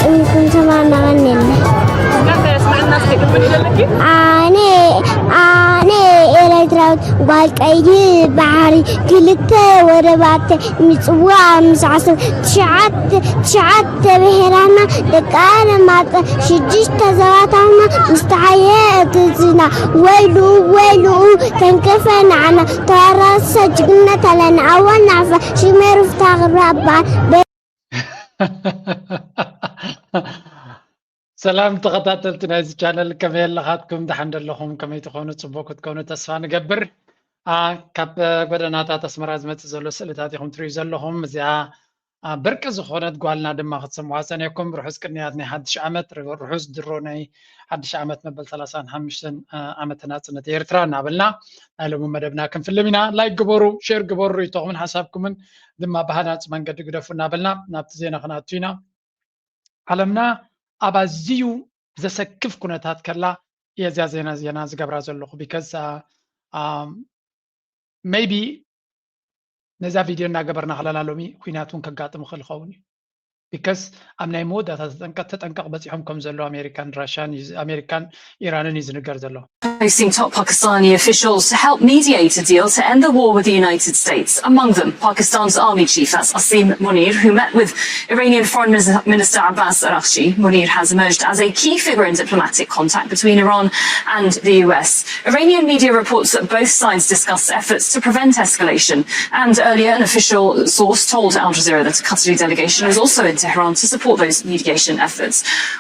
ጥንኩም ተማናቐን የለ። ኣነ ኣነ ኤርትራዊት ጓል ቀይሕ ባሕሪ ክልተ ወደባተ ምጽዋ ምስ ዓሰብ ትሽዓተ ትሽዓተ ብሄራና ደቂ ኣለማጣ ሽዱሽተ ዘባታትና ምስ ተሓየ እትዝና ወይሉ ወይሉ ተንከፈ ንዓና ተዋራሰ ጅግነት ኣለና ኣወናፈ ሽሜሩ ፍታ ክብራ በዓል ሰላም ተኸታተልቲ ናይዚ ቻነል፣ ከመይ ኣለኻትኩም? ደሓን ደለኹም? ከመይ ትኾኑ? ጽቡቕ ክትኮኑ ተስፋ ንገብር። አ፣ ካብ ጎደናታት ኣስመራ ዝመጽእ ዘሎ ስእልታት ኢኹም ትርእዩ ዘለኹም። እዚኣ አ፣ ብርቂ ዝኾነት ጓልና ድማ ክትሰምዑዋ ጸኒሕኩም። ርሑስ ቅንያት ናይ ሓድሽ ዓመት፣ ር-፣ ርሑስ ድሮ ናይ ሓድሽ ዓመት መበል ሰላሳን ሓሙሽተን አ፣ ዓመተ ናጽነት ኤርትራ እናበልና ናይ ሎሚ መደብና ክንፍልም ኢና። ላይክ ግበሩ፣ ሼር ግበሩ፣ ርእይቶኹምን ሓሳብኩምን ድማ ብሃናጺ መንገዲ ግደፉ እናበልና ናብቲ ዜና ክንኣቱ ኢና። ዓለምና ኣብ ኣዝዩ ዘሰክፍ ኩነታት ከላ እየ እዚኣ ዜና ዜና ዝገብራ ዘለኹ። Because maybe ነዛ ቪድዮ እናገበርና ከለና ሎሚ ኩናት እውን ከጋጥም ይኽእል ይኸውን እዩ። Because ኣብ ናይ መወዳእታ ተጠንቀ- ተጠንቀቕ በፂሖም ከም ዘለዉ ኣሜሪካን ራሽያን እዩ ዝ- ኣሜሪካን ኢራንን እዩ ዝንገር ዘሎ። Hosting top Pakistani officials to help mediate a deal to end the war with the United States. Among them, Pakistan's army chief, that's Asim Munir, who met with Iranian Foreign Minister, Minister Abbas Araghchi. Munir has emerged as a key figure in diplomatic contact between Iran and the U S. Iranian media reports that both sides discussed efforts to prevent escalation. And earlier, an official source told Al Jazeera that a Qatari delegation was also in Tehran to support those mediation efforts.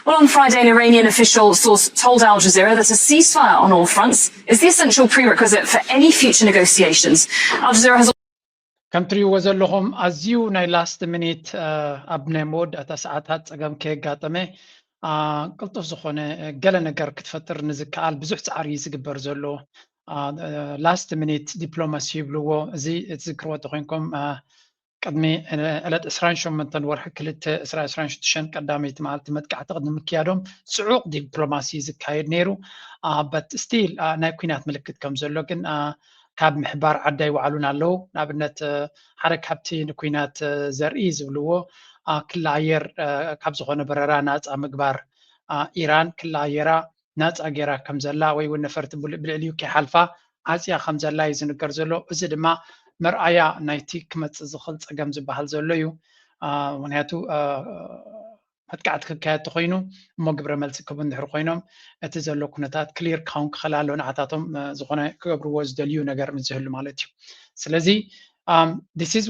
Well, on Friday, an Iranian official source told Al Jazeera that a ceasefire on all fronts is the essential prerequisite for any future negotiations. Al Jazeera has ከም ትሪእዎ ዘለኹም ኣዝዩ ናይ ላስት ሚኒት ኣብ ናይ መወዳእታ ሰዓታት ፀገም ከየጋጠመ አ፣ ቅልጡፍ ዝኾነ ገለ ነገር ክትፈጥር ንዝከኣል ብዙሕ ፃዕሪ እዩ ዝግበር ዘሎ። ላስት ሚኒት ዲፕሎማሲ ይብልዎ። እዚ ትዝክርዎ ተኮይንኩም አ፣ ቅድሚ ዕለት ዕስራን ሸሞንተን ወርሒ ክልተ ዕስራ ዕስራን ሽዱሽተን ቀዳመይቲ መዓልቲ መጥቃዕቲ ቅድሚ ምክያዶም ፅዑቕ ዲፕሎማሲ ዝካየድ ነይሩ። በት ስቲል ናይ ኩናት ምልክት ከም ዘሎ ግን አ፣ ካብ ምሕባር ዓዲ ኣይወዓሉን ኣለዉ። ንኣብነት አ፣ ሓደ ካብቲ ንኩናት አ፣ ዘርኢ ዝብልዎ አ፣ ክሊ ኣየር አ፣ ካብ ዝኾነ በረራ ናፃ ምግባር አ፣ ኢራን ክሊ ኣየራ ናፃ ገይራ ከም ዘላ ወይ እውን ነፈርቲ ብል- ብልዕሊኡ ከይሓልፋ ዓፅያ ከም ዘላ እዩ ዝንገር ዘሎ። እዚ ድማ መርኣያ ናይቲ ክመፅእ ዝኽእል ፀገም ዝበሃል ዘሎ እዩ። አ፣ ምክንያቱ አ፣ መጥቃዕቲ ክካየድ ተኮይኑ እሞ ግብረ መልሲ ክህቡ እንድሕር ኮይኖም እቲ ዘሎ ኩነታት ክሊር ክኸውን ክኽእል ኣሎ ንዓታቶም አ፣ ዝኾነ ክገብርዎ ዝደልዩ ነገር ምስ ዝህሉ ማለት እዩ። ስለዚ this is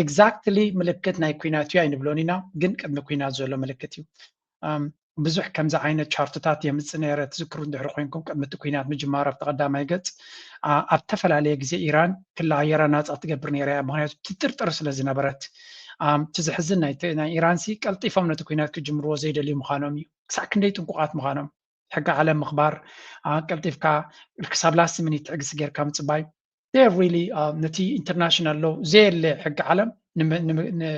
exactly ምልክት ናይ ኩናት እዩ ኣይንብሎን ኢና፣ ግን ቅድሚ ኩናት ዘሎ ምልክት እዩ። ኣም፣ ብዙሕ ከምዚ ዓይነት ቻርትታት የምፅእ ነይረ። ትዝክሩ እንድሕሪ ኮይንኩም ቅድሚ እቲ ኩናት ምጅማር ኣብቲ ቀዳማይ ገፅ ኣ፣ ኣብ ዝተፈላለየ ግዜ ኢራን ክሊ ኣየራ ናፃ ትገብር ነይራ እያ፣ ምክንያቱ ትጥርጥር ስለ ዝነበረት። ኣም፣ እቲ ዘሕዝን ናይ ናይ ኢራን ሲ ቀልጢፎም ነቲ ኩናት ክጅምርዎ ዘይደልዩ ምዃኖም እዩ። ክሳዕ ክንደይ ጥንቁቓት ምዃኖም ሕጊ ዓለም ምኽባር ኣ፣ ቀልጢፍካ ክሳብ ላስት ሚኒት ትዕግስቲ ጌርካ ምፅባይ they really ነቲ ኢንተርናሽናል ሎው ዘየለ ሕጊ ዓለም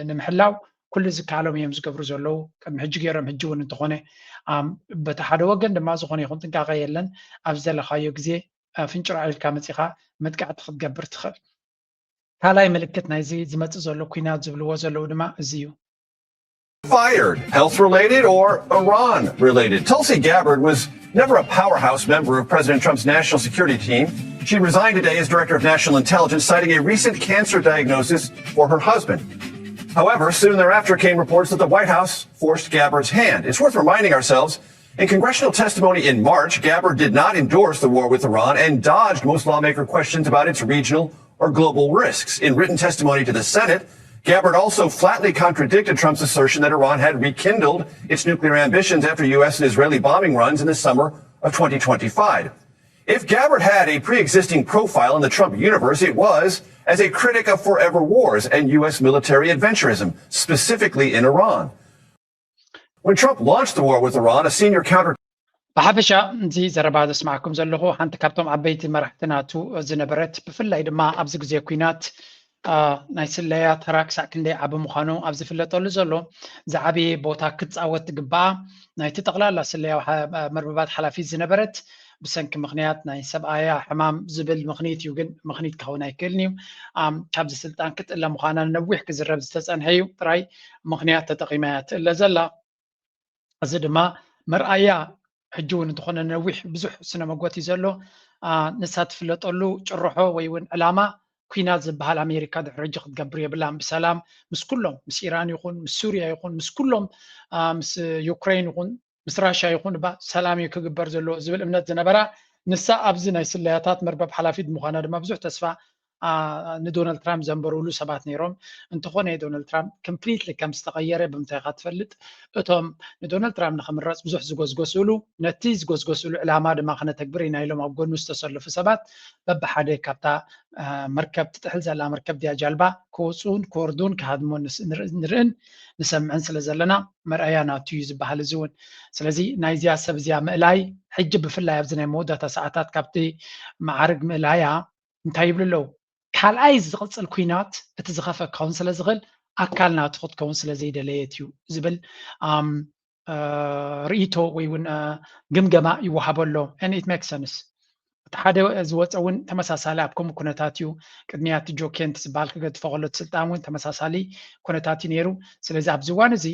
ንምሕላው ኩሉ ዝከኣሎም እዮም ዝገብሩ ዘለዉ። ቅድሚ ሕጂ ገይሮም ሕጂ እውን እንተኾነ በቲ ሓደ ወገን ድማ ዝኾነ ይኹን ጥንቃቐ የለን። ኣብ ዝደለኻዮ ግዜ ፍንጭራዕ ኢልካ መፂኻ መጥቃዕቲ ክትገብር ትኽእል። ካልኣይ ምልክት ናይዚ ዝመፅእ ዘሎ ኩናት ዝብልዎ ዘለዉ ድማ እዚ እዩ። Fired, health related or Iran related. Tulsi Gabbard was never a powerhouse member of President Trump's national security team. She resigned today as director of national intelligence, citing a recent cancer diagnosis for her husband. However, soon thereafter came reports that the White House forced Gabbard's hand. It's worth reminding ourselves, in congressional testimony in March, Gabbard did not endorse the war with Iran and dodged most lawmaker questions about its regional or global risks. In written testimony to the Senate, Gabbard also flatly contradicted Trump's assertion that Iran had rekindled its nuclear ambitions after U S and Israeli bombing runs in the summer of twenty twenty-five. If Gabbard had a pre existing profile in the Trump universe, it was as a critic of forever wars and U S military adventurism, specifically in Iran. When Trump launched the war with Iran, a senior counter ብሓፈሻ እዚ ዘረባ ዘስማዕኩም ዘለኹ ሓንቲ ካብቶም ዓበይቲ መራሕቲ ናቱ ዝነበረት፣ ብፍላይ ድማ ኣብዚ ግዜ ኩናት ናይ ስለያ ተራ ክሳዕ ክንደይ ዓቢ ምዃኑ ኣብ ዝፍለጠሉ ዘሎ ዝዓበየ ቦታ ክትፃወት ትግባኣ ናይቲ ጠቕላላ ስለያዊ መርበባት ሓላፊት ዝነበረት፣ ብሰንኪ ምኽንያት ናይ ሰብኣያ ሕማም ዝብል ምኽኒት እዩ። ግን ምኽኒት ክኸውን ኣይክእልን እዩ። ካብዚ ስልጣን ክትእለ ምዃና ነዊሕ ክዝረብ ዝተፀንሐ እዩ። ጥራይ ምኽንያት ተጠቒማ እያ ትእለ ዘላ። እዚ ድማ መርኣያ ሕጂ እውን እንተኾነ ነዊሕ ብዙሕ ስነ መጎት እዩ ዘሎ። ንሳ ትፍለጠሉ ጭርሖ ወይ እውን ዕላማ ኩናት ዝበሃል ኣሜሪካ ድሕሪ ሕጂ ክትገብር የብላን። ብሰላም ምስ ኩሎም፣ ምስ ኢራን ይኹን ምስ ሱርያ ይኹን ምስ ኩሎም፣ ምስ ዩክሬን ይኹን ምስ ራሽያ ይኹን እባ ሰላም እዩ ክግበር ዘለዎ ዝብል እምነት ዝነበራ ንሳ ኣብዚ ናይ ስለያታት መርበብ ሓላፊት ምዃና ድማ ብዙሕ ተስፋ ንዶናልድ ትራምፕ ዘንበሩሉ ሰባት ነይሮም። እንተኾነ ዶናልድ ትራምፕ ኮምፕሊትሊ ከም ዝተቐየረ ብምንታይ ኢኻ ትፈልጥ? እቶም ንዶናልድ ትራምፕ ንኽምረፅ ብዙሕ ዝጎዝጎስሉ፣ ነቲ ዝጎዝጎስሉ ዕላማ ድማ ክነተግብር ኢና ኢሎም ኣብ ጎኑ ዝተሰለፉ ሰባት በብሓደ ካብታ መርከብ ትጥሕል ዘላ መርከብ ድያ ጃልባ ክወፅኡን ክወርዱን ክሃድሞን ንርእን ንሰምዕን ስለ ዘለና መርኣያ ናቱ እዩ ዝበሃል እዚ እውን። ስለዚ ናይዚያ ሰብ እዚኣ ምእላይ ሕጂ ብፍላይ ኣብዚ ናይ መወዳእታ ሰዓታት ካብቲ መዓርግ ምእላያ እንታይ ይብሉ ኣለዉ? ካልኣይ ዝቕፅል ኩናት እቲ ዝኸፈ ክኸውን ስለ ዝኽእል ኣካል ናቱ ክትከውን ስለ ዘይደለየት እዩ ዝብል ርእይቶ ወይ እውን ግምገማ ይወሃቦ ኣሎ። And it makes sense። እቲ ሓደ ዝወፀ እውን ተመሳሳሊ ኣብ ከምኡ ኩነታት እዩ። ቅድሚያ እቲ ጆኬንት ዝበሃል ክገድፎ ከሎ እቲ ስልጣን እውን ተመሳሳሊ ኩነታት እዩ ነይሩ። ስለዚ ኣብዚ እዋን እዚ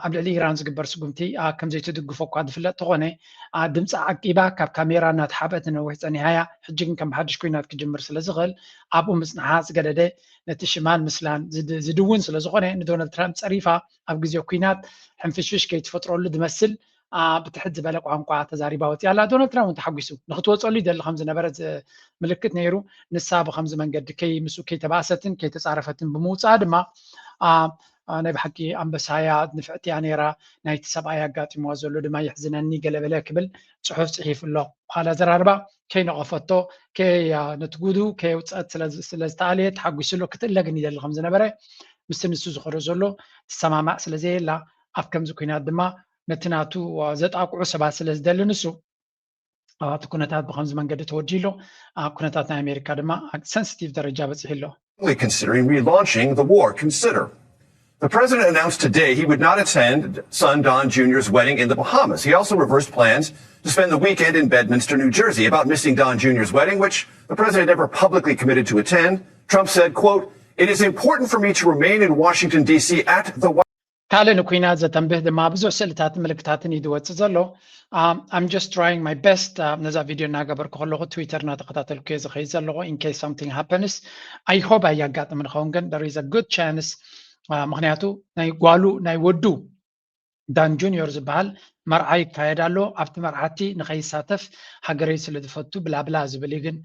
ኣብ ልዕሊ ኢራን ዝግበር ስጉምቲ ከም ዘይትድግፎ እኳ ዝፍለጥ ተኾነ ድምፂ ዓቂባ ካብ ካሜራ እናተሓብአት ነዊሕ ፀኒሓያ። ሕጂ ግን ከም ብሓድሽ ኩናት ክጅምር ስለ ዝኽእል ኣብኡ ምፅንሓ ዝገደደ ነቲ ሽማን ምስላን ዝድውን ስለ ዝኾነ ንዶናልድ ትራምፕ ፀሪፋ ኣብ ግዜ ኩናት ሕንፍሽፍሽ ከይትፈጥረሉ ዝመስል ብትሕት ዝበለ ቋንቋ ተዛሪባ ወፂኣ ኣላ። ዶናልድ ትራምፕ እውን ተሓጒሱ ንክትወፀሉ ይደሊ ከም ዝነበረ ምልክት ነይሩ። ንሳ ብከምዚ መንገዲ ከይ ምስኡ ከይተባእሰትን ከይተፃረፈትን ብምውፅኣ ድማ ናይ ብሓቂ ኣንበሳያ ንፍዕትያ ነይራ። ናይቲ ሰብኣይ ኣጋጢምዋ ዘሎ ድማ የሕዝነኒ ገለበለ ክብል ፅሑፍ ፅሒፉ ኣሎ። በኋላ ዘራርባ ከይነቐፈቶ ከይ ነቲ ጉዱ ከየውፀት ስለዝተኣለየ ተሓጒሱ ኣሎ። ክትእለ ግን ይደሊ ከም ዝነበረ ምስቲ ንሱ ዝኸዶ ዘሎ ትሰማማዕ ስለ ዘየላ ኣብ ከምዚ ኩናት ድማ ነቲ ናቱ ዘጣቅዑ ሰባት ስለ ዝደሊ ንሱ እቲ ኩነታት ብከምዚ መንገዲ ተወዲኡ ኣሎ። ኩነታት ናይ ኣሜሪካ ድማ ኣብ ሰንሲቲቭ ደረጃ በፂሑ ኣሎ። Considering relaunching the war. Consider. The president announced today he would not attend son Don Junior's wedding in the Bahamas. He also reversed plans to spend the weekend in Bedminster, New Jersey. About missing Don Junior's wedding, which the president never publicly committed to attend, Trump said, quote, "It is important for me to remain in Washington, D C at the White ካልእ ንኩናት ዘተንብህ ድማ ብዙሕ ስእልታትን ምልክታትን እዩ ዝወፅእ ዘሎ። I'm just trying my best ነዛ ቪድዮ እናገበርኩ ከለኹ ትዊተር እናተኸታተልኩ እየ ዝኸይድ ዘለኹ። In case something happens, I hope ኣየጋጥም ንኸውን ግን there is a good chance። ምክንያቱ ናይ ጓሉ ናይ ወዱ ዳን ጁኒዮር ዝበሃል መርዓ ይካየድ ኣሎ። ኣብቲ መርዓቲ ንኸይሳተፍ ሃገረይ ስለ ዝፈቱ ብላብላ ዝብል እዩ። ግን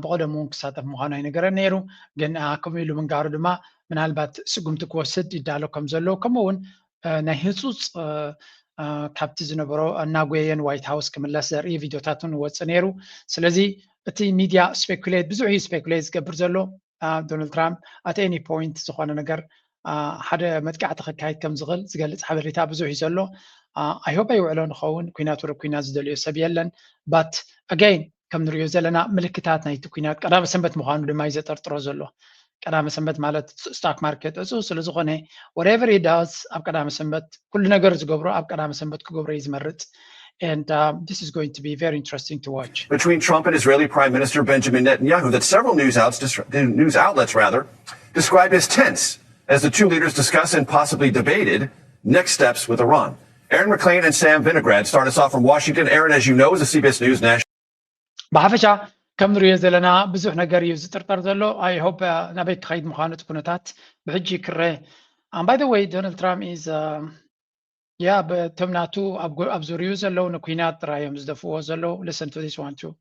ብቐደሙ እውን ክሳተፍ ምዃኑ ኣይነገረን ነይሩ። ግን ከምኡ ኢሉ ምንጋሩ ድማ ምናልባት ስጉምቲ ክወስድ ይዳሎ ከም ዘሎ ከምኡ እውን ናይ ህፁፅ ካብቲ ዝነበሮ እናጎየየን ዋይት ሃውስ ክምለስ ዘርኢ ቪድዮታት እውን ወፅእ ነይሩ። ስለዚ እቲ ሚድያ ስፔኩሌት ብዙሕ እዩ ስፔኩሌት ዝገብር ዘሎ ዶናልድ ትራምፕ at any point ዝኾነ ነገር ሓደ መጥቃዕቲ ክካየድ ከም ዝኽእል ዝገልፅ ሓበሬታ ብዙሕ እዩ ዘሎ። I hope ኣይውዕሎ ንኸውን ኩናት ወረ ኩናት ዝደልዮ ሰብ የለን። But again ከም ንሪኦ ዘለና ምልክታት ናይቲ ኩናት ቀዳመ ሰንበት ምዃኑ ድማ እዩ ዘጠርጥሮ ዘሎ። ቀዳመ ሰንበት ማለት ስታክ ማርኬት ዕፁ ስለ ዝኾነ whatever he does ኣብ ቀዳመ ሰንበት ኩሉ ነገር ዝገብሮ ኣብ ቀዳመ ሰንበት ክገብሮ እዩ ዝመርፅ። And this is going to be very interesting to watch. Between Trump and Israeli Prime Minister Benjamin Netanyahu that several news outlets, news outlets rather, described as tense as the two leaders discuss and possibly debated next steps with Iran. Aaron McLean and Sam Vinograd start us off from Washington. Aaron, as you know, is a C B S News national. ብሓፈሻ ከም ንሪኦ ዘለና ብዙሕ ነገር እዩ ዝጥርጠር ዘሎ። I hope ናበይ ክኸይድ ምዃኑ እቲ ኩነታት ብሕጂ ክረ። And by the way, Donald Trump is yeah, እቶም ናቱ ኣብ ዙሪኡ ዘለዉ ንኩናት ጥራይ እዮም ዝደፍእዎ ዘለዉ። Listen to this one too.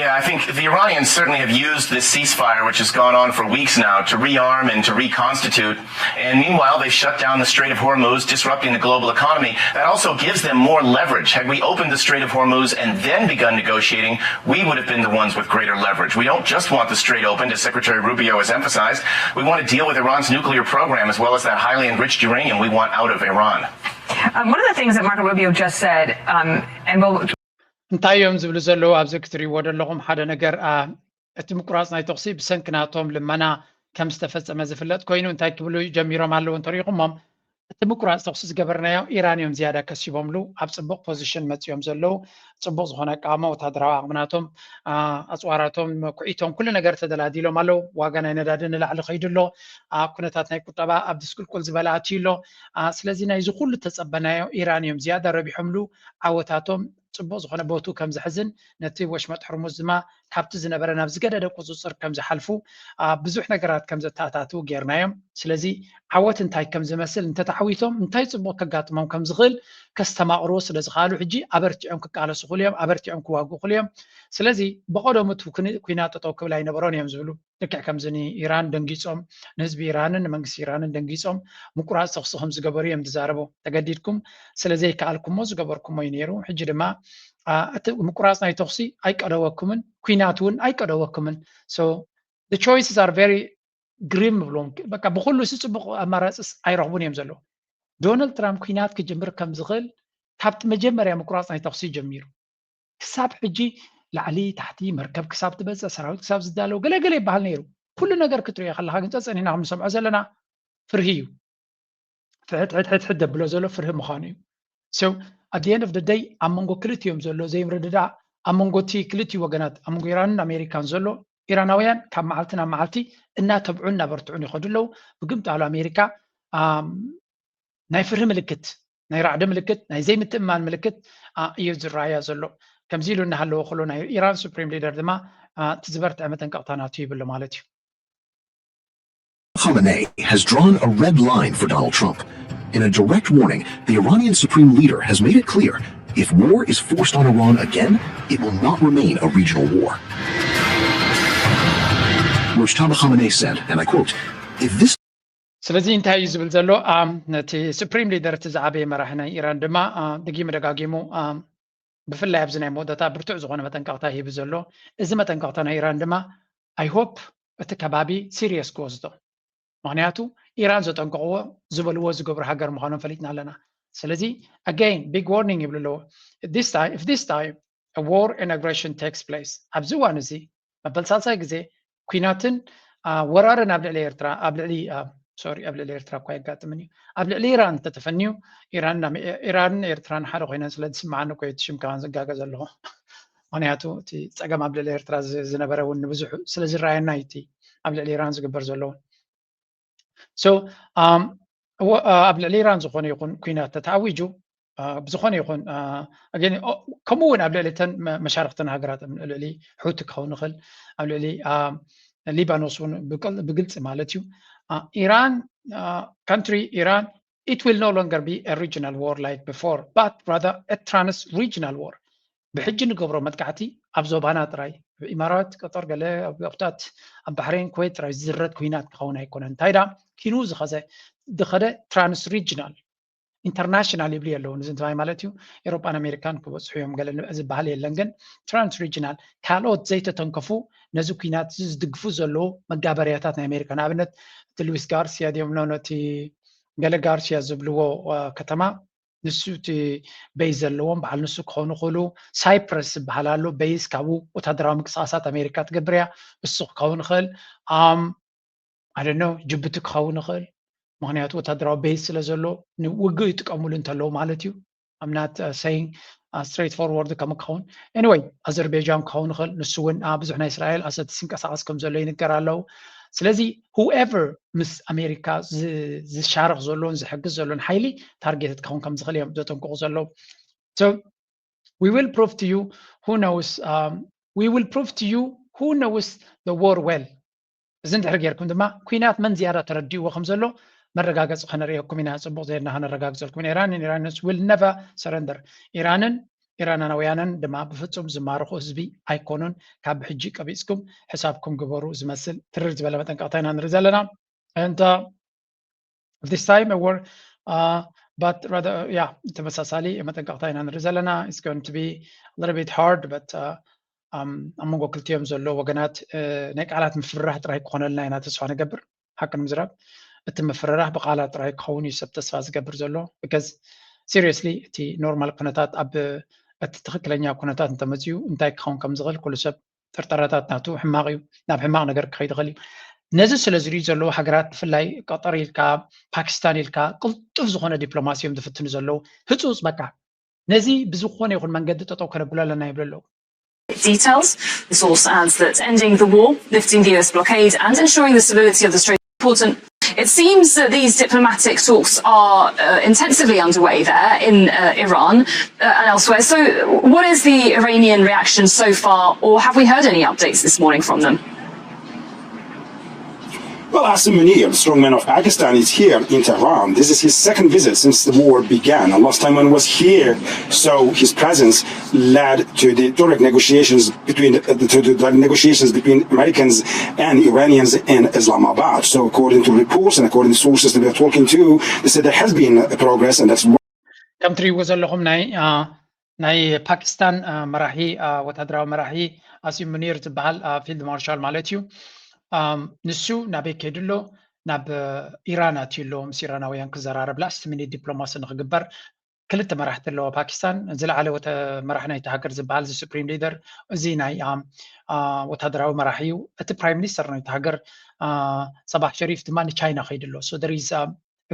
Yeah, I think the Iranians certainly have used this ceasefire, which has gone on for weeks now, to rearm and to reconstitute. And meanwhile, they shut down the Strait of Hormuz, disrupting the global economy. That also gives them more leverage. Had we opened the Strait of Hormuz and then begun negotiating, we would have been the ones with greater leverage. We don't just want the strait opened, as Secretary Rubio has emphasized. We want to deal with Iran's nuclear program as well as that highly enriched uranium we want out of Iran. Um, one of the things that Marco Rubio just said, um, and we'll እንታይ እዮም ዝብሉ ዘለዉ ኣብዚ ክትሪእዎ ዘለኹም ሓደ ነገር እቲ ምቁራፅ ናይ ተኽሲ ብሰንኪ ናቶም ልመና ከም ዝተፈፀመ ዝፍለጥ ኮይኑ እንታይ ክብሉ ጀሚሮም ኣለዉ እንተሪኢኹሞም እቲ ምቁራፅ ተኩሲ ዝገበርናዮ ኢራን እዮም ዝያዳ ከሲቦምሉ። ኣብ ፅቡቕ ፖዚሽን መፂኦም ዘለዉ፣ ፅቡቕ ዝኾነ ኣቃውማ፣ ወታደራዊ ዓቕምናቶም፣ ኣፅዋራቶም፣ ኩዒቶም፣ ኩሉ ነገር ተደላዲሎም ኣለዉ። ዋጋ ናይ ነዳዲ ንላዕሊ ከይዱ ኣሎ። ኩነታት ናይ ቁጠባ ኣብ ድስቁልቁል ዝበለ ኣትዩ ኣሎ። ስለዚ ናይዚ ኩሉ ተፀበናዮ ኢራን እዮም ዝያዳ ረቢሖምሉ። ዓወታቶም ፅቡቕ ዝኾነ ቦቱ ከም ዝሕዝን ነቲ ወሽመጥ ሕርሙዝ ድማ ካብቲ ዝነበረ ናብ ዝገደደ ቁፅፅር ከም ዝሓልፉ ብዙሕ ነገራት ከም ዘተኣታትው ጌርናዮም። ስለዚ ዓወት እንታይ ከም ዝመስል፣ እንተተዓዊቶም እንታይ ፅቡቕ ከጋጥሞም ከም ዝኽእል ከስተማቕርዎ ስለ ዝኽኣሉ ሕጂ ኣበርቲዖም ክቃለሱ ክኽእሉ እዮም፣ ኣበርቲዖም ክዋግኡ ክኽእሉ እዮም። ስለዚ ብቐደሙ እቲ ኩናት ጠጠው ክብል ኣይነበሮን እዮም ዝብሉ። ልክዕ ከምዚ ንኢራን ደንጊጾም፣ ንህዝቢ ኢራንን ንመንግስቲ ኢራንን ደንጊጾም ምቁራፅ ተኹሲ ከም ዝገበሩ እዮም ዝዛረቡ። ተገዲድኩም ስለ ዘይከኣልኩሞ ዝገበርኩሞ እዩ ነይሩ። ሕጂ ድማ እቲ ምቁራፅ ናይ ተኹሲ ኣይቀደወኩምን፣ ኩናት እውን ኣይቀደወኩምን። So the choices are very grim ብሎም፣ በቃ ብኩሉ ሲ ፅቡቕ ኣማራፅስ ኣይረኽቡን እዮም ዘለዉ። ዶናልድ ትራምፕ ኩናት ክጅምር ከም ዝኽእል ካብቲ መጀመርያ ምቁራፅ ናይ ተኹሲ ጀሚሩ ክሳብ ሕጂ ላዕሊ ታሕቲ መርከብ ክሳብ ትበፅእ ሰራዊት ክሳብ ዝዳለው ገለገለ ይበሃል ነይሩ። ኩሉ ነገር ክትሪኦ ከለካ ግን ጸጸኒና ከም ንሰምዖ ዘለና ፍርሂ እዩ። ፍሕት ሕት ሕት ሕት ደብሎ ዘሎ ፍርሂ ምዃኑ እዩ። So at the end of the day ኣብ መንጎ ክልቲኦም ዘሎ ዘይምርድዳእ ኣብ መንጎ እቲ ክልቲኡ ወገናት ኣብ መንጎ ኢራንን ኣሜሪካን ዘሎ ኢራናውያን ካብ መዓልቲ ናብ መዓልቲ እናተብዑን እናበርትዑን ይኸዱ ኣለዉ። ብግምጣሉ ኣሜሪካ ናይ ፍርሂ ምልክት፣ ናይ ራዕዲ ምልክት፣ ናይ ዘይምትእምማን ምልክት እዩ ዝረኣያ ዘሎ። ከምዚ ኢሉ እናሃለወ ከሎ ናይ ኢራን ሱፕሪም ሊደር ድማ እቲ ዝበርትዐ መጠንቀቕታ ናቱ ይብሎ ማለት እዩ። Khamenei has drawn a red line for Donald Trump. In a direct warning, the Iranian Supreme Leader has made it clear if war is forced on Iran again, it will not remain a regional war. Mojtaba Khamenei said, and I quote, if this ስለዚ እንታይ እዩ ዝብል ዘሎ? ነቲ ሱፕሪም ሊደር፣ እቲ ዝዓበየ መራሒ ናይ ኢራን ድማ ደጊሙ ደጋጊሙ ብፍላይ ኣብዚ ናይ መወዳእታ ብርቱዕ ዝኾነ መጠንቀቕታ ሂቡ ዘሎ። እዚ መጠንቀቕታ ናይ ኢራን ድማ I hope እቲ ከባቢ ሲሪየስ ክወስዶ፣ ምክንያቱ ኢራን ዘጠንቀቕዎ ዝበልዎ ዝገብሩ ሃገር ምዃኖም ፈሊጥና ኣለና። ስለዚ again big warning ይብሉ ኣለዎ። This time, if this time a war and aggression takes place, ኣብዚ እዋን እዚ መበል ሳልሳይ ግዜ ኩናትን ወራርን ኣብ ልዕሊ ኤርትራ ኣብ ልዕሊ sorry ኣብ ልዕሊ ኤርትራ እኳ የጋጥምን እዩ፣ ኣብ ልዕሊ ኢራን እንተተፈንዩ ኢራንን ኤርትራን ሓደ ኮይነን ስለ ዝስምዓኒ እኮ እቲ ሽም ከማን ዝጋገ ዘለኹ። ምክንያቱ እቲ ፀገም ኣብ ልዕሊ ኤርትራ ዝነበረ እውን ንብዙሕ ስለ ዝረኣየና እዩ እቲ ኣብ ልዕሊ ኢራን ዝግበር ዘለውን። So ኣብ ልዕሊ ኢራን ዝኾነ ይኹን ኩናት ተተኣዊጁ ብዝኾነ ይኹን ከምኡ እውን ኣብ ልዕሊ እተን መሻርክተን ሃገራት ልዕሊ ሑቲ ክኸውን ይኽእል፣ ኣብ ልዕሊ ሊባኖስ እውን ብግልፂ ማለት እዩ። ኢራን country ኢራን it will no longer be a regional war like before but rather a trans regional war። ብሕጂ ንገብሮ መጥቃዕቲ ኣብ ዞባና ጥራይ፣ ኢማራት፣ ቀጠር፣ ገለ ኣብታት ኣብ ባሕሬን፣ ኩዌት ጥራይ ዝዝረት ኩናት ክኸውን ኣይኮነን። እንታይ ዳ ኪኑ ዝኸዘ ዝኸደ ትራንስ ሪጅናል ኢንተርናሽናል ይብሉ ኣለዉ። እዚ እንታይ ማለት እዩ? ኤሮጳን ኣሜሪካን ክበፅሑ እዮም ገለ ዝበሃል የለን፣ ግን ትራንስ ሪጅናል ካልኦት ዘይተተንከፉ ነዚ ኩናት ዝድግፉ ዘለዉ መጋበርያታት ናይ ኣሜሪካ፣ ንኣብነት እቲ ሉዊስ ጋርሲያ ድዮም ኖ ነቲ ገለ ጋርሲያ ዝብልዎ ከተማ ንሱ እቲ በይስ ዘለዎም በዓል ንሱ ክኸውን ይኽእሉ። ሳይፕረስ ዝበሃል ኣሎ በይስ ካብኡ ወታደራዊ ምንቅስቃሳት ኣሜሪካ ትገብር እያ። እሱ ክኸውን ይኽእል። ኣም ኣደኖ ጅቡቲ ክኸውን ይኽእል። ምክንያቱ ወታደራዊ በይስ ስለ ዘሎ ንውግእ ይጥቀምሉ እንተለዉ ማለት እዩ። I'm not saying straight forward ከም ክኸውን anyway ኣዘርቤጃን ክኸውን ይኽእል። ንሱ እውን ብዙሕ ናይ እስራኤል ኣሰት ዝንቀሳቀስ ከም ዘሎ ይንገር ኣለዉ። ስለዚ whoever ምስ ኣሜሪካ ዝሻረኽ ዘሎን ዝሕግዝ ዘሎን ሓይሊ ታርጌትድ ክኸውን ከም ዝኽእል እዮም ዘጠንቅቑ ዘለዉ። So we will prove to you who knows um, we will prove to you who knows the war well። እዚ እንድሕር ጌርኩም ድማ ኩናት መን ዝያዳ ተረዲእዎ ከም ዘሎ መረጋገፂ ከነርእየኩም ኢና። ፅቡቅ ዜና ከነረጋግፀልኩም ኢና። ኢራን ኢራንስ will never surrender። ኢራንን ኢራናውያንን ድማ ብፍፁም ዝማርኹ ህዝቢ ኣይኮኑን። ካብ ሕጂ ቀቢፅኩም ሕሳብኩም ግበሩ ዝመስል ትርር ዝበለ መጠንቀቕታ ኢና ንርኢ ዘለና። And uh, this time a war uh, but rather yeah ተመሳሳሊ መጠንቀቕታ ኢና ንርኢ ዘለና። It's going to be a little bit hard but uh, ኣብ መንጎ ክልቲኦም ዘሎ ወገናት ናይ ቃላት ምፍርራሕ ጥራይ ክኾነልና ኢና ተስፋ ንገብር። ሓቂ ንምዝራብ እቲ ምፍርራሕ ብቃላት ጥራይ ክኸውን እዩ ሰብ ተስፋ ዝገብር ዘሎ። Because seriously እቲ ኖርማል ኩነታት ኣብ እቲ ትኽክለኛ ኩነታት እንተመፅዩ እንታይ ክኸውን ከም ዝኽእል ኩሉ ሰብ ጥርጠራታት ናቱ ሕማቕ እዩ፣ ናብ ሕማቕ ነገር ክኸይድ ይኽእል እዩ። ነዚ ስለ ዝሪኡ ዘለዉ ሃገራት፣ ብፍላይ ቀጠር ኢልካ፣ ፓኪስታን ኢልካ፣ ቅልጡፍ ዝኾነ ዲፕሎማሲ እዮም ዝፍትኑ ዘለዉ። ህፁፅ በቃ ነዚ ብዝኾነ ይኹን መንገዲ ጠጠው ከነብሎ ኣለና ይብሉ ኣለዉ። Details. The source adds that ending the war, lifting the U S blockade, and ensuring the stability of the Strait is important. It seems that these diplomatic talks are uh, intensively underway there in uh, Iran uh, and elsewhere. So, what is the Iranian reaction so far, or have we heard any updates this morning from them? Well, Asim Munir, strongman of Pakistan, is here in Tehran. This is his second visit since the war began. And last time when he was here, so his presence led to the direct negotiations between uh, to the direct negotiations between Americans and Iranians in Islamabad. So according to reports and according to sources that we are talking to, they said there has been a progress, and that's ከም ትሪእዎ ዘለኹም ናይ ናይ ፓኪስታን መራሒ ወታደራዊ መራሒ ኣሲም ሙኒር ዝበሃል ፊልድ ማርሻል ማለት እዩ። ንሱ ናበይ ከይዱ ኣሎ? ናብ ኢራን ኣትዩ ኣሎ። ምስ ኢራናውያን ክዘራረብ ላስት ሚኒት ዲፕሎማሲ ንክግበር ክልተ መራሕቲ ኣለዋ ፓኪስታን። ዝለዓለ መራሕ ናይቲ ሃገር ዝበሃል እዚ ሱፕሪም ሊደር እዚ ናይ ወታደራዊ መራሒ እዩ። እቲ ፕራይም ሚኒስተር ናይቲ ሃገር ሰባሕ ሸሪፍ ድማ ንቻይና ከይዱ ኣሎ። So there is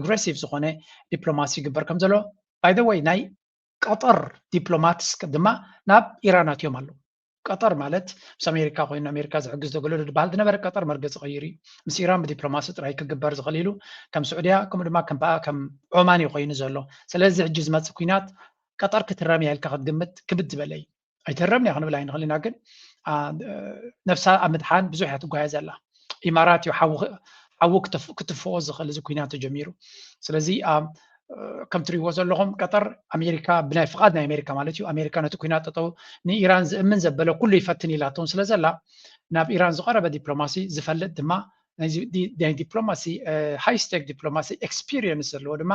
aggressive ዝኾነ ዲፕሎማሲ ይግበር ከም ዘሎ። By the way ናይ ቀጠር ዲፕሎማትስ ድማ ናብ ኢራን ኣትዮም ኣለዉ። ቀጠር ማለት ምስ ኣሜሪካ ኮይኑ ኣሜሪካ ዝሕግዝ ተገለዶ ዝበሃል ዝነበረ ቀጠር መርገፂ ቀይሩ እዩ። ምስ ኢራን ብዲፕሎማሲ ጥራይ ክግበር ዝኽእል ኢሉ ከም ስዑድያ ከምኡ ድማ ከም በኣ ከም ዖማን እዩ ኮይኑ ዘሎ። ስለዚ ሕጂ ዝመፅእ ኩናት ቀጠር ክትረም እያ ኢልካ ክትግምት ክብድ ዝበለ እዩ። ኣይተረምን እያ ክንብል ኣይንኽእል ኢና፣ ግን ነብሳ ኣብ ምድሓን ብዙሕ እያ ትጓየ ዘላ። ኢማራት እዩ ሓዊ ክትፍኦ ዝኽእል እዚ ኩናት ተጀሚሩ። ስለዚ ከም ትሪእዎ ዘለኹም ቀጠር ኣሜሪካ ብናይ ፍቓድ ናይ ኣሜሪካ ማለት እዩ ኣሜሪካ ነቲ ኩናት ጠጠው ንኢራን ዝእምን ዘበለ ኩሉ ይፈትን ኢላቶም ስለ ዘላ ናብ ኢራን ዝቐረበ ዲፕሎማሲ ዝፈልጥ ድማ ናይ ዲፕሎማሲ ሃይ ስቴክ ዲፕሎማሲ ኤክስፒሪየንስ ዘለዎ ድማ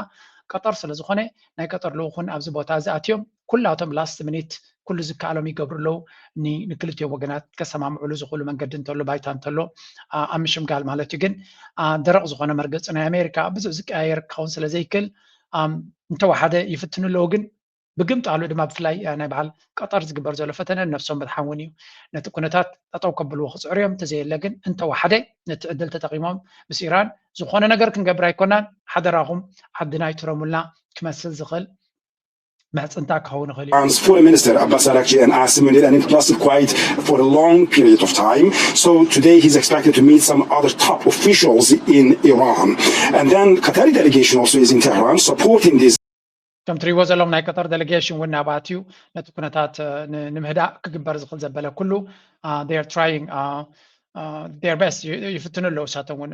ቀጠር ስለ ዝኾነ ናይ ቀጠር ልኡኹን ኣብዚ ቦታ እዚ ኣትዮም ኩላቶም ላስት ሚኒት ኩሉ ዝከኣሎም ይገብሩ ኣለዉ። ንክልቲኦም ወገናት ከሰማምዕሉ ዝኽእሉ መንገዲ እንተሎ ባይታ እንተሎ ኣብ ምሽምጋል ማለት እዩ። ግን ደረቕ ዝኾነ መርገፂ ናይ ኣሜሪካ ብዙሕ ዝቀያየር ክኸውን ስለ ዘይክእል እንተወሓደ ይፍትኑ ኣለዉ። ግን ብግምጣሉ ድማ ብፍላይ ናይ በዓል ቀጠር ዝግበር ዘሎ ፈተነ ነብሶም መድሓን እውን እዩ። ነቲ ኩነታት ጠጠው ከብልዎ ክፅዕሩ እዮም። እንተዘየለ ግን እንተወሓደ ነቲ ዕድል ተጠቂሞም ምስ ኢራን ዝኾነ ነገር ክንገብር ኣይኮናን፣ ሓደራኹም ዓድና ኣይትረሙልና ክመስል ዝኽእል ምሕፅንታ ክኸውን ይኽእል እዩ። Iran's foreign minister Abbas Araghchi and Asim Munir and it lasted quite for a long period of time. So today he's expected to meet some other top officials in Iran. And then Qatari delegation also is in Tehran supporting this. ከም ትሪእዎ ዘለኹም ናይ ቀጠር ዴሌጌሽን እውን ናብኣትዩ ነቲ ኩነታት ንምህዳእ ክግበር ዝኽእል ዘበለ ኩሉ they are trying their best ይፍትኑ ኣለዉ። እሳቶም እውን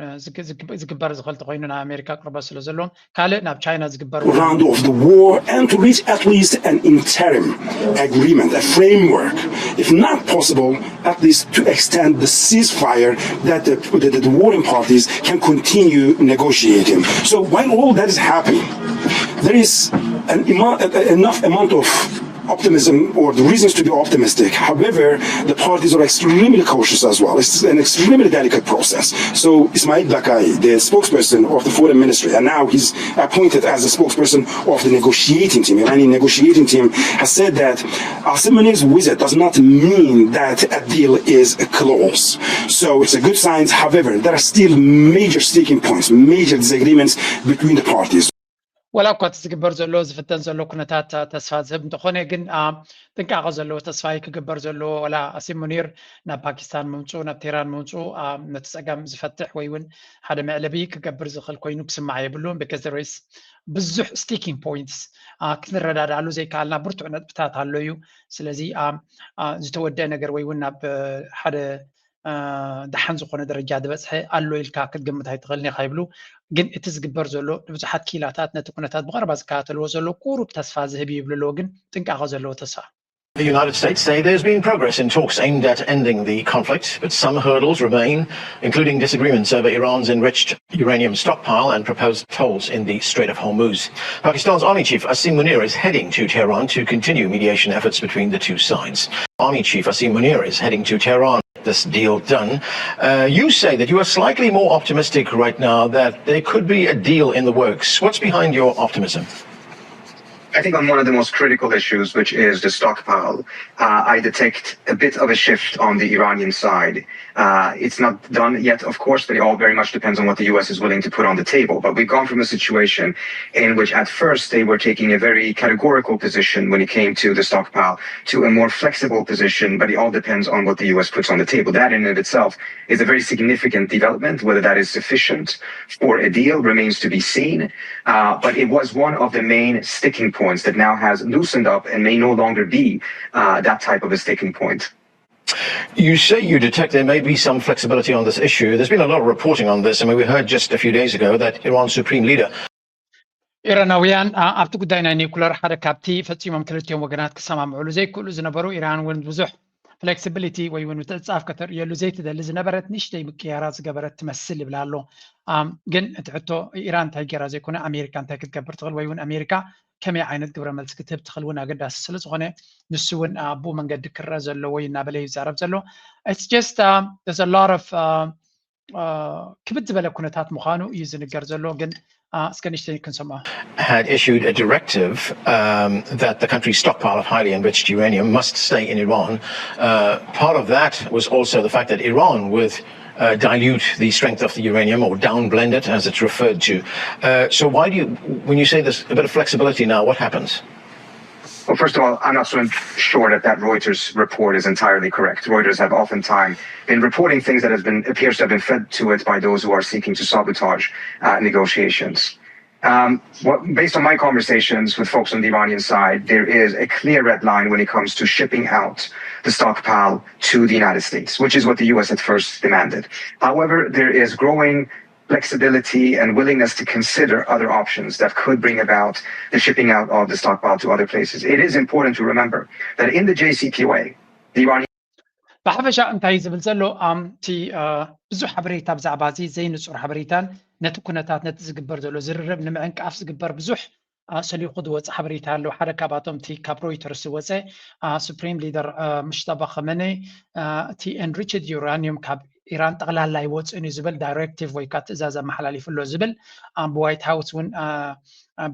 ዝግበር ዝኽእል ተኮይኑ ናብ ኣሜሪካ ቅርበት ስለ ዘለዎም ካልእ ናብ ቻይና ዝግበር round of the war and to reach at least an interim agreement, a framework, if not possible, at least to extend the ceasefire that the, the, the warring parties can continue negotiating. So while all that is happening, there is an enough amount of optimism or the reasons to be optimistic. However, the parties are extremely cautious as well. It's an extremely delicate process. So Ismail Bakai, the spokesperson of the foreign ministry, and now he's appointed as the spokesperson of the negotiating team, Iranian negotiating team, has said that Asim Munir's visit does not mean that a deal is close. So it's a good sign. However, there are still major sticking points, major disagreements between the parties. ወላ እኳ እቲ ዝግበር ዘሎ ዝፍተን ዘሎ ኩነታት ተስፋ ዝህብ እንተኾነ ግን ጥንቃቐ ዘለዎ ተስፋ ክግበር ዘለዎ ወላ ኣሲም ሙኒር ናብ ፓኪስታን ምምፅኡ ናብ ቴህራን ምምፅኡ ነቲ ፀገም ዝፈትሕ ወይ እውን ሓደ መዕለቢ ክገብር ዝኽእል ኮይኑ ክስማዕ የብሉን። Because there is ብዙሕ sticking points ክንረዳዳሉ ዘይከኣልና ብርቱዕ ነጥብታት ኣሎ እዩ። ስለዚ ዝተወደአ ነገር ወይ እውን ናብ ሓደ ደሓን ዝኾነ ደረጃ ዝበፅሐ ኣሎ ኢልካ ክትግምት ኣይትኽእልን ኢኻ ይብሉ። ግን እቲ ዝግበር ዘሎ ንብዙሓት ክኢላታት ነቲ ኩነታት ብቐረባ ዝከታተልዎ ዘሎ ቁሩብ ተስፋ ዝህብ እዩ ይብሉ ኣለዉ። ግን ጥንቃቐ ዘለዎ ተስፋ The United States say there's been progress in talks aimed at ending the conflict, but some hurdles remain, including disagreements over Iran's enriched uranium stockpile and proposed tolls in the Strait of Hormuz. Pakistan's Army Chief Asim Munir is heading to Tehran to continue mediation efforts between the two sides. Army Chief Asim Munir is heading to Tehran. This deal done. Uh, you say that you are slightly more optimistic right now, that there could be a deal in the works. What's behind your optimism? I think on one of the most critical issues, which is the stockpile, uh, I detect a bit of a shift on the Iranian side. Uh, it's not done yet, of course, but it all very much depends on what the U S is willing to put on the table. But we've gone from a situation in which at first they were taking a very categorical position when it came to the stockpile to a more flexible position, but it all depends on what the U S puts on the table. That in and of itself is a very significant development. Whether that is sufficient for a deal remains to be seen. Uh, but it was one of the main sticking points that now has loosened up and may no longer be uh, that type of a sticking point. You say you detect there may be some flexibility on this issue. There's been a lot of reporting on this. I mean, we heard just a few days ago that Iran's supreme leader ኢራናውያን ኣብቲ ጉዳይ ናይ ኒኩለር ሓደ ካብቲ ፈጺሞም ክልቲኦም ወገናት ክሰማምዕሉ ዘይክእሉ ዝነበሩ ኢራን እውን ብዙሕ ፍሌክሲቢሊቲ ወይ እውን ምትዕጻፍ ከተርእየሉ ዘይትደሊ ዝነበረት ንእሽተይ ምቅያራት ዝገበረት ትመስል ይብል ኣሎ። ግን እቲ ሕቶ ኢራን እንታይ ገይራ ዘይኮነ ኣሜሪካ እንታይ ክትገብር ትኽእል ወይ እውን ኣሜሪካ ከመይ ዓይነት ግብረ መልሲ ክትህብ ትኽእል እውን ኣገዳሲ ስለ ዝኾነ ንሱ እውን ኣብኡ መንገዲ ክረአ ዘለዎ እዩ እናበለ ይዛረብ ዘሎ። It's just um, there's a lot of uh, uh, ክብድ ዝበለ ኩነታት ምዃኑ እዩ ዝንገር ዘሎ ግን እስከ ንእሽተይ ክንሰምዖ። had issued a directive um, that the country's stockpile of highly enriched uranium must stay in Iran. Uh, part of that was also the fact that Iran would uh, dilute the strength of the uranium or downblend it, as it's referred to. Uh, so, why do you, when you say there's a bit of flexibility now, what happens? Well, first of all, I'm not so sure that that Reuters report is entirely correct. Reuters have oftentimes been reporting things that has been appears to have been fed to it by those who are seeking to sabotage uh, negotiations. Um, what, based on my conversations with folks on the Iranian side, there is a clear red line when it comes to shipping out the stockpile to the United States, which is what the U S at first demanded. However, there is growing flexibility and willingness to consider other options that could bring about the shipping out of the stockpile to other places. It is important to remember that in the J C P O A, the Iranian ብሓፈሻ እንታይ ዝብል ዘሎ ኣምቲ ብዙሕ ሓበሬታ ብዛዕባ እዚ ዘይንፁር ሓበሬታን ነቲ ኩነታት ነቲ ዝግበር ዘሎ ዝርርብ ንምዕንቃፍ ዝግበር ብዙሕ ሰሊኹ ዝወፀ ሓበሬታ ኣሎ። ሓደ ካብኣቶም እቲ ካብ ሮይተርስ ዝወፀ ሱፕሪም ሊደር ምሽታባ ከመነ እቲ ኤንሪችድ ዩራኒየም ካብ ኢራን ጠቕላላ ይወፅእን እዩ ዝብል ዳይሬክቲቭ ወይ ከዓ ትእዛዝ ኣመሓላሊፉ ኣሎ ዝብል ብዋይት ሃውስ እውን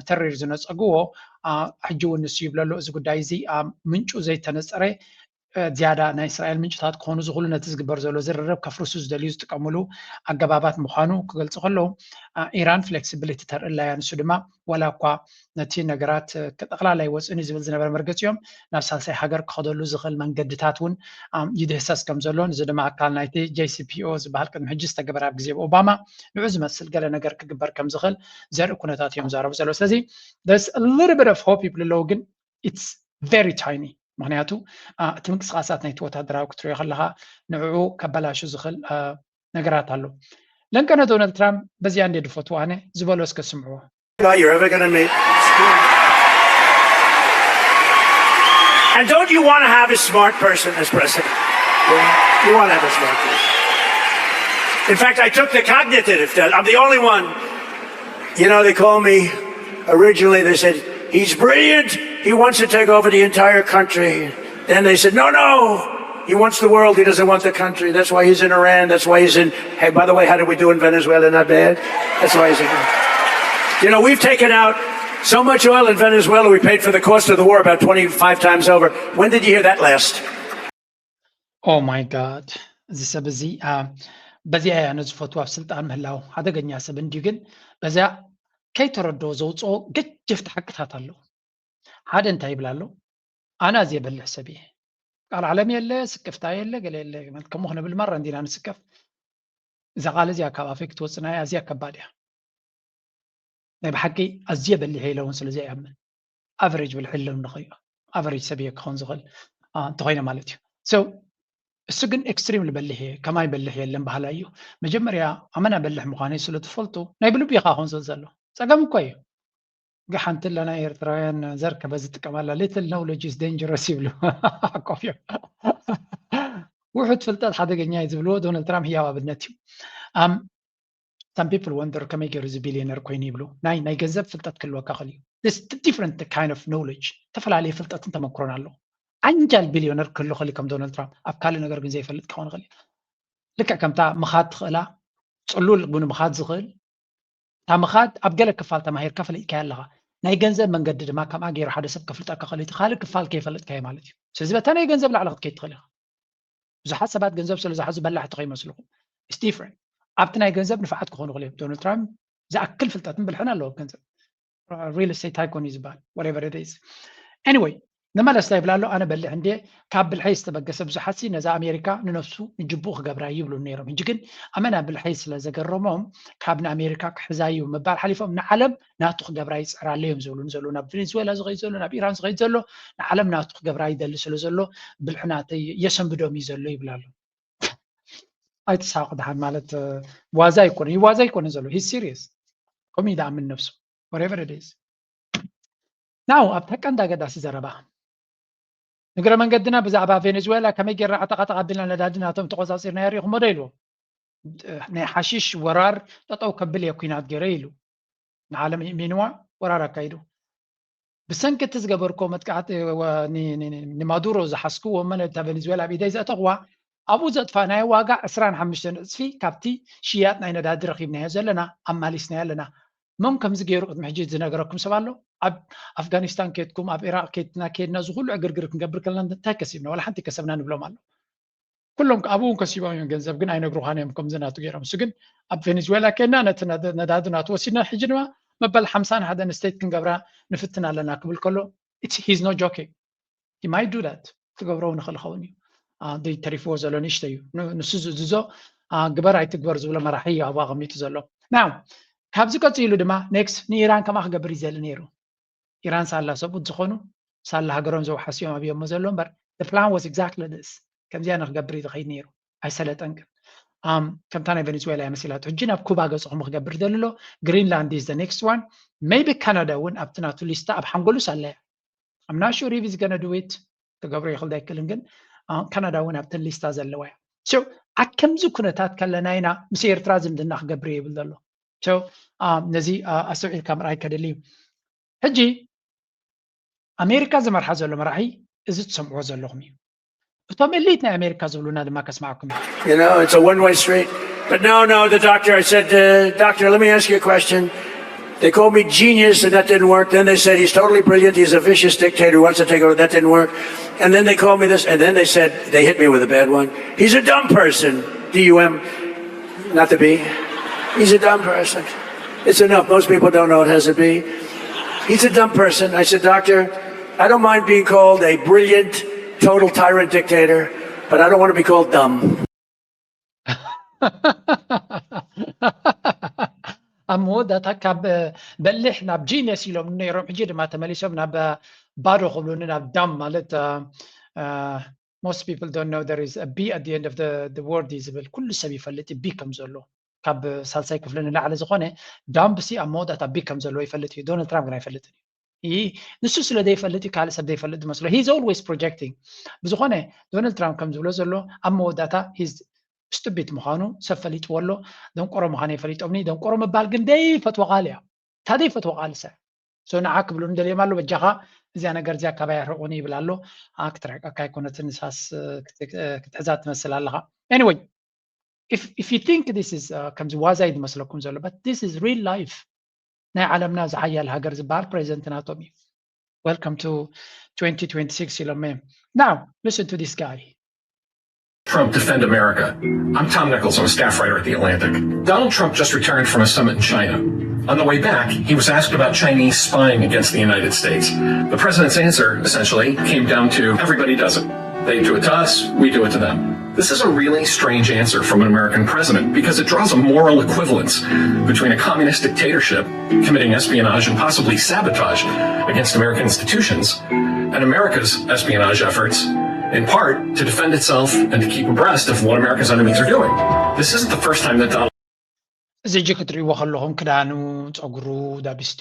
ብተሪር ዝነፀግዎ ሕጂ እውን ንሱ ይብለሉ እዚ ጉዳይ እዚ ምንጩ ዘይተነፀረ ዝያዳ ናይ እስራኤል ምንጭታት ክኾኑ ዝኽእሉ ነቲ ዝግበር ዘሎ ዝርርብ ከፍርሱ ዝደልዩ ዝጥቀምሉ ኣገባባት ምዃኑ ክገልፁ ከለዉ ኢራን ፍሌክሲቢሊቲ ተርእላያ ንሱ ድማ ዋላ እኳ ነቲ ነገራት ጠቕላላ ይወፅእን እዩ ዝብል ዝነበረ መርገፂኦም ናብ ሳልሳይ ሃገር ክኸደሉ ዝኽእል መንገድታት እውን ይድህሰስ ከም ዘሎ እዚ ድማ ኣካል ናይቲ ጄሲፒኦ ዝበሃል ቅድሚ ሕጂ ዝተገበረ ኣብ ግዜ ኦባማ ንዑ ዝመስል ገለ ነገር ክግበር ከም ዝኽእል ዘርኢ ኩነታት እዮም ዛረቡ ዘለዉ ስለዚ little bit of hope ይብሉ ኣለዉ ግን it's very tiny ምክንያቱ እቲ ምንቅስቃሳት ናይቲ ወታደራዊ ክትሪኦ ከለካ ንዕኡ ከበላሹ ዝኽእል ነገራት ኣሎ ለንቀነ ዶናልድ ትራምፕ በዚኣ እንደ ድፈቱ ኣነ ዝበሎ እስከ ስምዕዎ You're ever going to meet. And don't you want to have a smart person as president? You want to have a smart person. In fact, I took the cognitive test. I'm the only one. You know, they called me originally, they said, he's brilliant. He wants to take over the entire country. Then they said, no, no, he wants the world. He doesn't want the country. That's why he's in Iran. That's why he's in. Hey, by the way, how did we do in Venezuela? Not bad. That's why he's in. You know, we've taken out so much oil in Venezuela, we paid for the cost of the war about twenty-five times over. When did you hear that last? Oh my God. እዚ ሰብ እዚ በዚኣ እያ ነዝፈቱ ኣብ ስልጣን ምህላው ሓደገኛ ሰብ እንድዩ ግን በዚኣ ከይተረድኦ ዘውፅኦ ገጀፍቲ ሓቅታት ኣለዉ ሓደ እንታይ ይብል ኣሎ ኣነ ኣዝየ በልሕ ሰብ እየ ቃል ዓለም የለ ስክፍታ የለ ገለ የለ ከምኡ ክነብል ማራ እንዲና ንስከፍ እዛ ቃል እዚኣ ካብ ኣፈይ ክትወፅና እያ ኣዝያ ከባድ እያ ናይ ብሓቂ ኣዝየ በሊሕ ኢለ እውን ስለዚ ኣይኣምን ኣቨሬጅ ብልሒ ኣለዉ ንኸዮ ኣቨሬጅ ሰብ እየ ክኸውን ዝኽእል እንተኾይነ ማለት እዩ so እሱ ግን ኤክስትሪምሊ በሊሕ እየ ከማይ በልሕ የለን ባህላ እዩ መጀመርያ ኣመና በልሕ ምዃነይ ስለ ትፈልጡ ናይ ብልቢ ኢኻ ኾን ስለ ዘሎ ፀገም እኮ እዩ ሓንቲ ለና ኤርትራውያን ዘር ከበዚ ጥቀማላ little knowledge is dangerous ይብሉ ኮፍ እዮም ውሑድ ፍልጠት ሓደገኛ እዩ ዝብልዎ ዶናልድ ትራምፕ ህያው ኣብነት እዩ some people wonder ከመይ ገይሩ እዚ ቢሊዮነር ኮይኑ ይብሉ ናይ ናይ ገንዘብ ፍልጠት ክህልወካ ክእል እዩ different kind of knowledge ዝተፈላለየ ፍልጠትን ተመክሮን ኣሎ ዓንጃል ቢሊዮነር ክህሉ ክእል ከም ዶናልድ ትራምፕ ኣብ ካልእ ነገር ግን ዘይፈልጥ ክኸውን ይኽእል እዩ ልክዕ ከምታ ምኻድ ትኽእላ ፅሉል ቡን ምኻድ ዝኽእል እታ ምኻድ ኣብ ገለ ክፋል ተማሂርካ ፈሊጥካያ ኣለኻ ናይ ገንዘብ መንገዲ ድማ ከምኣ ገይሩ ሓደ ሰብ ከፍልጠካ ከሊቲ ካልእ ክፋል ከይፈለጥካዮ ማለት እዩ። ስለዚ በታ ናይ ገንዘብ ላዕሊ ክትከይድ ትኽእል ኢኻ። ብዙሓት ሰባት ገንዘብ ስለ ዝሓዙ በላሕቲ ከይመስልኩም። It's different። ኣብቲ ናይ ገንዘብ ንፋዓት ክኾኑ ክእል እዮም። ዶናልድ ትራምፕ ዝኣክል ፍልጠትን ብልሕን ኣለዎ። ገንዘብ real estate tycoon እዩ ዝበሃል። Whatever it is። Anyway፣ ንመለስ እንታይ ይብል ኣሎ? ኣነ በሊሕ እንዴ ካብ ብልሐይ ዝተበገሰ ብዙሓት ሲ ነዛ ኣሜሪካ ንነፍሱ ንጅቡኡ ክገብራ ይብሉ ነይሮም። ሕጂ ግን ኣመና ብልሐይ ስለ ዘገረሞም ካብ ንኣሜሪካ ክሕዛ እዩ ምባል ሓሊፎም ንዓለም ናቱ ክገብራ ይፅዕራለ እዮም ዝብሉ ዘሎ። ናብ ቬኔዙዌላ ዝኸይድ ዘሎ፣ ናብ ኢራን ዝኸይድ ዘሎ ንዓለም ናቱ ክገብራ ይደሊ ስለ ዘሎ ብልሒ ናተይ የሰንብዶም እዩ ዘሎ ይብል ኣሎ። ኣይትሳቁ ድሓን ማለት ዋዛ ኣይኮነ ዋዛ ኣይኮነ ዘሎ። He's serious። ከምኡ እዩ ዝኣምን ነብሱ። Whatever it is። ናው ኣብታ ቀንዲ ኣገዳሲ ዘረባ ንግረ መንገድና ብዛዕባ ቬኔዙዌላ ከመይ ጌርና ዓጠቓጠቕ ኣቢልና ነዳዲ ናቶም ተቆጻጺርና የሪኹሞ ዶ ኢልዎ። ናይ ሓሽሽ ወራር ጠጠው ከብል እየ ኩናት ገይረ ኢሉ። ንዓለም ሚንዋ ወራር ኣካይዱ። ብሰንኪ እቲ ዝገበርኮ መጥቃዕቲ ንማዱሮ ዝሓዝክዎ መን እታ ቬኔዙዌላ ኣብ ኢደይ ዘእተኽዋ ኣብኡ ዘጥፋእናዮ ዋጋ ዕስራን ሓሙሽተን እፅፊ ካብቲ ሽያጥ ናይ ነዳዲ ረኺብናዮ ዘለና ኣማሊስናዮ ኣለና። መን ከምዚ ገይሩ ቅድሚ ሕጂ ዝነገረኩም ሰብ ኣሎ? ኣብ ኣፍጋኒስታን ኬድኩም ኣብ ኢራቅ ኬድና ኬድና እዚ ኩሉ ዕግርግር ክንገብር ከለና እንታይ ከሲብና? ዋላ ሓንቲ ከሰብና ንብሎም ኣሎ። ኩሎም ኣብኡ እውን ከሲቦም እዮም ገንዘብ ግን ኣይነግሩኻን እዮም ከምዚ ናቱ ገይሮም። እሱ ግን ኣብ ቬኔዙዌላ ኬድና ነቲ ነዳዲ ናቱ ወሲድና ሕጂ ድማ መበል ሓምሳን ሓደን ስቴት ክንገብራ ንፍትን ኣለና ክብል ከሎ he's not joking. He might do that። ክገብሮ እውን ይኽእል ይኸውን እዩ። ደይ ተሪፍዎ ዘሎ ንእሽቶ እዩ። ንሱ ዝእዝዞ ግበር ኣይትግበር ዝብሎ መራሒ እዩ ኣብኡ ኣቐሚጡ ዘሎ። ናው ካብዚ ቀፂሉ ድማ ኔክስት ንኢራን ከምኣ ክገብር ይዘሊ ነይሩ። ኢራን ሳላ ሰብኡት ዝኾኑ ሳላ ሃገሮም ዘውሓስዮም ኣብዮሞ ዘሎ እምበር plan was exactly this። ከምዚኣ ንክገብር እዩ ዝኸይድ ነይሩ። ኣይሰለጠን ግን ከምታ ናይ ቬኔዙዌላ እያ መሲላቱ። ሕጂ ናብ ኩባ ገፅኹም ክገብር ዘሎ ግሪንላንድ is the next one። Maybe ካናዳ እውን ኣብቲ ናቱ ሊስታ ኣብ ሓንጎሉስ ኣለያ። I'm not sure if he's gonna do it። ክገብሮ ይኽእል ኣይክእልን ግን ካናዳ እውን ኣብተን ሊስታ ዘለዋ እያ። So ኣብ ከምዚ ኩነታት ከለና ኢና ምስ ኤርትራ ዝምድና ክገብር ይብል ዘሎ። So ነዚ ኣስተውዒልካ ምርኣይ ከድሊ እዩ። ሕጂ ኣሜሪካ ዝመርሓ ዘሎ መራሒ እዚ ትሰምዕዎ ዘለኹም እዩ። እቶም ኤሊት ናይ ኣሜሪካ ዝብሉና ድማ ከስማዕኩም እዩ። You know, it's a one-way street. But no, no, the doctor, I said, uh, Doctor, let me ask you a question. They called me genius and that didn't work. Then they said he's totally brilliant. He's a vicious dictator who wants to take over. That didn't work. And then they called me this, and then they said, they hit me with a bad one. He's a dumb person. D U M, not the B. He's a dumb person. It's enough. Most people don't know it has a B. He's a dumb person. I said, Doctor, I don't mind being called a brilliant, total tyrant dictator, but I don't want to be called dumb. ኣብ መወዳእታ ካብ በሊሕ ናብ ጂነስ ኢሎም ነይሮም። ሕጂ ድማ ተመሊሶም ናብ ባዶ ክብሉኒ ናብ ዳም ማለት most people don't know there is a B at the end of the word እዩ ዝብል ኩሉ ሰብ ይፈልጥ ቢ ከም ዘሎ ካብ ሳልሳይ ክፍሊ ንላዕሊ ዝኾነ ዳምፕ ሲ ኣብ መወዳእታ ቢ ከም ዘለዎ ይፈልጥ እዩ። ዶናልድ ትራምፕ ግን ኣይፈልጥን እዩ። ንሱ ስለ ዘይፈልጥ እዩ ካልእ ሰብ ዘይፈልጥ ዝመስሎ። He's always projecting። ብዝኾነ ዶናልድ ትራምፕ ከም ዝብሎ ዘሎ ኣብ መወዳእታ stupid ምዃኑ ሰብ ፈሊጥዎ ኣሎ። ደንቆሮ ምዃነይ ፈሊጦምኒ። ደንቆሮ ምባል ግን ዘይፈትዎ ቃል እያ። እታ ዘይፈትዎ ቃል ሰ so ንዓ ክብሉ እንደልዮም ኣሎ። በጃኻ እዚኣ ነገር እዚኣ ካባይ ኣርሕቑኒ ይብል ኣሎ። ክትርሕቀካ ኣይኮነትን ንሳስ ክትሕዛ ትመስል ኣለኻ። Anyway if you think this is ከምዚ ዋዛ እዩ ዝመስለኩም ዘሎ but this is real life። ናይ ዓለምና ዝሓያል ሃገር ዝበሃል ፕሬዚደንት ናቶም እዩ። Welcome to twenty twenty-six ኢሎም እዮም። Now listen to this guy. Trump defend America. I'm Tom Nichols. I'm a staff writer at The Atlantic. Donald Trump just returned from a summit in China. On the way back, he was asked about Chinese spying against the United States. The president's answer, essentially, came down to everybody does it. They do it to us, we do it to them. This is a really strange answer from an American president because it draws a moral equivalence between a communist dictatorship committing espionage and possibly sabotage against American institutions and America's espionage efforts, in part, to defend itself and to keep abreast of what America's enemies are doing. This isn't the first time that Donald እዚ ሕጂ ክትርእይዎ ከለኹም ክዳኑ፣ ፀጉሩ፣ ዳቢስቱ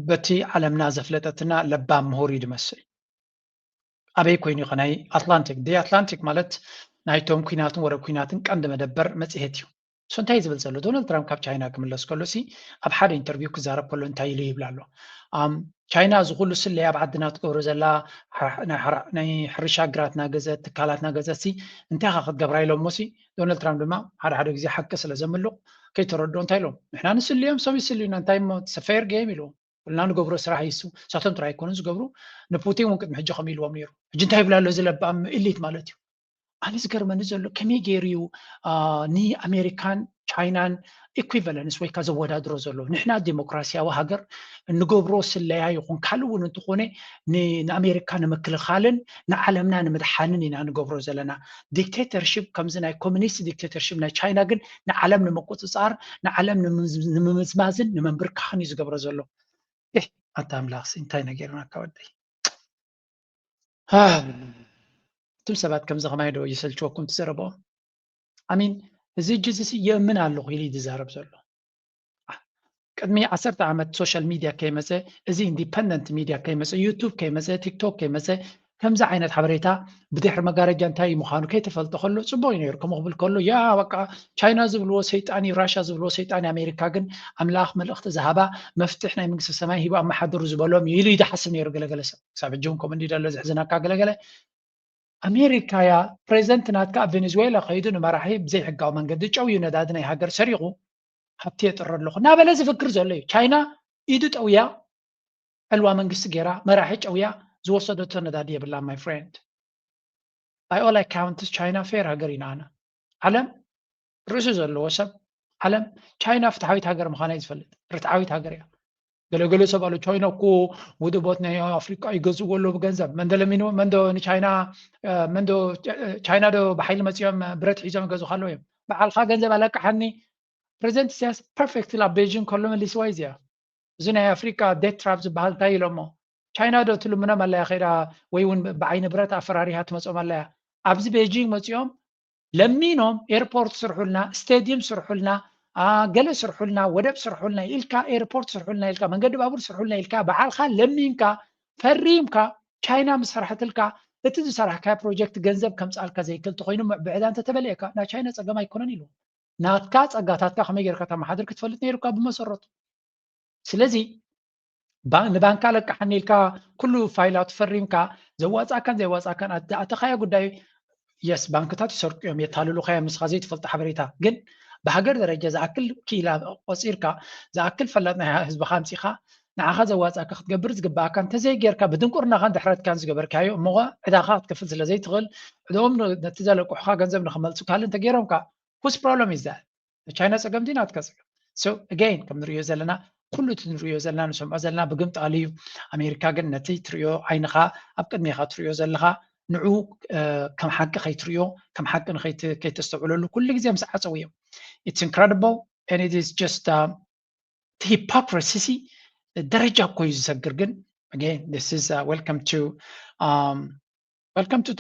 በቲ ዓለምና ዘፍለጠትና ለባም ምሁር እዩ ዝመስል። ኣበይ ኮይኑ እዩ ከ ናይ ኣትላንቲክ ዲ ኣትላንቲክ ማለት ናይቶም ኩናትን ወረ ኩናትን ቀንዲ መደበር መፅሄት እዩ። So እንታይ ዝብል ዘሎ ዶናልድ ትራምፕ ካብ ቻይና ክምለስ ከሎ ሲ ኣብ ሓደ ኢንተርቪው ክዛረብ ከሎ እንታይ ኢሉ ይብል ኣሎ። ቻይና እዚ ኩሉ ስለያ ኣብ ዓድና ትገብሮ ዘላ ናይ ሕርሻ ግራትና ገዘት ትካላትና ገዘት ሲ እንታይ ካ ክትገብራ ኢሎሞ ሲ ዶናልድ ትራምፕ ድማ ሓደ ሓደ ግዜ ሓቂ ስለ ዘምልቕ ከይተረድኦ እንታይ ኢሎም ንሕና ንስልዮም ሰብ ይስልዩና እንታይ ሞ it's a fair game ኢልዎም። ኩልና ንገብሮ ስራሕ እዩ እሱ። ንሳቶም ጥራይ ኣይኮኑን ዝገብሩ፣ ንፑቲን እውን ቅድሚ ሕጂ ከምኡ ኢልዎም ነይሩ። ሕጂ እንታይ ይብላ ኣሎ እዚ ለባም ኢሊት ማለት እዩ። ኣነ ዝገርመኒ ዘሎ ከመይ ገይሩ እዩ ንኣሜሪካን ቻይናን ኢኩቨለንስ ወይ ከዓ ዘወዳድሮ ዘሎ? ንሕና ዲሞክራሲያዊ ሃገር እንገብሮ ስለያ ይኹን ካልእ እውን እንተኾነ ንኣሜሪካ ንምክልኻልን ንዓለምና ንምድሓንን ኢና ንገብሮ ዘለና። ዲክቴተርሽፕ ከምዚ ናይ ኮሚኒስት ዲክቴተርሽፕ ናይ ቻይና ግን ንዓለም ንምቁፅፃር ንዓለም ንምምዝማዝን ንምንብርካኽን እዩ ዝገብሮ ዘሎ። ኣታ ኣምላኽ እንታይ ነጌርና ካወደይ እቱም ሰባት ከምዚ ከማይ ዶ ይሰልችወኩም ትዘረብኦ? ኣሚን እዚ እጅ እዚ የእምን ኣለኹ ኢሉ ዝዛረብ ዘሎ። ቅድሚ ዓሰርተ ዓመት ሶሻል ሚድያ ከይመፀ፣ እዚ ኢንዲፐንደንት ሚድያ ከይመፀ፣ ዩቱብ ከይመፀ፣ ቲክቶክ ከይመፀ፣ ከምዚ ዓይነት ሓበሬታ ብድሕሪ መጋረጃ እንታይ ምዃኑ ከይተፈልጠ ከሎ ፅቡቅ እዩ ነይሩ። ከምኡ ክብል ከሎ ያ በቃ ቻይና ዝብልዎ ሰይጣን እዩ፣ ራሻ ዝብልዎ ሰይጣን እዩ፣ ኣሜሪካ ግን ኣምላኽ መልእኽቲ ዝሃባ መፍትሕ ናይ መንግስቲ ሰማይ ሂቡ ኣመሓድሩ ዝበሎም እዩ ኢሉ እዩ ዝሓስብ ነይሩ ገለገለ ሰብ። ክሳብ ሕጂ እውን ከምኡ እንዲ ዘሎ ዘሕዝነካ ገለገለ ኣሜሪካ እያ ፕሬዚደንት ናትካ ኣብ ቬኔዙዌላ ከይዱ ንመራሒ ብዘይሕጋዊ መንገዲ ጨውዩ ነዳዲ ናይ ሃገር ሰሪቑ ሃብቲ የጥረ ኣለኹ እናበለ ዝፍክር ዘሎ እዩ። ቻይና ኢዱ ጠውያ ዕልዋ መንግስቲ ገይራ መራሒ ጨውያ ዝወሰደቶ ነዳዲ የብላ my friend። By all accounts ቻይና ፌር ሃገር ኢና ኣና ዓለም ርእሲ ዘለዎ ሰብ ዓለም ቻይና ፍትሓዊት ሃገር ምዃና እዩ ዝፈልጥ። ርትዓዊት ሃገር እያ። ገለገለ ሰብ ኣሎ ቻይና እኮ ውድቦት ናይ ኣፍሪቃ ይገዝእዎ ኣለዉ ብገንዘብ። መንዶ ለሚንዎ መንዶ ንቻይና መንዶ ቻይና ዶ ብሓይሊ መፂኦም ብረት ሒዞም ይገዙ ካለዉ እዮም። በዓልካ ገንዘብ ኣለቅሓኒ። ፕሬዚደንት ኢሳያስ ፐርፌክትሊ ኣብ ቤጂንግ ከሎ መሊስዋ እዩ እዚኣ። እዚ ናይ ኣፍሪቃ ዴት ትራፕ ዝበሃል እንታይ ኢሎሞ? ቻይና ዶ ትልምኖም ኣለያ ከይዳ ወይ እውን ብዓይኒ ብረት ኣፈራሪሃ ትመፅኦም ኣለያ? ኣብዚ ቤጂንግ መፂኦም ለሚኖም ኤርፖርት ስርሑልና፣ ስቴድየም ስርሑልና፣ ገለ ስርሑልና፣ ወደብ ስርሑልና ኢልካ፣ ኤርፖርት ስርሑልና ኢልካ፣ መንገዲ ባቡር ስርሑልና ኢልካ፣ በዓልካ ለሚንካ ፈሪምካ ቻይና ምስ ሰራሕትልካ እቲ ዝሰራሕካዮ ፕሮጀክት ገንዘብ ከምፅኣልካ ዘይክእል ተኮይኑ ምዕብዕዳ እንተተበልየካ ናይ ቻይና ፀገም ኣይኮነን ኢሉ። ናትካ ፀጋታትካ ከመይ ጌርካ ተመሓድር ክትፈልጥ ነይሩካ ብመሰረቱ። ስለዚ ንባንካ ለቅሓኒ ኢልካ ኩሉ ፋይላት ፈሪምካ ዘዋፃእካን ዘይዋፃእካን ኣተኻያ ጉዳይ የስ ባንክታት ይሰርቁ እዮም የታልሉካ እዮም ንስኻ ዘይትፈልጦ ሓበሬታ ግን ብሃገር ደረጃ ዝኣክል ክኢላ ቆፂርካ ዝኣክል ፈላጥ ናይ ህዝብኻ ኣምፂኻ ንዓኻ ዘዋፃእካ ክትገብር ዝግባኣካ እንተዘይጌርካ ብድንቁርናኻን ድሕረትካን ዝገበርካዮ እሞ ዕዳኻ ክትከፍል ስለዘይትኽእል ዕድኦም ነቲ ዘለቅሑኻ ገንዘብ ንክመልሱካል እንተገይሮምካ whose problem is that? ቻይና ፀገም ድዩ ናትካ ፀገም? So again ከም ንሪኦ ዘለና ኩሉ እቲ ንሪኦ ዘለና ንሰምዖ ዘለና ብግምጣል እዩ። ኣሜሪካ ግን ነቲ ትሪኦ ዓይንኻ ኣብ ቅድሜኻ ትሪኦ ዘለኻ ንዑ ከም ሓቂ ከይትሪኦ ከም ሓቂ ከይተስተውዕለሉ ኩሉ ግዜ ምስ ዓፀው እዮም። It's incredible and it is just hypocrisy ደረጃ እኮ እዩ ዝሰግር ግን again this is welcome to um, Welcome to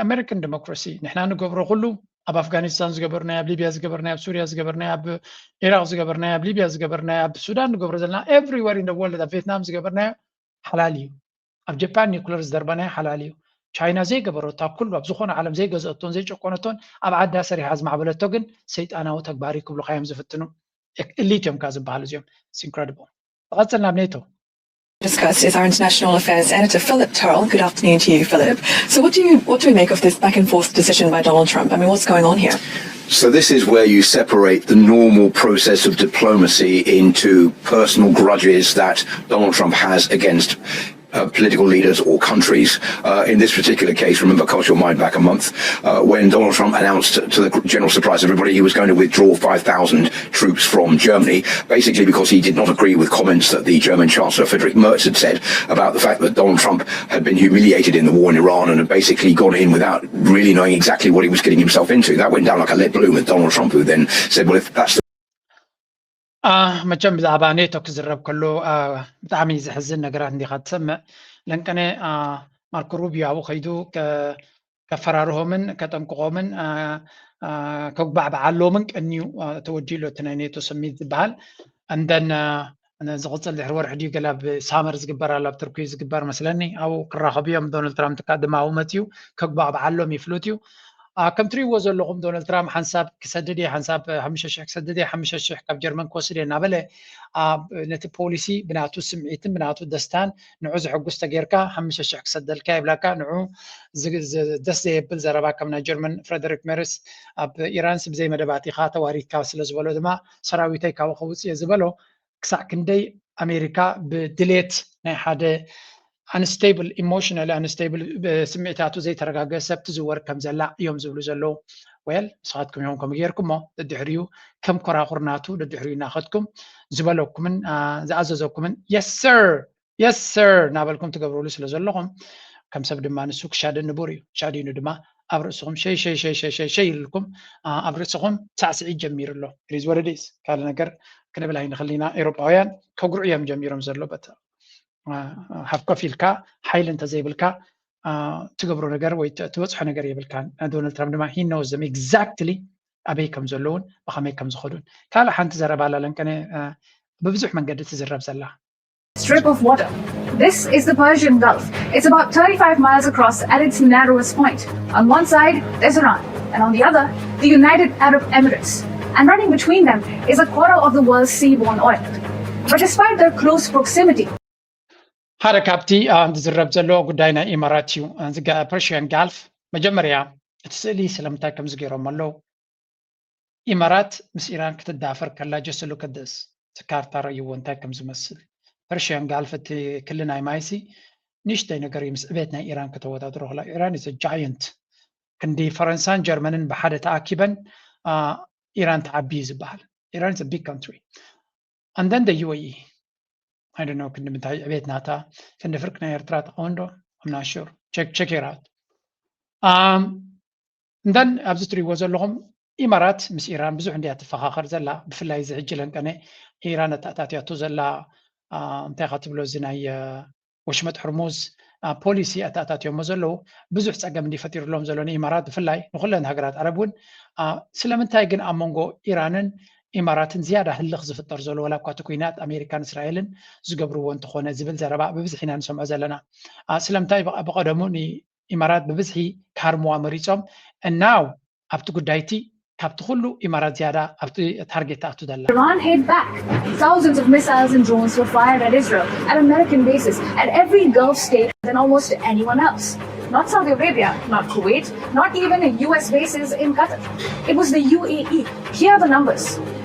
American democracy ንሕና ንገብሮ ኩሉ ኣብ ኣፍጋኒስታን ዝገበርናዮ ኣብ ሊብያ ዝገበርናዮ ኣብ ሱርያ ዝገበርናዮ ኣብ ኢራቅ ዝገበርናዮ ኣብ ሊብያ ዝገበርናዮ ኣብ ሱዳን ንገብሮ ዘለና everywhere in the world ኣብ ቬትናም ዝገበርናዮ ሓላል እዩ ኣብ ጀፓን ኒኩለር ዝደርበናዮ ሓላል እዩ ቻይና ዘይገበረቶ ኣብ ኩሉ ኣብ ዝኾነ ዓለም ዘይገዘአቶን ዘይጨቆነቶን ኣብ ዓዳ ሰሪሓ ዝማዕበለቶ ግን ሰይጣናዊ ተግባር እዩ ክብሉካ እዮም ዝፍትኑ እሊት እዮም ካ ዝበሃሉ እዚኦም incredible ተቐጽልና ኣብ ኔቶ discuss is our international affairs editor, Philip Turrell. Good afternoon to you, Philip. So, what do you what do we make of this back and forth decision by Donald Trump? I mean, what's going on here? So this is where you separate the normal process of diplomacy into personal grudges that Donald Trump has against uh, political leaders or countries. Uh, in this particular case, remember, cast your mind back a month uh, when Donald Trump announced, to the general surprise of everybody, he was going to withdraw five thousand troops from Germany, basically because he did not agree with comments that the German Chancellor Friedrich Merz had said about the fact that Donald Trump had been humiliated in the war in Iran and had basically gone in without really knowing exactly what he was getting himself into. That went down like a lead balloon with Donald Trump, who then said, well, if that's the መቸም ብዛዕባ ኔቶ ክዝረብ ከሎ ብጣዕሚ ዘሕዝን ነገራት እንዲኻ ትሰምዕ ለንቀነ ማርኮ ሩቢዮ ኣብኡ ከይዱ ከፈራርሆምን ከጠንቅቆምን ከጉባዕብዓሎምን ቀንዩ ተወዲሉ እቲ ናይ ኔቶ ሰሚት ዝበሃል እንደን ዝቕፅል ድሕሪ ወርሒ ድዩ ገለ ኣብ ሳመር ዝግበር ኣሎ ኣብ ትርኩይ ዝግበር መስለኒ ኣብኡ ክራኸቡ እዮም ዶናልድ ትራምፕ ድማ ኣብኡ መፅዩ ከጉባዕብዓሎም ይፍሉጥ እዩ ከም ትሪእዎ ዘለኹም ዶናልድ ትራምፕ ሓንሳብ ክሰድድ እየ ሓንሳብ ሓሙሽተ ሽሕ ክሰድድ እየ ሓሙሽተ ሽሕ ካብ ጀርመን ክወስድ እየ እናበለ ነቲ ፖሊሲ ብናቱ ስምዒትን ብናቱ ደስታን ንዑ ዘሐጉስ ተጌርካ ሓሙሽተ ሽሕ ክሰደልካ ይብለካ ንዑ ደስ ዘየብል ዘረባ ከም ናይ ጀርመን ፍረደሪክ ሜርስ ኣብ ኢራንስ ብዘይ መደባት ኢኻ ተዋሪድካ ስለ ዝበሎ ድማ ሰራዊተይ ካብኡ ከውፅእ እየ ዝበሎ ክሳዕ ክንደይ ኣሜሪካ ብድሌት ናይ ሓደ unstable, emotionally unstable፣ ስምዒታቱ ዘይተረጋገ ሰብ ትዝወር ከም ዘላ እዮም ዝብሉ ዘለዉ። Well፣ ንስኻትኩም ኢኹም ከምኡ ጌርኩሞ። ደድሕሪኡ ከም ኮራኹር ናቱ ደድሕሪኡ እናኸድኩም ዝበለኩምን ዝኣዘዘኩምን yes sir፣ yes sir እናበልኩም ትገብሩሉ ስለ ዘለኹም፣ ከም ሰብ ድማ ንሱ ክሻደ ንቡር እዩ። ሻዲኑ ድማ ኣብ ርእስኹም ሸይ ሸይ ሸይ ሸይ ሸይ ሸይ ኢልኩም ኣብ ርእስኹም ሳዕስዒት ጀሚሩ ኣሎ። It is what it is። ካልእ ነገር ክንብል ኣይንኽእል ኢና። ኤውሮጳውያን ከጉርዑ እዮም ጀሚሮም ዘሎ። በታ ሃፍ ኮፍ ኢልካ ሓይሊ እንተዘይብልካ ትገብሮ ነገር ወይ ትበፅሖ ነገር የብልካን። ዶናልድ ትራምፕ ድማ he knows them exactly ኣበይ ከም ዘለውን ብኸመይ ከም ዝኸዱን። ካልእ ሓንቲ ዘረባ ኣላ ለንቀነ ብብዙሕ መንገዲ ትዝረብ ዘላ። Strip of water. This is the Persian Gulf. It's about thirty-five miles across at its narrowest point. On one side, there's Iran, and on the other, the United Arab Emirates. And running between them is a quarter of the world's seaborne oil. But despite their close proximity, ሓደ ካብቲ ዝዝረብ ዘሎ ጉዳይ ናይ ኢማራት እዩ። Persian Gulf መጀመርያ እቲ ስእሊ ስለምንታይ ከምዚ ገይሮም ኣለዉ? ኢማራት ምስ ኢራን ክትዳፈር ከላ just look at this፣ እቲ ካርታ ረእይዎ እንታይ ከም ዝመስል። Persian Gulf እቲ ክሊ ናይ ማይሲ ንእሽተይ ነገር እዩ ምስ ዕቤት ናይ ኢራን ከተወዳድሮ ከላ። ኢራን is a giant። ክንዲ ፈረንሳን ጀርመንን ብሓደ ተኣኪበን ኢራን ትዓቢ እዩ ዝበሃል። Iran is a big country። And then the U A E፣ I don't know ክንዲ ምንታይ ዕቤት ናታ፣ ክንዲ ፍርቂ ናይ ኤርትራ ትኸውን ዶ? I'm not sure። Check it out። And then ኣብዚ ትሪእዎ ዘለኹም ኢማራት ምስ ኢራን ብዙሕ እንድያ ትፈኻኸር ዘላ። ብፍላይ እዚ ሕጂ ለንቀነ ኢራን ኣተኣታትያቶ ዘላ እንታይ ኢኻ ትብሎ፣ እዚ ናይ ወሽመጥ ሕርሙዝ ፖሊሲ ኣተኣታትዮሞ ዘለዉ ብዙሕ ፀገም እንዲ ፈጢሩሎም ዘሎ ንኢማራት፣ ብፍላይ ንኩለን ሃገራት ዓረብ እውን። ስለምንታይ ግን ኣብ መንጎ ኢራንን ኢማራትን ዝያዳ ህልኽ ዝፍጠር ዘሎ፣ ዋላ እኳ እቲ ኩናት ኣሜሪካን እስራኤልን ዝገብርዎ እንተኾነ ዝብል ዘረባ ብብዝሒ ኢና ንሰምዖ ዘለና። ስለምንታይ ብቐደሙ ንኢማራት ብብዝሒ ክሃርምዋ መሪፆም፣ እናው ኣብቲ ጉዳይ እቲ ካብቲ ኩሉ ኢማራት ዝያዳ ኣብቲ ታርጌት ትኣቱ ዘላ። Iran hit back. Thousands of missiles and drones were fired at Israel, at American bases, at every Gulf state than almost anyone else. Not Saudi Arabia, not Kuwait, not even U S bases in Qatar. It was the U A E. Here are the numbers.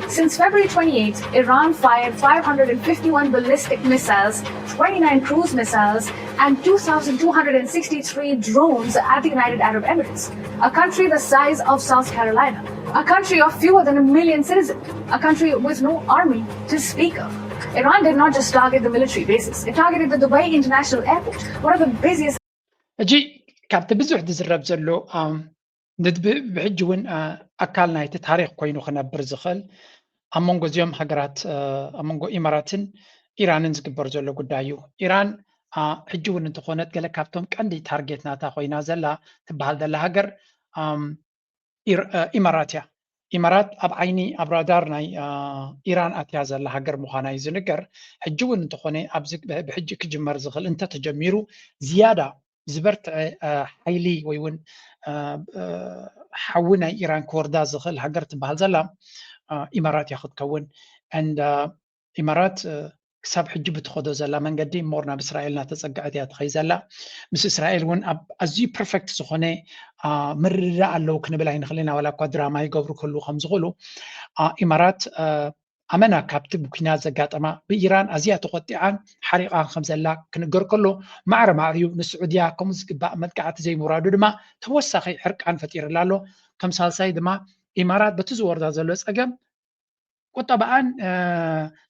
Since February twenty-eighth, Iran fired five hundred and fifty-one ballistic missiles, twenty-nine cruise missiles, and two thousand two hundred and sixty-three drones at the United Arab Emirates, a country the size of South Carolina, a country of fewer than a million citizens, a country with no army to speak of. Iran did not just target the military bases, it targeted the Dubai International Airport, one of the busiest ሕጂ ካብቲ ብዙሕ ዝዝረብ ዘሎ ብሕጂ እውን ኣካል ናይቲ ታሪክ ኮይኑ ክነብር ዝኽእል ኣብ መንጎ እዚኦም ሃገራት፣ ኣብ መንጎ ኢማራትን ኢራንን ዝግበር ዘሎ ጉዳይ እዩ። ኢራን ሕጂ እውን እንተኾነት ገለ ካብቶም ቀንዲ ታርጌት ናታ ኮይና ዘላ ትበሃል ዘላ ሃገር ኢማራት እያ። ኢማራት ኣብ ዓይኒ ኣብ ራዳር ናይ ኢራን ኣትያ ዘላ ሃገር ምዃና እዩ ዝንገር። ሕጂ እውን እንተኾነ ኣብዚ ብሕጂ ክጅመር ዝኽእል እንተተጀሚሩ ዝያዳ ዝበርትዐ ሓይሊ ወይ እውን ሓዊ ናይ ኢራን ክወርዳ ዝኽእል ሃገር ትበሃል ዘላ ኢማራት እያ ክትከውን። And ኢማራት ክሳብ ሕጂ ብትኸዶ ዘላ መንገዲ more ናብ እስራኤል እናተፀግዐት እያ ትኸይ ዘላ። ምስ እስራኤል እውን ኣብ ኣዝዩ ፐርፌክት ዝኾነ ምርድዳእ ኣለዉ ክንብል ኣይንኽእል ኢና። ዋላ እኳ ድራማ ይገብሩ ከሉ ከም ዝኽእሉ ኢማራት ኣመና ካብቲ ብኲናት ዘጋጠማ ብኢራን ኣዝያ ተቖጢዓን ሓሪቓን ከም ዘላ ክንገር ከሎ ማዕረ ማዕሪኡ ንስዑድያ ከምኡ ዝግባእ መጥቃዕቲ ዘይምውራዱ ድማ ተወሳኺ ሕርቃን ፈጢርላ ኣሎ። ከም ሳልሳይ ድማ ኢማራት በቲ ዝወርዳ ዘሎ ጸገም ቁጠባኣን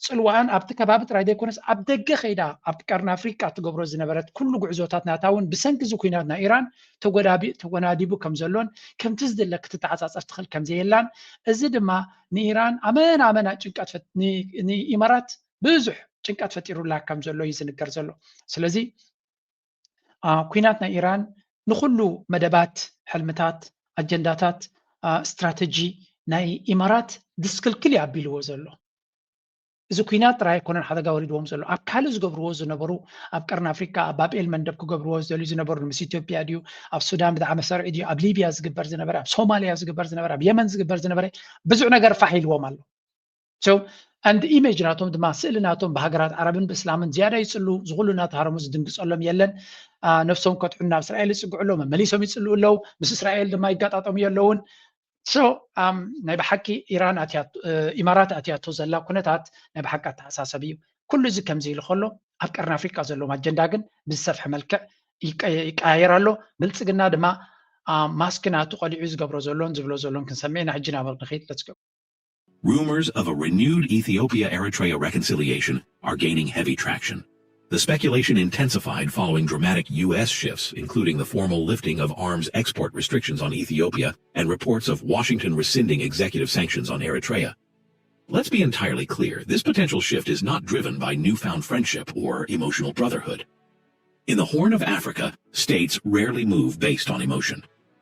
ጽልዋኣን ኣብቲ ከባቢ ጥራይ ዘይኮነስ ኣብ ደገ ከይዳ ኣብ ቀርኒ ኣፍሪቃ ትገብሮ ዝነበረት ኩሉ ጉዕዞታት ናታ እውን ብሰንኪ እዚ ኲናት ናይ ኢራን ተጎዳቢ- ተጎናዲቡ ከም ዘሎን ከምቲ ዝድለ ክትተዓጻጸፍ ትኽእል ከም ዘየላን እዚ ድማ ንኢራን ኣመና ኣመና ጭንቀት ፈት- ን- ንኢማራት ብዙሕ ጭንቀት ፈጢሩላ ከም ዘሎ እዩ ዝንገር ዘሎ። ስለዚ አ፣ ኲናት ናይ ኢራን ንኹሉ መደባት፣ ሕልምታት፣ ኣጀንዳታት፣ አ፣ ስትራተጂ ናይ ኢማራት ድስክልክል እዩ ኣቢልዎ ዘሎ። እዚ ኲናት ጥራይ ኣይኮነን ሓደጋ ወሪድዎም ዘሎ። ኣብ ካልእ ዝገብርዎ ዝነበሩ፣ ኣብ ቀርኒ ኣፍሪካ፣ ኣብ ባብኤል መንደብ ክገብርዎ ዝደልዩ ዝነበሩ፣ ምስ ኢትዮጵያ ድዩ፣ ኣብ ሱዳን ብዛዕባ መሰርዒ ድዩ፣ ኣብ ሊብያ ዝግበር ዝነበረ፣ ኣብ ሶማልያ ዝግበር ዝነበረ፣ ኣብ የመን ዝግበር ዝነበረ ብዙሕ ነገር ፋሕ ኢልዎም ኣሎ። So and ኢሜጅ ናቶም ድማ ስእሊ ናቶም ብሃገራት ዓረብን ብእስላምን ዝያዳ ይፅሉ። ዝኹሉ እናተሃረሙ ዝድንግፀሎም የለን። አ፣ ነብሶም ከጥዑ ናብ እስራኤል ይፅግዑ ኣለዉ፣ መመሊሶም ይፅልኡ ኣለዉ። ምስ እስራኤል ድማ ይጋጣጠሙ የለውን። So um, ናይ ብሓቂ ኢራን ኣትያ- እ፣ ኢማራት ኣትያቶ ዘላ ኩነታት ናይ ብሓቂ ኣተሓሳሰብ እዩ። ኩሉ እዚ ከምዚ ኢሉ ከሎ ኣብ ቀርኒ ኣፍሪቃ ዘለዎም ኣጀንዳ ግን ብዝሰፍሐ መልክዕ ይቀያየር ኣሎ። ብልፅግና ድማ ማስክ ናቱ ቀሊዑ ዝገብሮ ዘሎን ዝብሎ ዘሎን ክንሰምዕ ኢና። ሕጂ ናበቕ ንኸይድ። Let's go. Rumors of a renewed Ethiopia Eritrea reconciliation are gaining heavy traction. The speculation intensified following dramatic U S shifts, including the formal lifting of arms export restrictions on Ethiopia and reports of Washington rescinding executive sanctions on Eritrea. Let's be entirely clear, this potential shift is not driven by newfound friendship or emotional brotherhood. In the Horn of Africa, states rarely move based on emotion.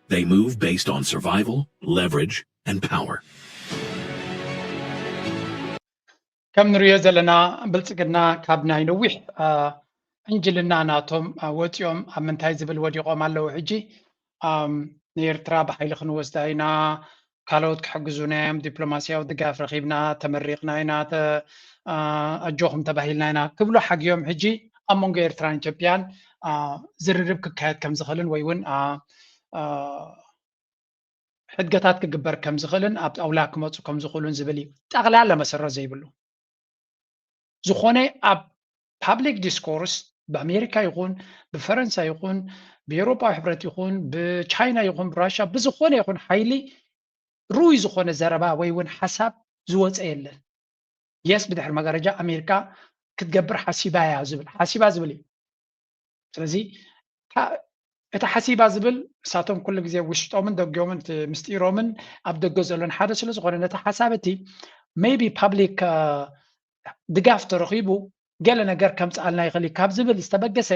They move based on survival, leverage, and power. ከም ንሪኦ ዘለና ብልፅግና ካብ ናይ ነዊሕ ዕንጅልና ናቶም ወፂኦም ኣብ ምንታይ ዝብል ወዲቖም ኣለዉ። ሕጂ ንኤርትራ ብሓይሊ ክንወስዳ ኢና፣ ካልኦት ክሕግዙና እዮም፣ ዲፕሎማስያዊ ድጋፍ ረኺብና፣ ተመሪቕና ኢና፣ ኣጆኹም ተባሂልና ኢና ክብሉ ሓግዮም። ሕጂ ኣብ መንጎ ኤርትራን ኢትዮጵያን ዝርርብ ክካየድ ከም ዝኽእልን ወይ እውን ሕድገታት ክግበር ከም ዝኽእልን ኣብ ጣውላ ክመፁ ከም ዝኽእሉን ዝብል እዩ። ጠቕላላ መሰረት ዘይብሉ ዝኾነ ኣብ ፓብሊክ ዲስኮርስ ብኣሜሪካ ይኹን ብፈረንሳ ይኹን ብኤውሮፓዊ ሕብረት ይኹን ብቻይና ይኹን ብራሻ ብዝኾነ ይኹን ሓይሊ ርኡይ ዝኾነ ዘረባ ወይ እውን ሓሳብ ዝወፀ የለን። የስ ብድሕሪ መጋረጃ ኣሜሪካ ክትገብር ሓሲባ እያ ዝብል ሓሲባ ዝብል እዩ። ስለዚ እቲ ሓሲባ ዝብል እሳቶም ኩሉ ግዜ ውሽጦምን ደጊኦምን እቲ ምስጢሮምን ኣብ ደገ ዘሎን ሓደ ስለ ዝኾነ ነቲ ሓሳብ እቲ maybe ፓብሊክ ድጋፍ ተረኺቡ ገለ ነገር ከምፅኣልና ይኽእል ካብ ዝብል ዝተበገሰ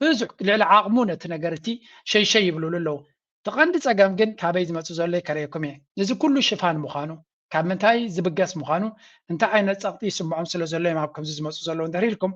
ብዙሕ ልዕሊ ዓቕሙ ነቲ ነገር እቲ ሸይሸይ ይብልሉ ኣለዉ። እቲ ቀንዲ ፀገም ግን ካበይ ዝመፁ ዘሎ ከርእየኩም እየ። እዚ ኩሉ ሽፋን ምዃኑ ካብ ምንታይ ዝብገስ ምዃኑ እንታይ ዓይነት ፀቕጢ ይስምዖም ስለ ዘሎ እዮም ኣብ ከምዚ ዝመፁ ዘለዉ እንድሕር ኢልኩም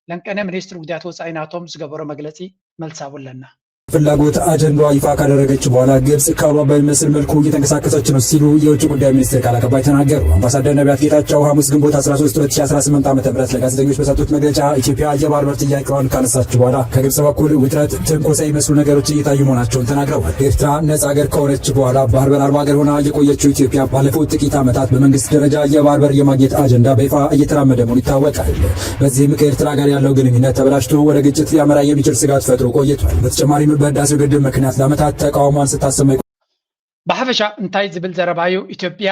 ለንቀነ ሚኒስትሪ ጉዳያት ወፃኢ ናቶም ዝገበሮ መግለፂ መልሳቡ ኣለና። ፍላጎት አጀንዳዋ ይፋ ካደረገች በኋላ ግብጽ ካባ በሚመስል መልኩ እየተንቀሳቀሰች ነው ሲሉ የውጭ ጉዳይ ሚኒስቴር ቃል አቀባይ ተናገሩ። አምባሳደር ነቢያት ጌታቸው ሐሙስ ግንቦት አስራ ሶስት ሁለት ሺ አስራ ስምንት ዓመተ ምህረት ለጋዜጠኞች በሰጡት መግለጫ ኢትዮጵያ የባህር በር ጥያቄዋን ካነሳች በኋላ ከግብጽ በኩል ውጥረት፣ ትንኮሳ የሚመስሉ ነገሮች እየታዩ መሆናቸውን ተናግረዋል። ኤርትራ ነጻ ሀገር ከሆነች በኋላ ባህር በር አልባ ሀገር ሆና የቆየችው ኢትዮጵያ ባለፉት ጥቂት ዓመታት በመንግስት ደረጃ የባህር በር የማግኘት አጀንዳ በይፋ እየተራመደ መሆኑ ይታወቃል። በዚህም ከኤርትራ ጋር ያለው ግንኙነት ተበላሽቶ ወደ ግጭት ሊያመራ የሚችል ስጋት ፈጥሮ ቆይቷል። በተጨማሪም በህዳሴው ግድብ ምክንያት ለዓመታት ተቃውሞዋን ስታሰማ ብሓፈሻ እንታይ ዝብል ዘረባ እዩ? ኢትዮጵያ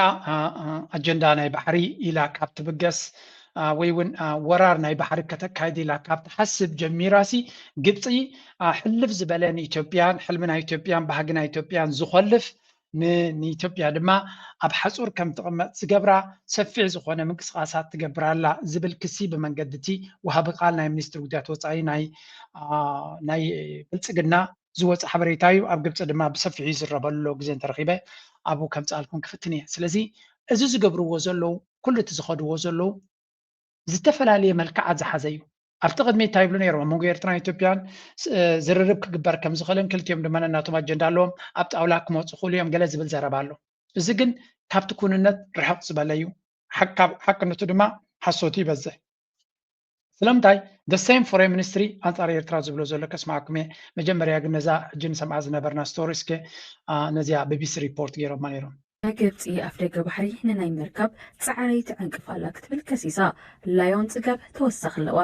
ኣጀንዳ ናይ ባሕሪ ኢላ ካብ ትብገስ ወይ እውን ወራር ናይ ባሕሪ ከተካይድ ኢላ ካብ ትሓስብ ጀሚራሲ ግብፂ ሕልፍ ዝበለ ንኢትዮጵያን ሕልሚ ናይ ኢትዮጵያን ባህጊ ናይ ኢትዮጵያን ዝኾልፍ ንኢትዮጵያ ድማ ኣብ ሓፁር ከም ትቕመጥ ዝገብራ ሰፊሕ ዝኾነ ምንቅስቃሳት ትገብር ኣላ ዝብል ክሲ ብመንገዲ እቲ ወሃቢ ቃል ናይ ሚኒስትሪ ጉዳያት ወፃኢ ናይ ብልፅግና ዝወፀ ሓበሬታ እዩ። ኣብ ግብፂ ድማ ብሰፊሑ ይዝረበሉ ኣሎ። ግዜ እንተረኺበ ኣብኡ ከምፅኣልኩም ክፍትን እየ። ስለዚ እዚ ዝገብርዎ ዘለዉ ኩሉ እቲ ዝኸድዎ ዘለዉ ዝተፈላለየ መልክዓት ዝሓዘ እዩ። ኣብቲ ቅድሚ እንታይ ይብሉ ነይሮም? ኣብ መንጎ ኤርትራን ኢትዮጵያን ዝርርብ ክግበር ከም ዝኽእልን ክልቲኦም ድማ ነናቶም ኣጀንዳ ኣለዎም ኣብ ጣውላ ክመፁ ክእሉ እዮም ገለ ዝብል ዘረባ ኣሎ። እዚ ግን ካብቲ ኩንነት ርሕቕ ዝበለ እዩ። ሓቅነቱ ድማ ሓሶቱ ይበዝሕ። ስለምንታይ the same foreign ministry ኣንፃር ኤርትራ ዝብሎ ዘሎ ከስማዕኩም እየ። መጀመርያ ግን ነዛ ሕጂ ንሰምዓ ዝነበርና ስቶሪ እስከ ነዚኣ ቢቢሲ ሪፖርት ገይሮማ ነይሮም። ግብፂ ኣፍደገ ባሕሪ ንናይ መርከብ ፃዕሪ ትዕንቅፍ ኣላ ክትብል ከሲሳ። ላዮን ፅጋብ ተወሳኺ ኣለዋ።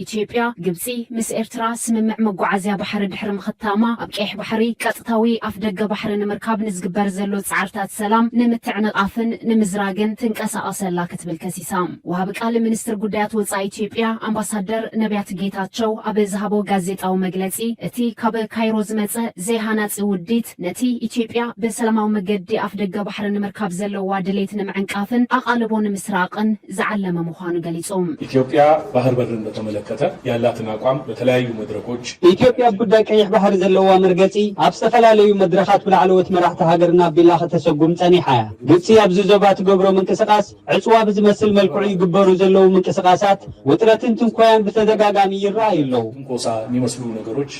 ኢትዮጵያ፣ ግብፂ ምስ ኤርትራ ስምምዕ መጓዓዝያ ባሕሪ ድሕሪ ምኽታማ ኣብ ቀይሕ ባሕሪ ቀጥታዊ ኣፍደገ ባሕሪ ንምርካብ ንዝግበር ዘሎ ፃዕርታት ሰላም ንምትዕንቓፍን ንምዝራግን ትንቀሳቐስ ኣላ ክትብል ከሲሳ። ወሃቢ ቃል ሚኒስትር ጉዳያት ወፃኢ ኢትዮጵያ ኣምባሳደር ነቢያት ጌታቸው ኣብ ዝሃቦ ጋዜጣዊ መግለፂ እቲ ካብ ካይሮ ዝመፀ ዘይሃናፂ ውዲት ነቲ ኢትዮጵያ ብሰላማዊ መገዲ ኣፍደገ ባሕሪ ንምርካብ ዘለዋ ድሌት ንምዕንቃፍን ኣቓልቦ ንምስራቕን ዝዓለመ ምዃኑ ገሊፁ። ኢትዮጵያ ባህር በርን በተመለከተ ያላትን አቋም በተለያዩ መድረኮች ኢትዮጵያ ኣብ ጉዳይ ቀይሕ ባሕሪ ዘለዋ መርገፂ ኣብ ዝተፈላለዩ መድረኻት ብላዕለዎት መራሕቲ ሃገርና ኣቢላ ከተሰጉም ፀኒሓ እያ። ግብፂ ኣብዚ ዞባ ትገብሮ ምንቅስቃስ ዕፅዋ ብዝመስል መልክዑ ይግበሩ ዘለዉ ምንቅስቃሳት ውጥረትን ትንኮያን ብተደጋጋሚ ይረኣዩ ኣለዉ። ትንኮሳ የሚመስሉ ነገሮች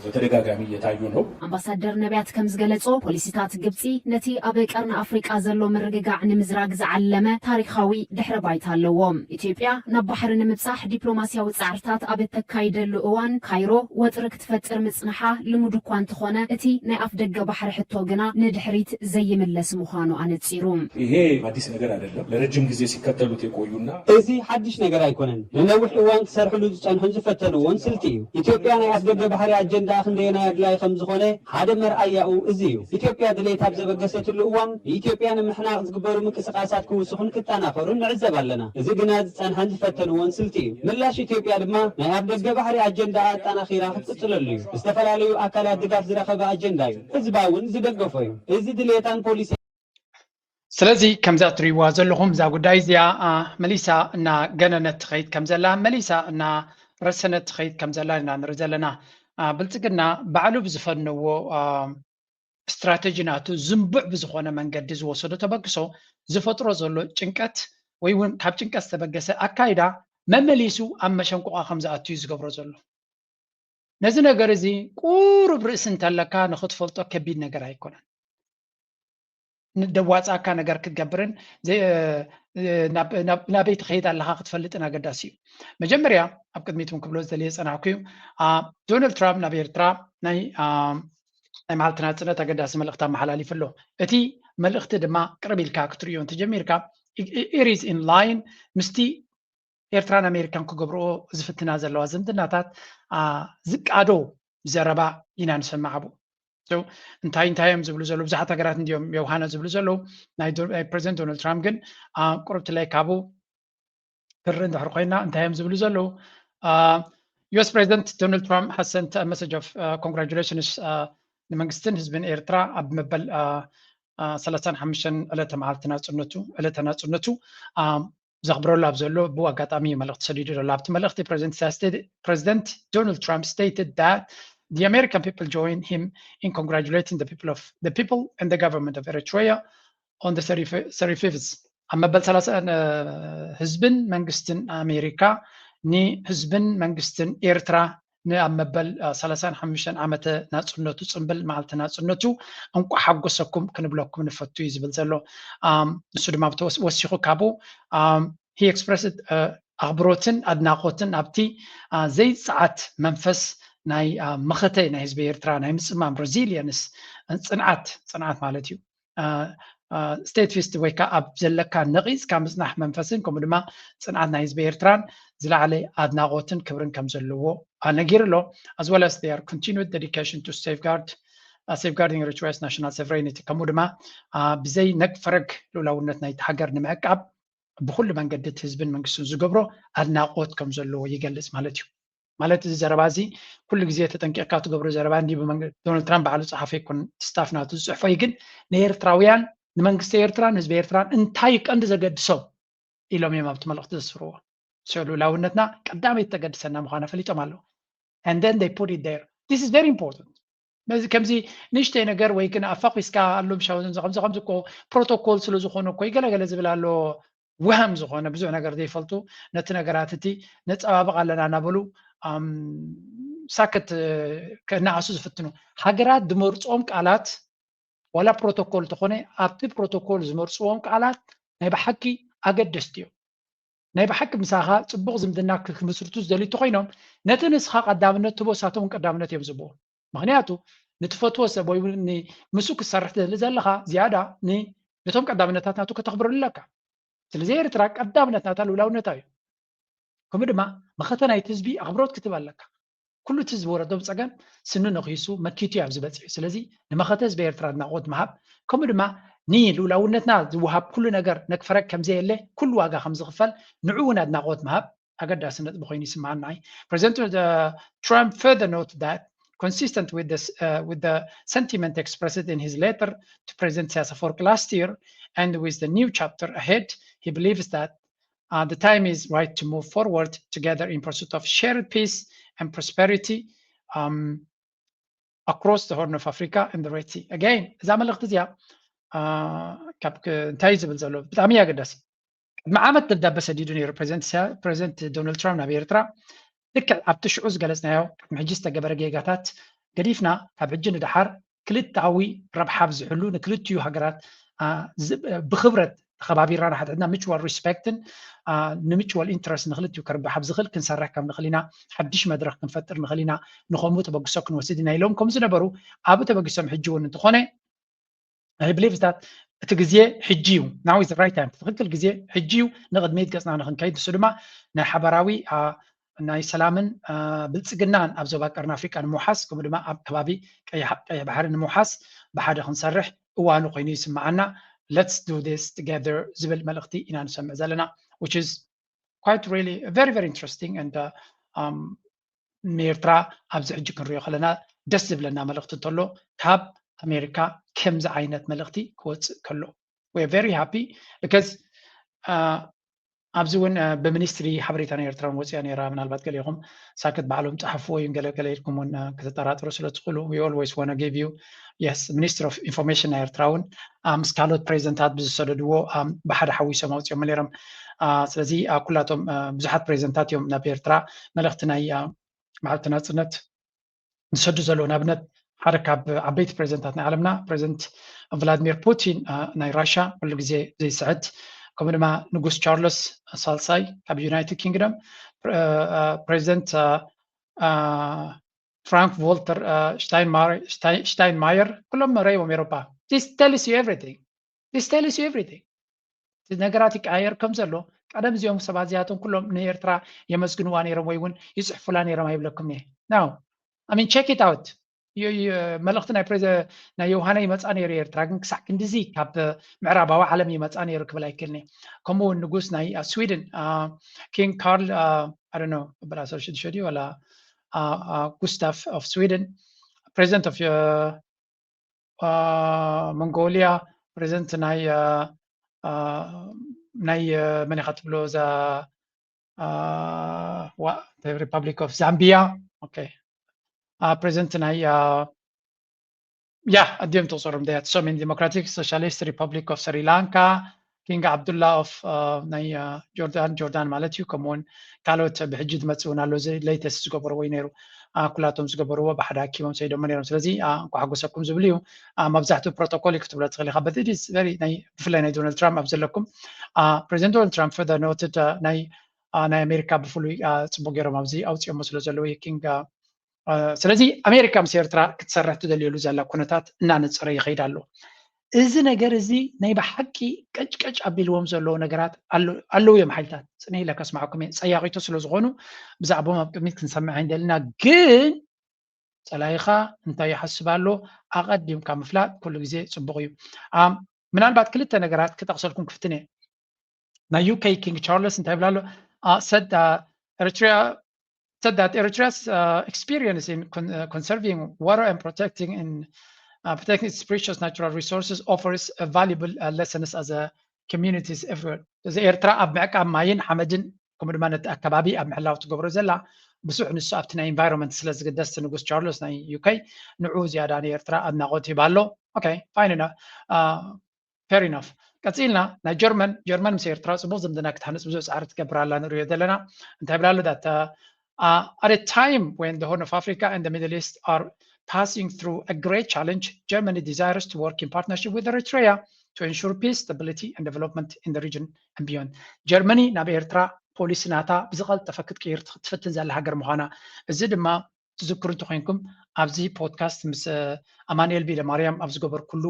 በተደጋጋሚ እየታዩ ነው። ኣምባሳደር ነቢያት ከም ዝገለጾ ፖሊሲታት ግብፂ ነቲ ኣብ ቀርኒ ኣፍሪቃ ዘሎ ምርግጋዕ ንምዝራግ ዝዓለመ ታሪኻዊ ድሕረ ባይታ ኣለዎ። ኢትዮጵያ ናብ ባሕሪ ንምብፃሕ ዲፕሎማስያዊ ኣርታት ኣብ እተካይደሉ እዋን ካይሮ ወጥሪ ክትፈጥር ምጽንሓ ልሙድ እኳ እንተኾነ፣ እቲ ናይ ኣፍደገ ባሕሪ ሕቶ ግና ንድሕሪት ዘይምለስ ምዃኑ ኣነጺሩ። ይሄ አዲስ ነገር አይደለም። ለረጅም ጊዜ ሲከተሉት የቆዩና እዚ ሓድሽ ነገር ኣይኮነን። ንነዊሕ እዋን ክሰርሕሉ ዝጸንሑን ዝፈተንዎን ስልቲ እዩ። ኢትዮጵያ ናይ ኣፍደገ ባሕሪ ኣጀንዳ ክንደየናይ ኣድላዪ ከም ዝኾነ ሓደ መርኣያኡ እዚ እዩ። ኢትዮጵያ ድሌት ኣብ ዘበገሰትሉ እዋን ንኢትዮጵያ ንምሕናቕ ዝግበሩ ምንቅስቓሳት ክውስኹን ክጠናኸሩን ንዕዘብ ኣለና። እዚ ግና ዝጸንሐን ዝፈተንዎን ስልቲ እዩ። ምላሽ ኢትዮጵያ ድማ ናይ ኣፍደገ ባሕሪ ኣጀንዳ ኣጠናኺራ ክትቅጽለሉ እዩ። ዝተፈላለዩ ኣካላት ድጋፍ ዝረኸበ ኣጀንዳ እዩ። ህዝባ እውን ዝደገፎ እዩ። እዚ ድሌታን ፖሊሲ ስለዚ ከምዛ እትሪእዋ ዘለኹም እዛ ጉዳይ እዚኣ መሊሳ እናገነነት ትኸይድ ከም ዘላ፣ መሊሳ እናረሰነት ትኸይድ ከም ዘላ ኢና ንርኢ ዘለና። ብልፅግና ባዕሉ ብዝፈነዎ ስትራተጂ ናቱ ዝንቡዕ ብዝኾነ መንገዲ ዝወሰዶ ተበግሶ ዝፈጥሮ ዘሎ ጭንቀት ወይ እውን ካብ ጭንቀት ዝተበገሰ ኣካይዳ መመሊሱ ኣብ መሸንቆቓ ከም ዝኣቱ እዩ ዝገብሮ ዘሎ። ነዚ ነገር እዚ ቁሩብ ርእሲ እንተለካ ንኽትፈልጦ ከቢድ ነገር ኣይኮነን። ንደዋፃካ ነገር ክትገብርን ናበይ ትኸይድ ኣለካ ክትፈልጥን ኣገዳሲ እዩ። መጀመርያ ኣብ ቅድሚት እውን ክብሎ ዝደልየ ዝፀናሕኩ እዩ። ዶናልድ ትራምፕ ናብ ኤርትራ ናይ ናይ መዓልቲ ናፅነት ኣገዳሲ መልእኽቲ ኣመሓላሊፉ ኣሎ። እቲ መልእኽቲ ድማ ቅርብ ኢልካ ክትርእዮ እንተጀሚርካ ኢሪዝ ኢን ላይን ምስቲ ኤርትራን ኣሜሪካን ክገብርኦ ዝፍትና ዘለዋ ዝምድናታት ዝቃዶ ዘረባ ኢና ንሰማዕ ኣብኡ። እንታይ እንታይ እዮም ዝብሉ ዘለዉ? ብዙሓት ሃገራት እንዲዮም የውሃና ዝብሉ ዘለዉ። ናይ ፕሬዚደንት ዶናልድ ትራምፕ ግን ቁርብቲ ላይ ካብኡ ክርኢ እንድሕር ኮይና እንታይ እዮም ዝብሉ ዘለዉ? U S President Donald Trump has sent a message of congratulations ንመንግስትን ህዝብን ኤርትራ ኣብ መበል ሰላሳን ሓሙሽተን ዕለተ መዓልቲ ናፅነቱ ዕለተ ናፅነቱ ዘኽብረሉ ኣብ ዘሎ ብኡ ኣጋጣሚ እዩ መልእኽቲ ሰዲዱ ዘሎ። ኣብቲ መልእኽቲ ፕሬዚደንት ዶናልድ ትራምፕ stated that the American people join him in congratulating the people of the people and the government of Eritrea on the thirty-fifth ኣብ መበል ሰላሳ ህዝብን መንግስትን ኣሜሪካ ንህዝብን መንግስትን ኤርትራ ንኣብ መበል ሰላሳን ሓሙሽተን ዓመተ ናፅነቱ ፅምብል መዓልቲ ናፅነቱ እንቋዕ ሓጎሰኩም ክንብለኩም ንፈቱ እዩ ዝብል ዘሎ። ንሱ ድማ ወሲኹ ካብኡ he expressed ኣኽብሮትን ኣድናቖትን ኣብቲ ዘይፀዓት መንፈስ ናይ መኸተ ናይ ህዝቢ ኤርትራ ናይ ምፅማም resilience ፅንዓት ፅንዓት ማለት እዩ። state fist ወይ ከዓ ኣብ ዘለካ ነቒፅካ ምፅናሕ መንፈስን ከምኡ ድማ ፅንዓት ናይ ህዝቢ ኤርትራን ዝለዓለ ኣድናቖትን ክብርን ከም ዘለዎ ኣነጊሩ ኣሎ። As well as their continued dedication to safeguard safeguarding Eritrea's national sovereignty ከምኡ ድማ ብዘይ ነግ ፈረግ ልኡላውነት ናይቲ ሃገር ንምዕቃብ ብኩሉ መንገዲ እቲ ህዝብን መንግስትን ዝገብሮ ኣድናቖት ከም ዘለዎ ይገልፅ ማለት እዩ። ማለት እዚ ዘረባ እዚ ኩሉ ግዜ ተጠንቂቕካ ትገብሮ ዘረባ እንዲ ዶናልድ ትራምፕ ባዕሉ ፀሓፈ ይኮን ስታፍ ናቱ ዝፅሕፎ እዩ። ግን ንኤርትራውያን ንመንግስቲ ኤርትራን ህዝቢ ኤርትራን እንታይ ቀንዲ ዘገድሶም ኢሎም እዮም ኣብቲ መልእኽቲ ዘስፍርዎ። ልኡላውነትና ቀዳመይቲ ተገድሰና ምዃና ፈሊጦም ኣለዉ። And then they put it there. This is very important. ከምዚ ንእሽተይ ነገር ወይ ግን ኣፋኺስካ ኣሎ ምሻው ከምዚ ከምዚ እኮ ፕሮቶኮል ስለ ዝኾነ እኮ ገለገለ ዝብል ኣሎ። ውሃም ዝኾነ ብዙሕ ነገር ዘይፈልጡ ነቲ ነገራት እቲ ነፀባብቕ ኣለና እናበሉ ሳክት ከነኣሱ ዝፍትኑ ሃገራት ዝመርፅኦም ቃላት ዋላ ፕሮቶኮል እንተኾነ ኣብቲ ፕሮቶኮል ዝመርፅዎም ቃላት ናይ ብሓቂ ኣገደስቲ እዮም። ናይ ብሓቂ ምሳኻ ፅቡቕ ዝምድና ክምስርቱ ዝደልዩ እንተኾይኖም ነቲ ንስኻ ቀዳምነት ትቦ እሳቶም እውን ቀዳምነት እዮም ዝብዎ። ምክንያቱ ንትፈትዎ ሰብ ወይ ምስ ክሰርሕ ትደሊ ዘለኻ ዝያዳ ነቶም ቀዳምነታት ናቱ ከተኽብረሉ ኣለካ። ስለዚ ኤርትራ ቀዳምነት ናታ ልውላውነታ እዩ። ከምኡ ድማ መኸተ ናይቲ ህዝቢ ኣኽብሮት ክትብ ኣለካ። ኩሉ እቲ ዝወረዶም ፀገም ስኑ ነኺሱ መኪቱ እዩ ኣብዚ በፂሑ። ስለዚ ንመኸተ ህዝቢ ኤርትራ ኣድናቖት ምሃብ ከምኡ ድማ ንልውላውነትና ዝወሃብ ኩሉ ነገር ነክፈረግ ከምዘየለ ኩሉ ዋጋ ከምዝኽፈል ንዑ እውን ኣድናቖት ምሃብ ኣገዳሲ ነጥቢ ኮይኑ ይስምዓኒ። President Trump further note that consistent with the, uh, with the sentiment expressed in his letter to President Isaias Afwerki last year and with the new chapter ahead, he believes that uh, the time is right to move forward together in pursuit of shared peass and prosperity um, across the Horn of Africa and the Red Sea. Again, እዛ መልእኽቲ እዚኣ ካብ እንታይ ዝብል ዘሎ ብጣዕሚ ኣገዳሲ። ቅድሚ ዓመት ደብዳበ ሰዲዱ ነይሩ ፕሬዚደንት ዶናልድ ትራምፕ ናብ ኤርትራ። ልክዕ ኣብቲ ሽዑ ዝገለፅናዮ ቅድሚ ሕጂ ዝተገበረ ጌጋታት ገዲፍና ካብ ሕጂ ንደሓር ክልታዊ ረብሓ ዝሕሉ ንክልቲኡ ሃገራት ብክብረት ተኸባቢርና ንሓድሕድና mutual respect ን ን mutual interest ንክልቲኡ ከርብሕ ኣብ ዝኽእል ክንሰርሕ ከም ንኽእል ኢና፣ ሓድሽ መድረኽ ክንፈጥር ንኽእል ኢና፣ ንኸምኡ ተበግሶ ክንወስድ ኢና ኢሎም ከም ዝነበሩ ኣብኡ ተበጊሶም። ሕጂ እውን እንተኾነ I believe that እቲ ግዜ ሕጂ እዩ። Now is the right time። ትኽክል ግዜ ሕጂ እዩ። ንቕድሚት ገጽና ንክንከይድ ንሱ ድማ ናይ ሓበራዊ ናይ ሰላምን ብልጽግናን ኣብ ዞባ ቀርኒ ኣፍሪቃ ንምውሓስ ከምኡ ድማ ኣብ ከባቢ ቀይሕ ባሕሪ ንምውሓስ ብሓደ ክንሰርሕ እዋኑ ኮይኑ ይስምዓና። Let's do this together ዝብል መልእኽቲ ኢና ንሰምዕ ዘለና, which is quite really very very interesting and ንኤርትራ ኣብዚ ሕጂ ክንሪኦ ከለና ደስ ዝብለና መልእኽቲ እንተሎ ካብ ኣሜሪካ ከምዚ ዓይነት መልእኽቲ ክወፅእ ከሎ we're very happy because ኣብዚ እውን ብሚኒስትሪ ሓበሬታ ናይ ኤርትራ እውን ወፂኣ ነይራ። ምናልባት ገሊኹም ሳክት ባዕሎም ፀሓፍዎ እዩ ገለገለ ኢልኩም እውን ከተጠራጥሩ ስለ ትኽእሉ we always wanna give you yes ሚኒስትሪ ኦፍ ኢንፎርሜሽን ናይ ኤርትራ እውን ምስ ካልኦት ፕሬዚደንታት ብዝሰደድዎ ብሓደ ሓዊሶም ኣውፅኦም ነይሮም። ስለዚ ኩላቶም ብዙሓት ፕሬዚደንታት እዮም ናብ ኤርትራ መልእኽቲ ናይ በዓልቲ ናፅነት ዝሰዱ ዘለዉ። ንኣብነት ሓደ ካብ ዓበይቲ ፕሬዚደንታት ናይ ዓለምና ፕሬዚደንት ቭላድሚር ፑቲን ናይ ራሻ ኩሉ ግዜ ዘይስዕት ከምኡ ድማ ንጉስ ቻርለስ ሳልሳይ ካብ ዩናይትድ ኪንግደም ፕሬዚደንት ፍራንክ ቮልተር ሽታይንማየር ኩሎም ረይቦም ኤሮፓ። This tells you everything. This tells you everything. እቲ ነገራት ይቀያየር ከም ዘሎ ቀደም እዚኦም ሰባት እዚኣቶም ኩሎም ንኤርትራ የመስግንዋ ነይሮም ወይ እውን ይፅሕፉላ ነይሮም ኣይብለኩም እየ። Now I mean check it out. መልእኽቲ ናይ ፕሬዘ ናይ ዮሃና ይመፃ ነይሩ ኤርትራ ግን ክሳዕ ክንድዚ ካብ ምዕራባዊ ዓለም ይመፃ ነይሩ ክብል ኣይክእልን እየ። ከምኡ እውን ንጉስ ናይ ስዊድን ኪንግ ካርል I don't know በላሰብ ሽድሸዲ ወላ ጉስታፍ ኦፍ ስዊድን ፕሬዚደንት ኦፍ ሞንጎሊያ ፕሬዚደንት ናይ ናይ መን ኢኻ ትብሎ እዛ ሪፓብሊክ ኦፍ ዛምቢያ ፕሬዚደንት ናይ ያ ኣዲኦም ተቁፀሮም ደያት ሶሜን ዲሞክራቲክ ሶሻሊስት ሪፐብሊክ ኦፍ ስሪላንካ ኪንግ ዓብዱላ ኦፍ ናይ ጆርዳን ጆርዳን ማለት እዩ። ከምኡውን ካልኦት ብሕጂ ዝመፅእ እውን ኣሎ። እዚ ሌተስት ዝገበርዎ እዩ ነይሩ። ኩላቶም ዝገበርዎ ብሓደ ኣኪቦም ሰይዶሞ ነይሮም። ስለዚ እንኳ ሓጎሰኩም ዝብል እዩ። መብዛሕትኡ ፕሮቶኮል እዩ ክትብሎ ትኽእል ኢኻ። በቲ ናይ ብፍላይ ናይ ዶናልድ ትራምፕ ኣብ ዘለኩም ፕሬዚደንት ዶናልድ ትራምፕ ፈደ ኖትድ ናይ ናይ ኣሜሪካ ብፍሉይ ፅቡቅ ገይሮም ኣብዚ ኣውፅኦሞ ስለ ዘለዉ ኪንግ ስለዚ ኣሜሪካ ምስ ኤርትራ ክትሰርሕ ትደልየሉ ዘላ ኩነታት እናነፀረ ይኸይድ ኣሎ። እዚ ነገር እዚ ናይ ብሓቂ ቀጭቀጭ ኣቢልዎም ዘለዉ ነገራት ኣለዉ እዮም። ሓይልታት ፅነ ኢለ ከስማዕኩም እየ ፀያቂቶ ስለ ዝኾኑ ብዛዕባኦም ኣብ ቅድሚት ክንሰምዕ ኣይንደልና። ግን ፀላኢኻ እንታይ ይሓስብ ኣሎ ኣቐዲምካ ምፍላጥ ኩሉ ግዜ ፅቡቕ እዩ። ምናልባት ክልተ ነገራት ክጠቕሰልኩም ክፍትን እየ። ናይ ዩ ኬ ኪንግ ቻርለስ እንታይ ይብል ኣሎ? Said Eritrea said that Eritrea's uh, experience in con- uh, conserving water and protecting in uh, protecting its precious natural resources offers a valuable uh, lessons as a communities everywhere. እዚ ኤርትራ ኣብ ምዕቃብ ማይን ሓመድን ከምኡ ድማ ነቲ ኣከባቢ ኣብ ምሕላው ትገብሮ ዘላ ብዙሕ ንሱ ኣብቲ ናይ ኢንቫይሮንመንት ስለ ዝግደስ ንጉስ ቻርለስ ናይ ዩ ኬ ንዑ ዝያዳ ንኤርትራ ኣድናቆት ይባ ኣሎ። Okay, fine enough. Fair enough. ቀፂልና ናይ ጀርመን ጀርመን ምስ ኤርትራ ፅቡቅ ዝምድና ክትሃንፅ ብዙሕ ፃዕሪ ትገብር ኣላ ንሪኦ ዘለና እንታይ ብላ ኣሎ that uh, at a time when the Horn of Africa and the Middle East are passing through a great challenge, Germany desires to work in partnership with Eritrea to ensure peace, stability and development in the region and beyond. ጀርመኒ ናብ ኤርትራ ፖሊሲ ናታ ብዝቐልጠፈ ክትቅይር ትፍትን ዘላ ሃገር ምዃና እዚ ድማ ትዝክሩ እንተኮይንኩም ኣብዚ ፖድካስት ምስ ኣማኑኤል ቢለ ማርያም ኣብ ዝገበርኩሉ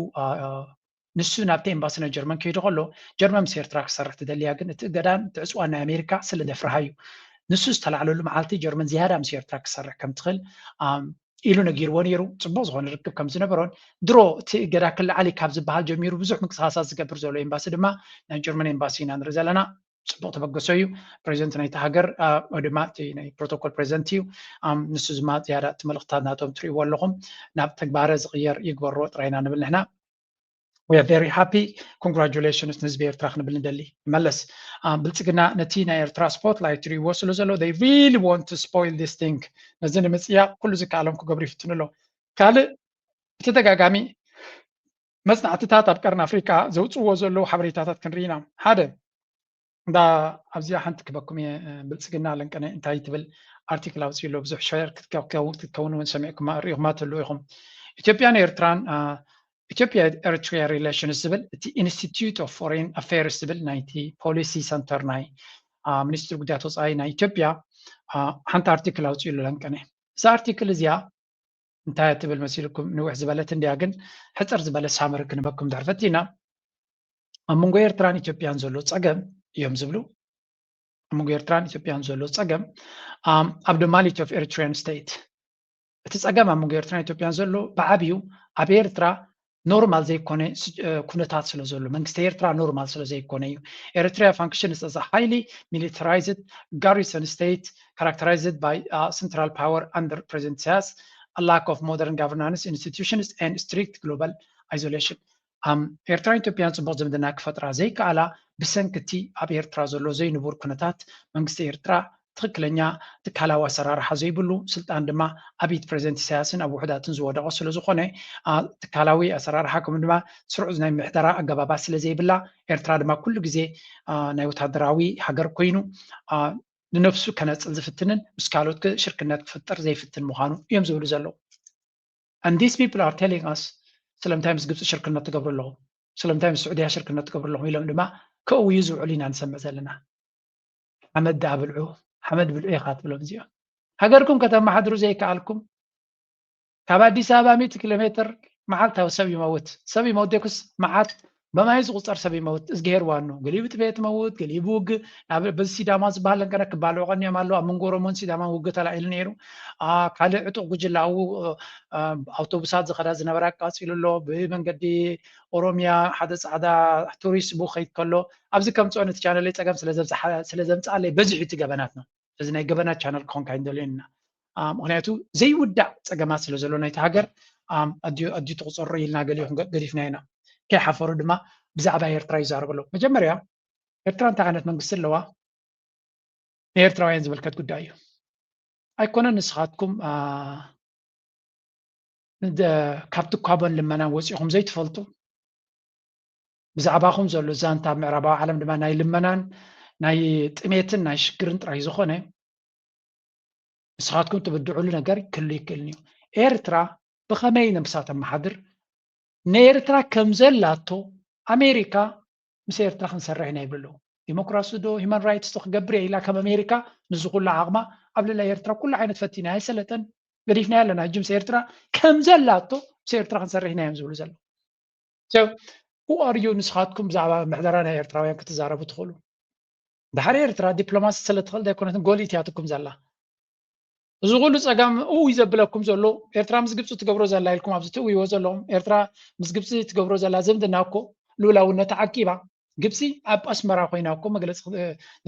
ንሱ ናብቲ ኤምባሲ ናይ ጀርመን ከይዱ ከሎ ጀርመን ምስ ኤርትራ ክሰርሕ ትደልያ ግን እቲ እገዳን ትዕፅዋን ናይ ኣሜሪካ ስለ ዘፍርሃ እዩ። ንሱ ዝተላዕለሉ መዓልቲ ጀርመን ዝያዳ ምስ ኤርትራ ክሰርሕ ከም ትኽእል ኢሉ ነጊርዎ ነይሩ። ፅቡቅ ዝኾነ ርክብ ከም ዝነበሮን ድሮ እቲ እገዳ ክለዓል እዩ ካብ ዝበሃል ጀሚሩ ብዙሕ ምንቅስቃሳት ዝገብር ዘሎ ኤምባሲ ድማ ናይ ጀርመን ኤምባሲ ኢና ንርኢ ዘለና። ፅቡቅ ተበገሶ እዩ። ፕሬዚደንት ናይቲ ሃገር ወይ ድማ እቲ ናይ ፕሮቶኮል ፕሬዚደንት እዩ። ንሱ ድማ ዝያዳ እቲ መልእክትታት ናቶም ትርእይዎ ኣለኹም ናብ ተግባረ ዝቅየር ይግበሮ ጥራይና ንብል ንሕና። We are very happy. Congratulations ንህዝቢ ኤርትራ ክንብል ንደሊ። መለስ ብልፅግና ነቲ ናይ ኤርትራ ስፖትላይት ትርእይዎ ስለ ዘሎ they really want to spoil this thing። ነዚ ንምፅያቅ ኩሉ ዝከኣሎም ክገብሩ ይፍትኑ ኣለዉ። ካልእ ብተደጋጋሚ መፅናዕትታት ኣብ ቀርኒ ኣፍሪቃ ዘውፅእዎ ዘለዉ ሓበሬታታት ክንርኢ ኢና። ሓደ እንዳ ኣብዚኣ ሓንቲ ክበኩም እየ ብልፅግና ለንቀነ እንታይ ትብል ኣርቲክል ኣውፅኡ ኣሎ ብዙሕ ሸር ክትከውን እውን ሰሚዕኩማ ርኢኹማ ትህልዉ ኢኹም። ኢትዮጵያን ኤርትራን Ethiopia Eritrea Relations ዝብል እቲ Institute of Foreign Affairs ዝብል ናይቲ ፖሊሲ ሰንተር ናይ ሚኒስትሪ ጉዳያት ወፃኢ ናይ ኢትዮጵያ ሓንቲ ኣርቲክል ኣውፅኡ ኣለንቀነ። እዛ ኣርቲክል እዚኣ እንታይ ትብል መሲልኩም? ንውሕ ዝበለት እንዲያ፣ ግን ሕፅር ዝበለ ሳመሪ ክንበኩም ድሕር ፈቲና። ኣብ መንጎ ኤርትራን ኢትዮጵያን ዘሎ ፀገም እዮም ዝብሉ። ኣብ መንጎ ኤርትራን ኢትዮጵያን ዘሎ ፀገም ኣብ the malady of Eritrean state፣ እቲ ፀገም ኣብ መንጎ ኤርትራን ኢትዮጵያን ዘሎ ብዓብዩ ኣብ ኤርትራ ኖርማል ዘይኮነ ኩነታት ስለ ዘሎ፣ መንግስቲ ኤርትራ ኖርማል ስለ ዘይኮነ እዩ። Eritrea functions as a highly militarized garrison state characterized by central power under President Isaias, a lack of modern governance institutions and strict global isolation. ኤርትራን ኢትዮጵያን ፅቡቅ ዝምድና ክፈጥራ ዘይከኣላ ብሰንኪ እቲ ኣብ ኤርትራ ዘሎ ዘይንቡር ኩነታት፣ መንግስቲ ኤርትራ ትኽክለኛ ትካላዊ ኣሰራርሓ ዘይብሉ፣ ስልጣን ድማ ኣብ ኢድ ፕሬዚደንት ኢሳያስን ኣብ ውሑዳትን ዝወደቐ ስለ ዝኾነ፣ ትካላዊ ኣሰራርሓ ከምኡ ድማ ስሩዕ ናይ ምሕደራ ኣገባባት ስለ ዘይብላ፣ ኤርትራ ድማ ኩሉ ግዜ ናይ ወታደራዊ ሃገር ኮይኑ ንነብሱ ከነጽል ዝፍትንን ምስ ካልኦት ሽርክነት ክፍጥር ዘይፍትን ምዃኑ እዮም ዝብሉ ዘለዉ። And these people are telling us ስለምንታይ ምስ ግብፂ ሽርክነት ትገብሩ ኣለኹም፣ ስለምንታይ ምስ ስዑድያ ሽርክነት ትገብሩ ኣለኹም ኢሎም ድማ ከእውዩ ዝውዕሉ ኢና ንሰምዕ ዘለና። ሓመድ ደኣ ብልዑ፣ ሓመድ ብልዑ ኢኻ ትብሎም እዚኦም። ሃገርኩም ከተመሓድሩ ዘይከኣልኩም፣ ካብ ኣዲስ ኣበባ ሚእቲ ኪሎ ሜትር መዓልታዊ ሰብ ይመውት። ሰብ ይመውት ደኩስ መዓት በማይ ዝቁጸር ሰብ ይመውት። እዝግሄር ዋኑ ገሊኡ ብጥሜት ይመውት፣ ገሊኡ ብውግእ። በዚ ሲዳማ ዝበሃል ለንቀነ ክባልዑ ቀኒዮም ኣለዉ። ኣብ መንጎ ኦሮሞን ሲዳማን ውግእ ተላዒሉ ነይሩ። ካልእ ዕጡቕ ጉጅለ ኣብኡ ኣውቶቡሳት ዝኸዳ ዝነበራ ኣቃጺሉ ኣሎ። ብመንገዲ ኦሮሚያ ሓደ ጻዕዳ ቱሪስት ብኡ ከይድ ከሎ ኣብዚ ከምጽኦ ነቲ ቻነለይ ጸገም ስለ ዘምጽኣለይ በዚሑ እቲ ገበናት ነው። እዚ ናይ ገበናት ቻነል ክኾንካ ኣይንደልዮን ኢና። ምክንያቱ ዘይውዳእ ጸገማት ስለ ዘሎ ናይቲ ሃገር ኣድዩ ትቁጸሮ ኢልና ገዲፍና ኢና። ከይሓፈሩ ድማ ብዛዕባ ኤርትራ ይዛረቡ ኣለዉ። መጀመርያ ኤርትራ እንታይ ዓይነት መንግስቲ ኣለዋ ንኤርትራውያን ዝምልከት ጉዳይ እዩ። ኣይኮነን ንስኻትኩም ካብ ትኳቦን ልመናን ወፂኹም ዘይትፈልጡ፣ ብዛዕባኹም ዘሎ ዛንታ ኣብ ምዕራባዊ ዓለም ድማ ናይ ልመናን ናይ ጥሜትን ናይ ሽግርን ጥራይ ዝኾነ፣ ንስኻትኩም ትብድዕሉ ነገር ክህሉ ይክእልን እዩ። ኤርትራ ብኸመይ ነብሳ ተመሓድር? ንኤርትራ ከም ዘላቶ ኣሜሪካ ምስ ኤርትራ ክንሰርሕ ኢና ይብሉ ኣለዉ። ዲሞክራሲ ዶ ሂማን ራይትስ ዶ ክገብር እየ ኢላ ከም ኣሜሪካ ንዚ ኩሉ ዓቕማ ኣብ ልዕሊ ኤርትራ ኩሉ ዓይነት ፈቲና ኣይሰለጠን፣ ገዲፍና ኣለና። ሕጂ ምስ ኤርትራ ከም ዘላቶ ምስ ኤርትራ ክንሰርሕ ኢና እዮም ዝብሉ ዘለዉ። So who are you ንስኻትኩም ብዛዕባ ምሕደራ ናይ ኤርትራውያን ክትዛረቡ ትኽእሉ? ድሓር ኤርትራ ዲፕሎማሲ ስለ ትኽእል ዘይኮነትን ጎል እትያትኩም ዘላ። እዚ ኩሉ ጸገም እው ዘብለኩም ዘሎ ኤርትራ ምስ ግብፂ ትገብሮ ዘላ ኢልኩም ኣብዚ ትእውይዎ ዘለኹም፣ ኤርትራ ምስ ግብፂ ትገብሮ ዘላ ዝምድና እኮ ልኡላውነታ ዓቂባ። ግብፂ ኣብ ኣስመራ ኮይና እኮ መግለፂ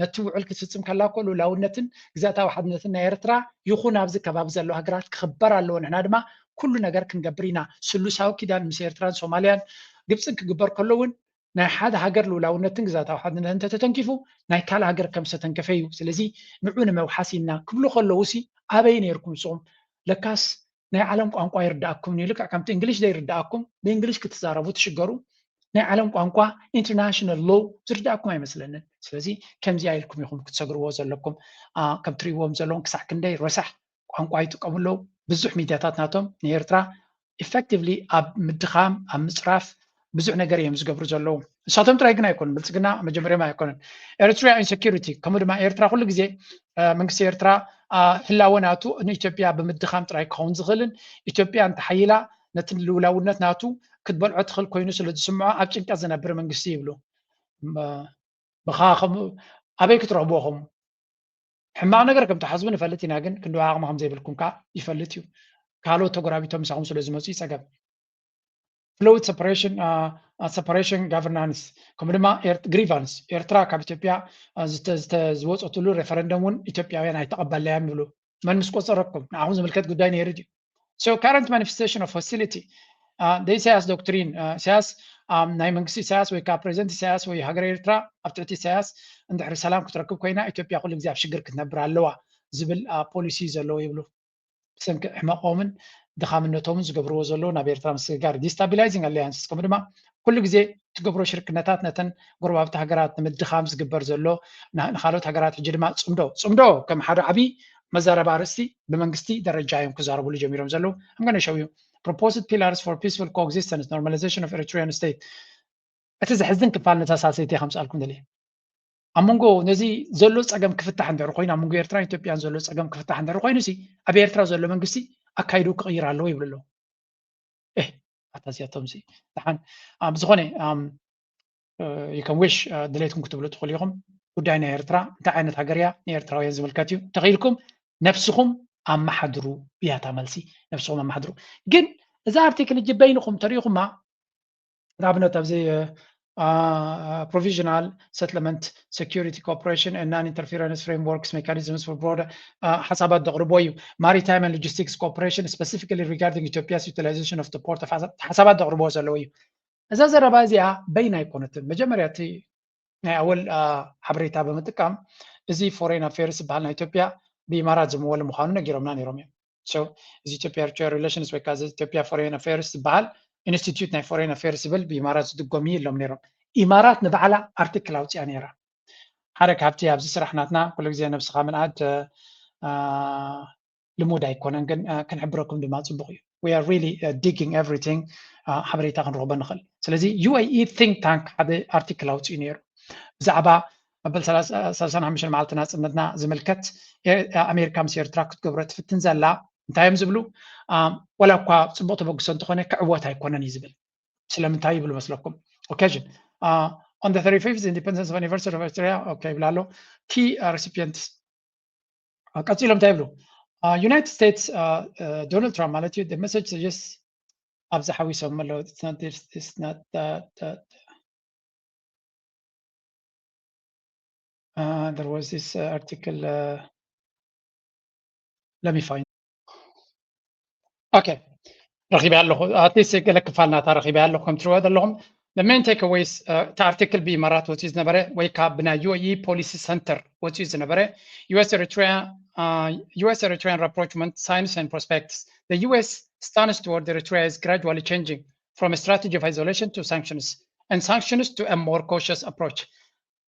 ነቲ ውዕል ክትፍፅም ከላ እኮ ልኡላውነትን ግዛእታዊ ሓድነትን ናይ ኤርትራ ይኹን ኣብዚ ከባቢ ዘለዋ ሃገራት ክኽበር ኣለዎ። ንሕና ድማ ኩሉ ነገር ክንገብር ኢና። ስሉሳዊ ኪዳን ምስ ኤርትራን ሶማልያን ግብፅን ክግበር ከሎ እውን ናይ ሓደ ሃገር ልኡላውነትን ግዛእታዊ ሓድነትን እንተተተንኪፉ ናይ ካልእ ሃገር ከም ዝተተንከፈ እዩ። ስለዚ ንዑ ንመውሓስ ኢልና ክብሉ ከለዉ ሲ ኣበይ ነይርኩም ንስኹም? ለካስ ናይ ዓለም ቋንቋ ይርድኣኩም እዩ። ልክዕ ከምቲ እንግሊሽ ዘይርድኣኩም ብእንግሊሽ ክትዛረቡ ትሽገሩ። ናይ ዓለም ቋንቋ ኢንተርናሽናል ሎ ዝርድኣኩም ኣይመስለንን። ስለዚ ከምዚኣ ኢልኩም ኢኹም ክትሰግርዎ ዘለኩም። ከም ትሪእዎም ዘለኹም ክሳዕ ክንደይ ረሳሕ ቋንቋ ይጥቀሙ ኣለዉ። ብዙሕ ሚድያታት ናቶም ንኤርትራ ኢፌክቲቭሊ ኣብ ምድኻም ኣብ ምፅራፍ ብዙሕ ነገር እዮም ዝገብሩ ዘለዉ። ንሳቶም ጥራይ ግን ኣይኮኑን፣ ብልፅግና መጀመርዮም ኣይኮነን። ኤርትራ ኢንሴኪሪቲ ከምኡ ድማ ኤርትራ ኩሉ ግዜ መንግስቲ ኤርትራ ህላወ ናቱ ንኢትዮጵያ ብምድኻም ጥራይ ክኸውን ዝኽእልን ኢትዮጵያ እንተሓይላ ነቲ ልውላውነት ናቱ ክትበልዖ ትኽእል ኮይኑ ስለ ዝስምዖ ኣብ ጭንቀት ዝነብር መንግስቲ ይብሉ። ብኻ ከም ኣበይ ክትረኽብዎ ከምኡ ሕማቕ ነገር ከም ትሓስቡ ንፈልጥ ኢና፣ ግን ክንዲ ዓቕሚ ከም ዘይብልኩም ከዓ ይፈልጥ እዩ። ካልኦት ተጎራቢቶም ምሳኹም ስለ ዝመፁ ይፀገም። ፍሉዊድ ሰፐሬሽን ሰፐሬሽን ጋቨርናንስ ከምኡ ድማ ግሪቫንስ ኤርትራ ካብ ኢትዮጵያ ዝወፀትሉ ሬፈረንደም እውን ኢትዮጵያውያን ኣይተቐበልናዮም ይብሉ። መን ምስ ቆፀረኩም ንዓኹም ዝምልከት ጉዳይ ነይሩ ድዩ? So current manifestation of hostility the Isaias doctrine ኢሳያስ ናይ መንግስቲ ኢሳያስ ወይ ከዓ ፕሬዚደንት ኢሳያስ ወይ ሃገር ኤርትራ ኣብ ትሕቲ ኢሳያስ እንድሕሪ ሰላም ክትረክብ ኮይና ኢትዮጵያ ኩሉ ግዜ ኣብ ሽግር ክትነብር ኣለዋ ዝብል ፖሊሲ እዩ ዘለዎ ይብሉ። ብሰንኪ ሕመቆምን ድኻምነቶምን ዝገብርዎ ዘለዉ ናብ ኤርትራ ምስግጋር ዲስታቢላይዚንግ ኣሊያንስ ከምኡ ድማ ኩሉ ግዜ ትገብሮ ሽርክነታት ነተን ጎረባብቲ ሃገራት ንምድኻም ዝግበር ዘሎ ንካልኦት ሃገራት ሕጂ ድማ ፅምዶ ፅምዶ ከም ሓደ ዓብዪ መዛረባ ኣርእስቲ ብመንግስቲ ደረጃ እዮም ክዛረብሉ ጀሚሮም ዘለዉ። I'm gonna show you proposed pillars for peaceful coexistence, normalization of Eritrean state. እቲ ዘሕዝን ክፋል ነታ ሳልሰይቲ ከምስኣልኩም ደልየ። ኣብ መንጎ ነዚ ዘሎ ጸገም ክፍታሕ እንድሕር ኮይኑ፣ ኣብ መንጎ ኤርትራን ኢትዮጵያን ዘሎ ጸገም ክፍታሕ እንድሕር ኮይኑ ሲ ኣብ ኤርትራ ዘሎ መንግስቲ ኣካይዱ ክቕይር ኣለዎ ይብሉ ኣለዉ። እ ኣታ እዚኣቶም ሲ ደሓን ብዝኾነ you can wish ድሌትኩም ክትብሉ ትኽእሉ ኢኹም። ጉዳይ ናይ ኤርትራ እንታይ ዓይነት ሃገር እያ ንኤርትራውያን ዝምልከት እዩ። እንተኽኢልኩም ነብስኹም ኣመሓድሩ እያ እታ መልሲ። ነብስኹም ኣመሓድሩ። ግን እዛ ኣርቲክል እጂ በይንኹም ተሪኢኹማ ንኣብነት ኣብዚ provisional settlement security cooperation and non-interference frameworks mechanisms for broader ሓሳባት ዘቕርቦ እዩ። Maritime and logistics cooperation specifically regarding Ethiopia's utilization of the port of ሓሳባት ዘቕርቦ ዘለዎ እዩ። እዛ ዘረባ እዚኣ በይና ኣይኮነትን። መጀመርያ እቲ ናይ ኣወል ሓበሬታ ብምጥቃም እዚ foreign affairs ዝበሃል ናይ ኢትዮጵያ ብኢማራት ዝምወል ምዃኑ ነጊሮምና ነይሮም እዮም። እዚ ኢትዮጵያ ኤርትራ relations ወይ ከዓ ኢትዮጵያ foreign affairs ዝበሃል institute ናይ foreign affairs ዝብል ብኢማራት ዝድጎም እዩ ኢሎም ነይሮም። ኢማራት ንባዕላ ኣርቲክል ኣውፅያ ነይራ። ሓደ ካብቲ ኣብዚ ስራሕ ናትና ኩሉ ግዜ ነብስኻ ምንኣድ ልሙድ ኣይኮነን፣ ግን ክንሕብረኩም ድማ ፅቡቅ እዩ። We are really digging everything ሓበሬታ ክንረኽቦ ንኽእል። ስለዚ UAE think tank ሓደ ኣርቲክል ኣውፅኡ ነይሩ ብዛዕባ መበል ሰላሳን ሓሙሽተን መዓልቲ ናፅነትና ዝምልከት ኣሜሪካ ምስ ኤርትራ ክትገብሮ ትፍትን ዘላ እንታይ እዮም ዝብሉ? ወላ እኳ ፅቡቅ ተበግሶ እንተኾነ ክዕወት ኣይኮነን እዩ ዝብል። ስለምንታይ ይብሉ መስለኩም? Occasion on the thirty-fifth independence of anniversary of Eritrea okay ይብላ ኣሎ። Key recipients ቀፂሎም እንታይ ይብሉ? United States Donald Trump ማለት እዩ message suggests ኣብዚ ሓዊሶም ኣለዉ there was this article let me find okay ረኺበያ ኣለኹ። ኣትሊስት ገለ ክፋል ናታ ረኺበያ ኣለኹ። ከም ትሪእዎ ዘለኹም the main takeaways እቲ ኣርቲክል ብኢማራት ወፂኡ ዝነበረ ወይ ካብ ብናይ UAE policy center ወፂኡ ዝነበረ US Eritrea US Eritrean rapprochement signs and prospects. The US stance toward Eritrea is gradually changing from a strategy of isolation to sanctions and sanctions to a more cautious approach.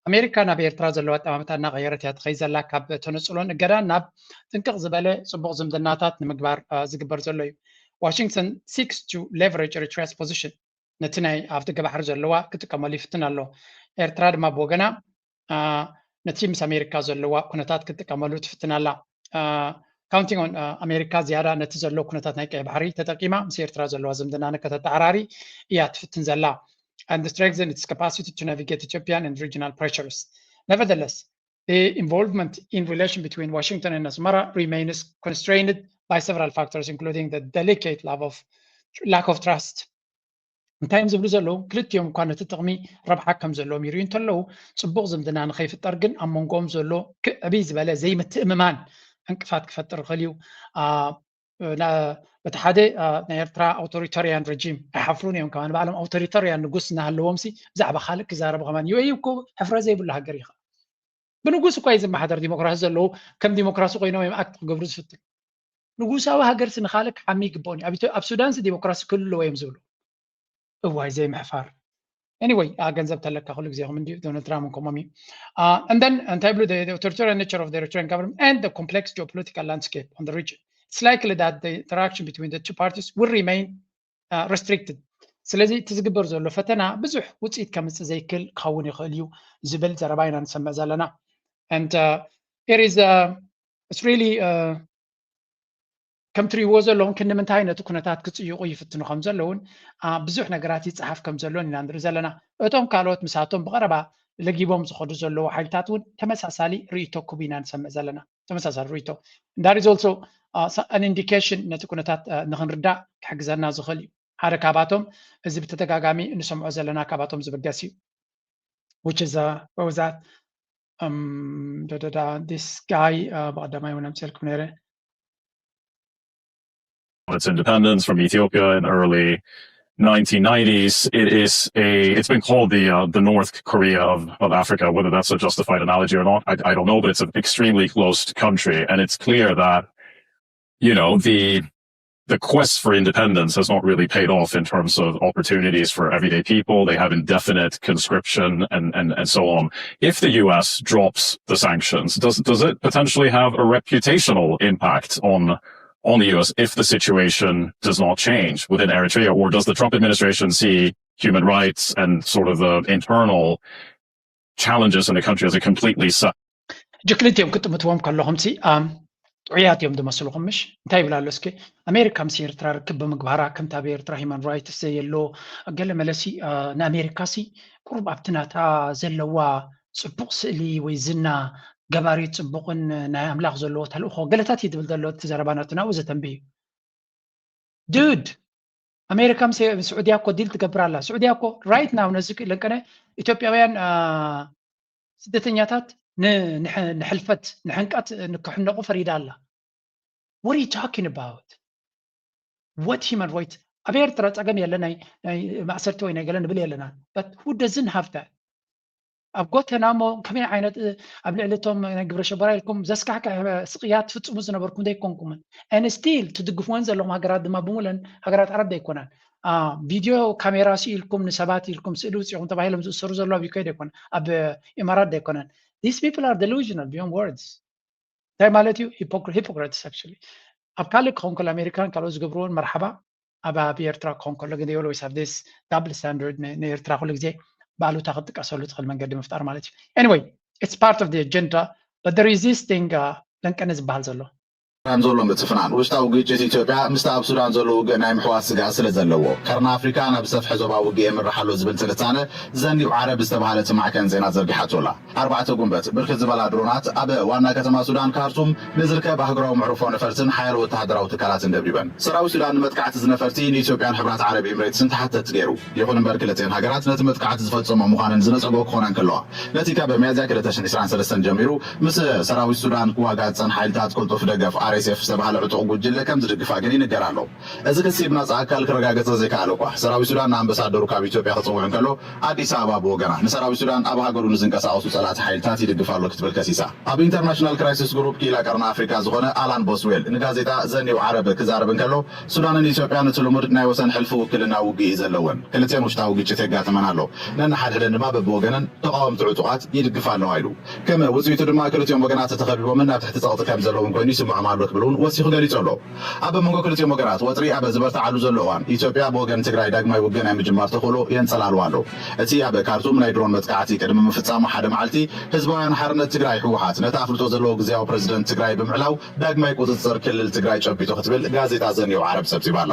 ኣሜሪካ ናብ ኤርትራ ዘለዋ ኣጠማምታ እናቐየረት እያ ትኸይድ ዘላ። ካብ ተነፅሎን እገዳን ናብ ጥንቅቕ ዝበለ ፅቡቕ ዝምድናታት ንምግባር ዝግበር ዘሎ እዩ። Washington seeks to leverage Eritrea's position ነቲ ናይ ኣፍደገ ባሕሪ ዘለዋ ክጥቀመሉ ይፍትን ኣሎ። ኤርትራ ድማ ብወገና ነቲ ምስ ኣሜሪካ ዘለዋ ኩነታት ክትጥቀመሉ ትፍትን ኣላ። Counting on ኣሜሪካ ዝያዳ ነቲ ዘሎ ኩነታት ናይ ቀይ ባሕሪ ተጠቂማ ምስ ኤርትራ ዘለዋ ዝምድና ንከተተዓራሪ እያ ትፍትን ዘላ and strengthen its capacity to navigate Ethiopian and regional pressures. Nevertheless, the involvement in relation between Washington and Asmara remains constrained by several factors, including the delicate level of lack of trust. እንታይ እዮም ዝብሉ ዘለዉ? ክልቲኦም እኳ ነቲ ጥቕሚ ረብሓ ከም ዘለዎም ይርእዩ እንተለዉ፣ ፅቡቕ ዝምድና ንኸይፍጠር ግን ኣብ መንጎኦም ዘሎ ክዕብይ ዝበለ ዘይምትእምማን ዕንቅፋት ክፈጥር ይኽእል እዩ። በቲ ሓደ ናይ ኤርትራ ኣውቶሪታሪያን ረጂም ኣይሓፍሩን እዮም። ከማ ንባዕሎም ኣውቶሪታሪያን ንጉስ እናሃለዎም ሲ ብዛዕባ ካልእ ክዛረቡ ከማን UAE እኮ ሕፍረ ዘይብሉ ሃገር እዩ። ብንጉስ እኳ እዩ ዝመሓደር። ዲሞክራሲ ዘለዉ ከም ዲሞክራሲ ኮይኖም እዮም ኣክት ክገብሩ ዝፍትኑ። ንጉሳዊ ሃገር ሲ ንኻልእ ክሓሚ ይግብኦን እዩ። ኣብ ሱዳን ሲ ዲሞክራሲ ክህሉ ኣለዎ እዮም ዝብሉ። እዋይ ዘይምሕፋር። Anyway ገንዘብ ተለካ ኩሉ ግዜ ከም እንዲዩ ዶናልድ ትራምፕ ከምኦም እዩ። And then እንታይ ብሉ? The authoritarian nature of the Eritrean government and the complex geopolitical landscape on the region, it's likely that the interaction between the two parties will remain restricted. ስለዚ እቲ ዝግበር ዘሎ ፈተና ብዙሕ ውፅኢት ከምፅእ ዘይክእል ክኸውን ይኽእል እዩ ዝብል ዘረባ ኢና ንሰምዕ ዘለና። And it is it's really ከም ትሪእዎ ዘለኹም ክንዲ ምንታይ ነቲ ኩነታት ክፅይቑ ይፍትኑ ከም ዘለውን ብዙሕ ነገራት ይፀሓፍ ከም ዘሎን ኢና ንርኢ ዘለና። እቶም ካልኦት ምሳቶም ብቐረባ ለጊቦም ዝኸዱ ዘለዉ ሓይልታት እውን ተመሳሳሊ ርእይቶ ክህቡ ኢና ንሰምዕ ዘለና። ተመሳሳሊ ርእይቶ and that is also an indication ነቲ ኩነታት ንክንርዳእ ክሕግዘና ዝኽእል እዩ። ሓደ ካባቶም እዚ ብተደጋጋሚ እንሰምዖ ዘለና ካባቶም ዝብገስ እዩ። Which is what was that? Um, da, da, da, this guy ብቐዳማይ እውን ኣምፅኤልኩም ነይረ its independence from Ethiopia in the early nineteen nineties. It is a it's been called the uh, the North Korea of, of Africa. Whether that's a justified analogy or not, I, I don't know. But it's an extremely closed country, and it's clear that you know the the quest for independence has not really paid off in terms of opportunities for everyday people. They have indefinite conscription and, and, and so on. If the U S drops the sanctions, does, does it potentially have a reputational impact on on the U S if the situation does not change within Eritrea? Or does the Trump administration see human rights and sort of the internal challenges in the country as a completely separate? ሕጂ ክልቲኦም ክጥምትዎም ከለኹም ሲ ጥዑያት እዮም ዝመስልኹም፣ ምሽ? እንታይ ይብል ኣሎ እስኪ? ኣሜሪካ ምስ ኤርትራ ርክብ ብምግባራ ከምቲ ኣብ ኤርትራ ሂማን ራይትስ ዘየሎ ገለ መለሲ ንኣሜሪካ ሲ ቁሩብ ኣብቲ ናታ ዘለዋ ፅቡቕ ስእሊ ወይ ዝና ገባሪ ፅቡቕን ናይ ኣምላኽ ዘለዎ ተልእኾ ገለታት እዩ ዝብል ዘሎ እቲ ዘረባ ናቱ ናብኡ ዘተንብዩ። ዱድ ኣሜሪካ ምስ ስዑድያ እኮ ዲል ትገብር ኣላ። ስዑድያ እኮ right now ነዚ ለንቀነ ኢትዮጵያውያን ስደተኛታት ንሕልፈት ንሕንቀት ንክሕነቁ ፈሪዳ ኣላ። What are you talking about? What human right? ኣብ ኤርትራ ፀገም የለ ናይ ማእሰርቲ ወይ ናይ ገለ ንብል የለና። But who doesn't have that? ኣብ ጎተና እሞ ከመይ ዓይነት ኣብ ልዕሊ እቶም ናይ ግብረ ሸበራ ኢልኩም ዘስካሕክሕ ስቅያት ትፍፅሙ ዝነበርኩም ዘይኮንኩምን? And still ትድግፍወን ዘለኹም ሃገራት ድማ ብምለን ሃገራት ዓረብ ዘይኮናን። ቪድዮ ካሜራ ስኢልኩም ንሰባት ኢልኩም ስእሊ ውፅኹም ተባሂሎም ዝእሰሩ ዘለዉ ኣብ ዩኬ ዘይኮነ ኣብ ኢማራት ዘይኮነን። These people are delusional beyond words. እንታይ ማለት እዩ? Hypocrites actually። ኣብ ካልእ ክኸውን ከሎ ኣሜሪካን ካልኦት ዝገብርዎን መርሓባ፣ ኣብ ኣብ ኤርትራ ክኸውን ከሎ ግን they always have this double standard። ንኤርትራ ኩሉ ግዜ ብኣሉታ ክትጥቀሰሉ ትኽእል መንገዲ ምፍጣር ማለት እዩ። Anyway, it's part of the agenda, but there is this thing ለንቀነ ዝበሃል ዘሎ ሱዳን ዘሎ ምትፍናን ውሽጣዊ ግጭት ኢትዮጵያ ምስቲ ኣብ ሱዳን ዘሎ ውግእ ናይ ምሕዋስ ስግኣት ስለ ዘለዎ ቀርኒ ኣፍሪካ ናብ ዝሰፍሐ ዞባ ውግእ የምርሕ ኣሎ ዝብል ትንታነ ዘኒው ዓረብ ዝተባሃለት ማዕከን ዜና ዘርጊሓቶ ኣላ። ኣርባዕተ ጉንበት ብርክት ዝበላ ድሮናት ኣብ ዋና ከተማ ሱዳን ካርቱም ንዝርከብ ኣህጉራዊ መዕርፎ ነፈርትን ሓያሎ ወተሃደራዊ ትካላትን ደብዲበን። ሰራዊት ሱዳን ንመጥቃዕቲ ዝነፈርቲ ንኢትዮጵያን ሕብራት ዓረብ ኤምሬትስን ተሓተትቲ ገይሩ። ይኹን እምበር ክልቲኤን ሃገራት ነቲ መጥቃዕቲ ዝፈጸሞ ምዃነን ዝነጸጎ ክኾና እንከለዋ ነቲ ካብ ሚያዝያ ክልተ ሽሕን ዕስራን ሰለስተን ጀሚሩ ምስ ሰራዊት ሱዳን ክዋጋእ ዝጸንሐ ሓይልታት ቅልጡፍ ደገፍ ኣር ኤስ ኤፍ ዝተባህለ ዕጡቕ ጉጅለ ከም ዝድግፋ ግን ይንገር ኣሎ። እዚ ክሲ ብናጻ ኣካል ክረጋገጸ ዘይከኣለ እኳ ሰራዊት ሱዳን ንኣምበሳደሩ ካብ ኢትዮጵያ ክጽውዕ እንከሎ ኣዲስ ኣበባ ብወገና ንሰራዊት ሱዳን ኣብ ሃገሩ ንዝንቀሳቐሱ ጸላእቲ ሓይልታት ይድግፍ ኣሎ ክትብል ከሲሳ። ኣብ ኢንተርናሽናል ክራይሲስ ግሩፕ ክኢላ ቀርኒ ኣፍሪካ ዝኾነ ኣላን ቦስዌል ንጋዜጣ ዘኒው ዓረብ ክዛረብ እንከሎ ሱዳንን ኢትዮጵያን እቲ ልሙድ ናይ ወሰን ሕልፊ ውክልና ውግእ እዩ ዘለወን። ክልቲኦን ውሽጣዊ ግጭት የጋጥመን ኣሎ። ነንሓድሕደን ድማ በብወገነን ተቓወምቲ ዕጡቓት ይድግፋ ኣለዋ ኢሉ። ከም ውፅኢቱ ድማ ክልቲኦም ወገናት ተኸቢቦምን ኣብ ትሕቲ ፀቕጢ ከም ዘለውን ኮይኑ ይስምዖም ኣሎ ክብል እውን ወሲኹ ገሊጹ ኣሎ። ኣብ መንጎ ክልቲኦም ወገናት ወጥሪ ኣብ ዝበርትዓሉ ዘሎ እዋን ኢትዮጵያ ብወገን ትግራይ ዳግማይ ውግእ ናይ ምጅማር ተኽእሎ የንፀላልዋ ኣሎ። እቲ ኣብ ካርቱም ናይ ድሮን መጥቃዕቲ ቅድሚ ምፍፃሙ ሓደ መዓልቲ ህዝባውያን ሓርነት ትግራይ ህወሓት ነቲ ኣፍልጦ ዘለዎ ግዝያዊ ፕሬዝደንት ትግራይ ብምዕላው ዳግማይ ቁፅፅር ክልል ትግራይ ጨቢጡ ክትብል ጋዜጣ ዘኒው ዓረብ ፀብፂባ ኣላ።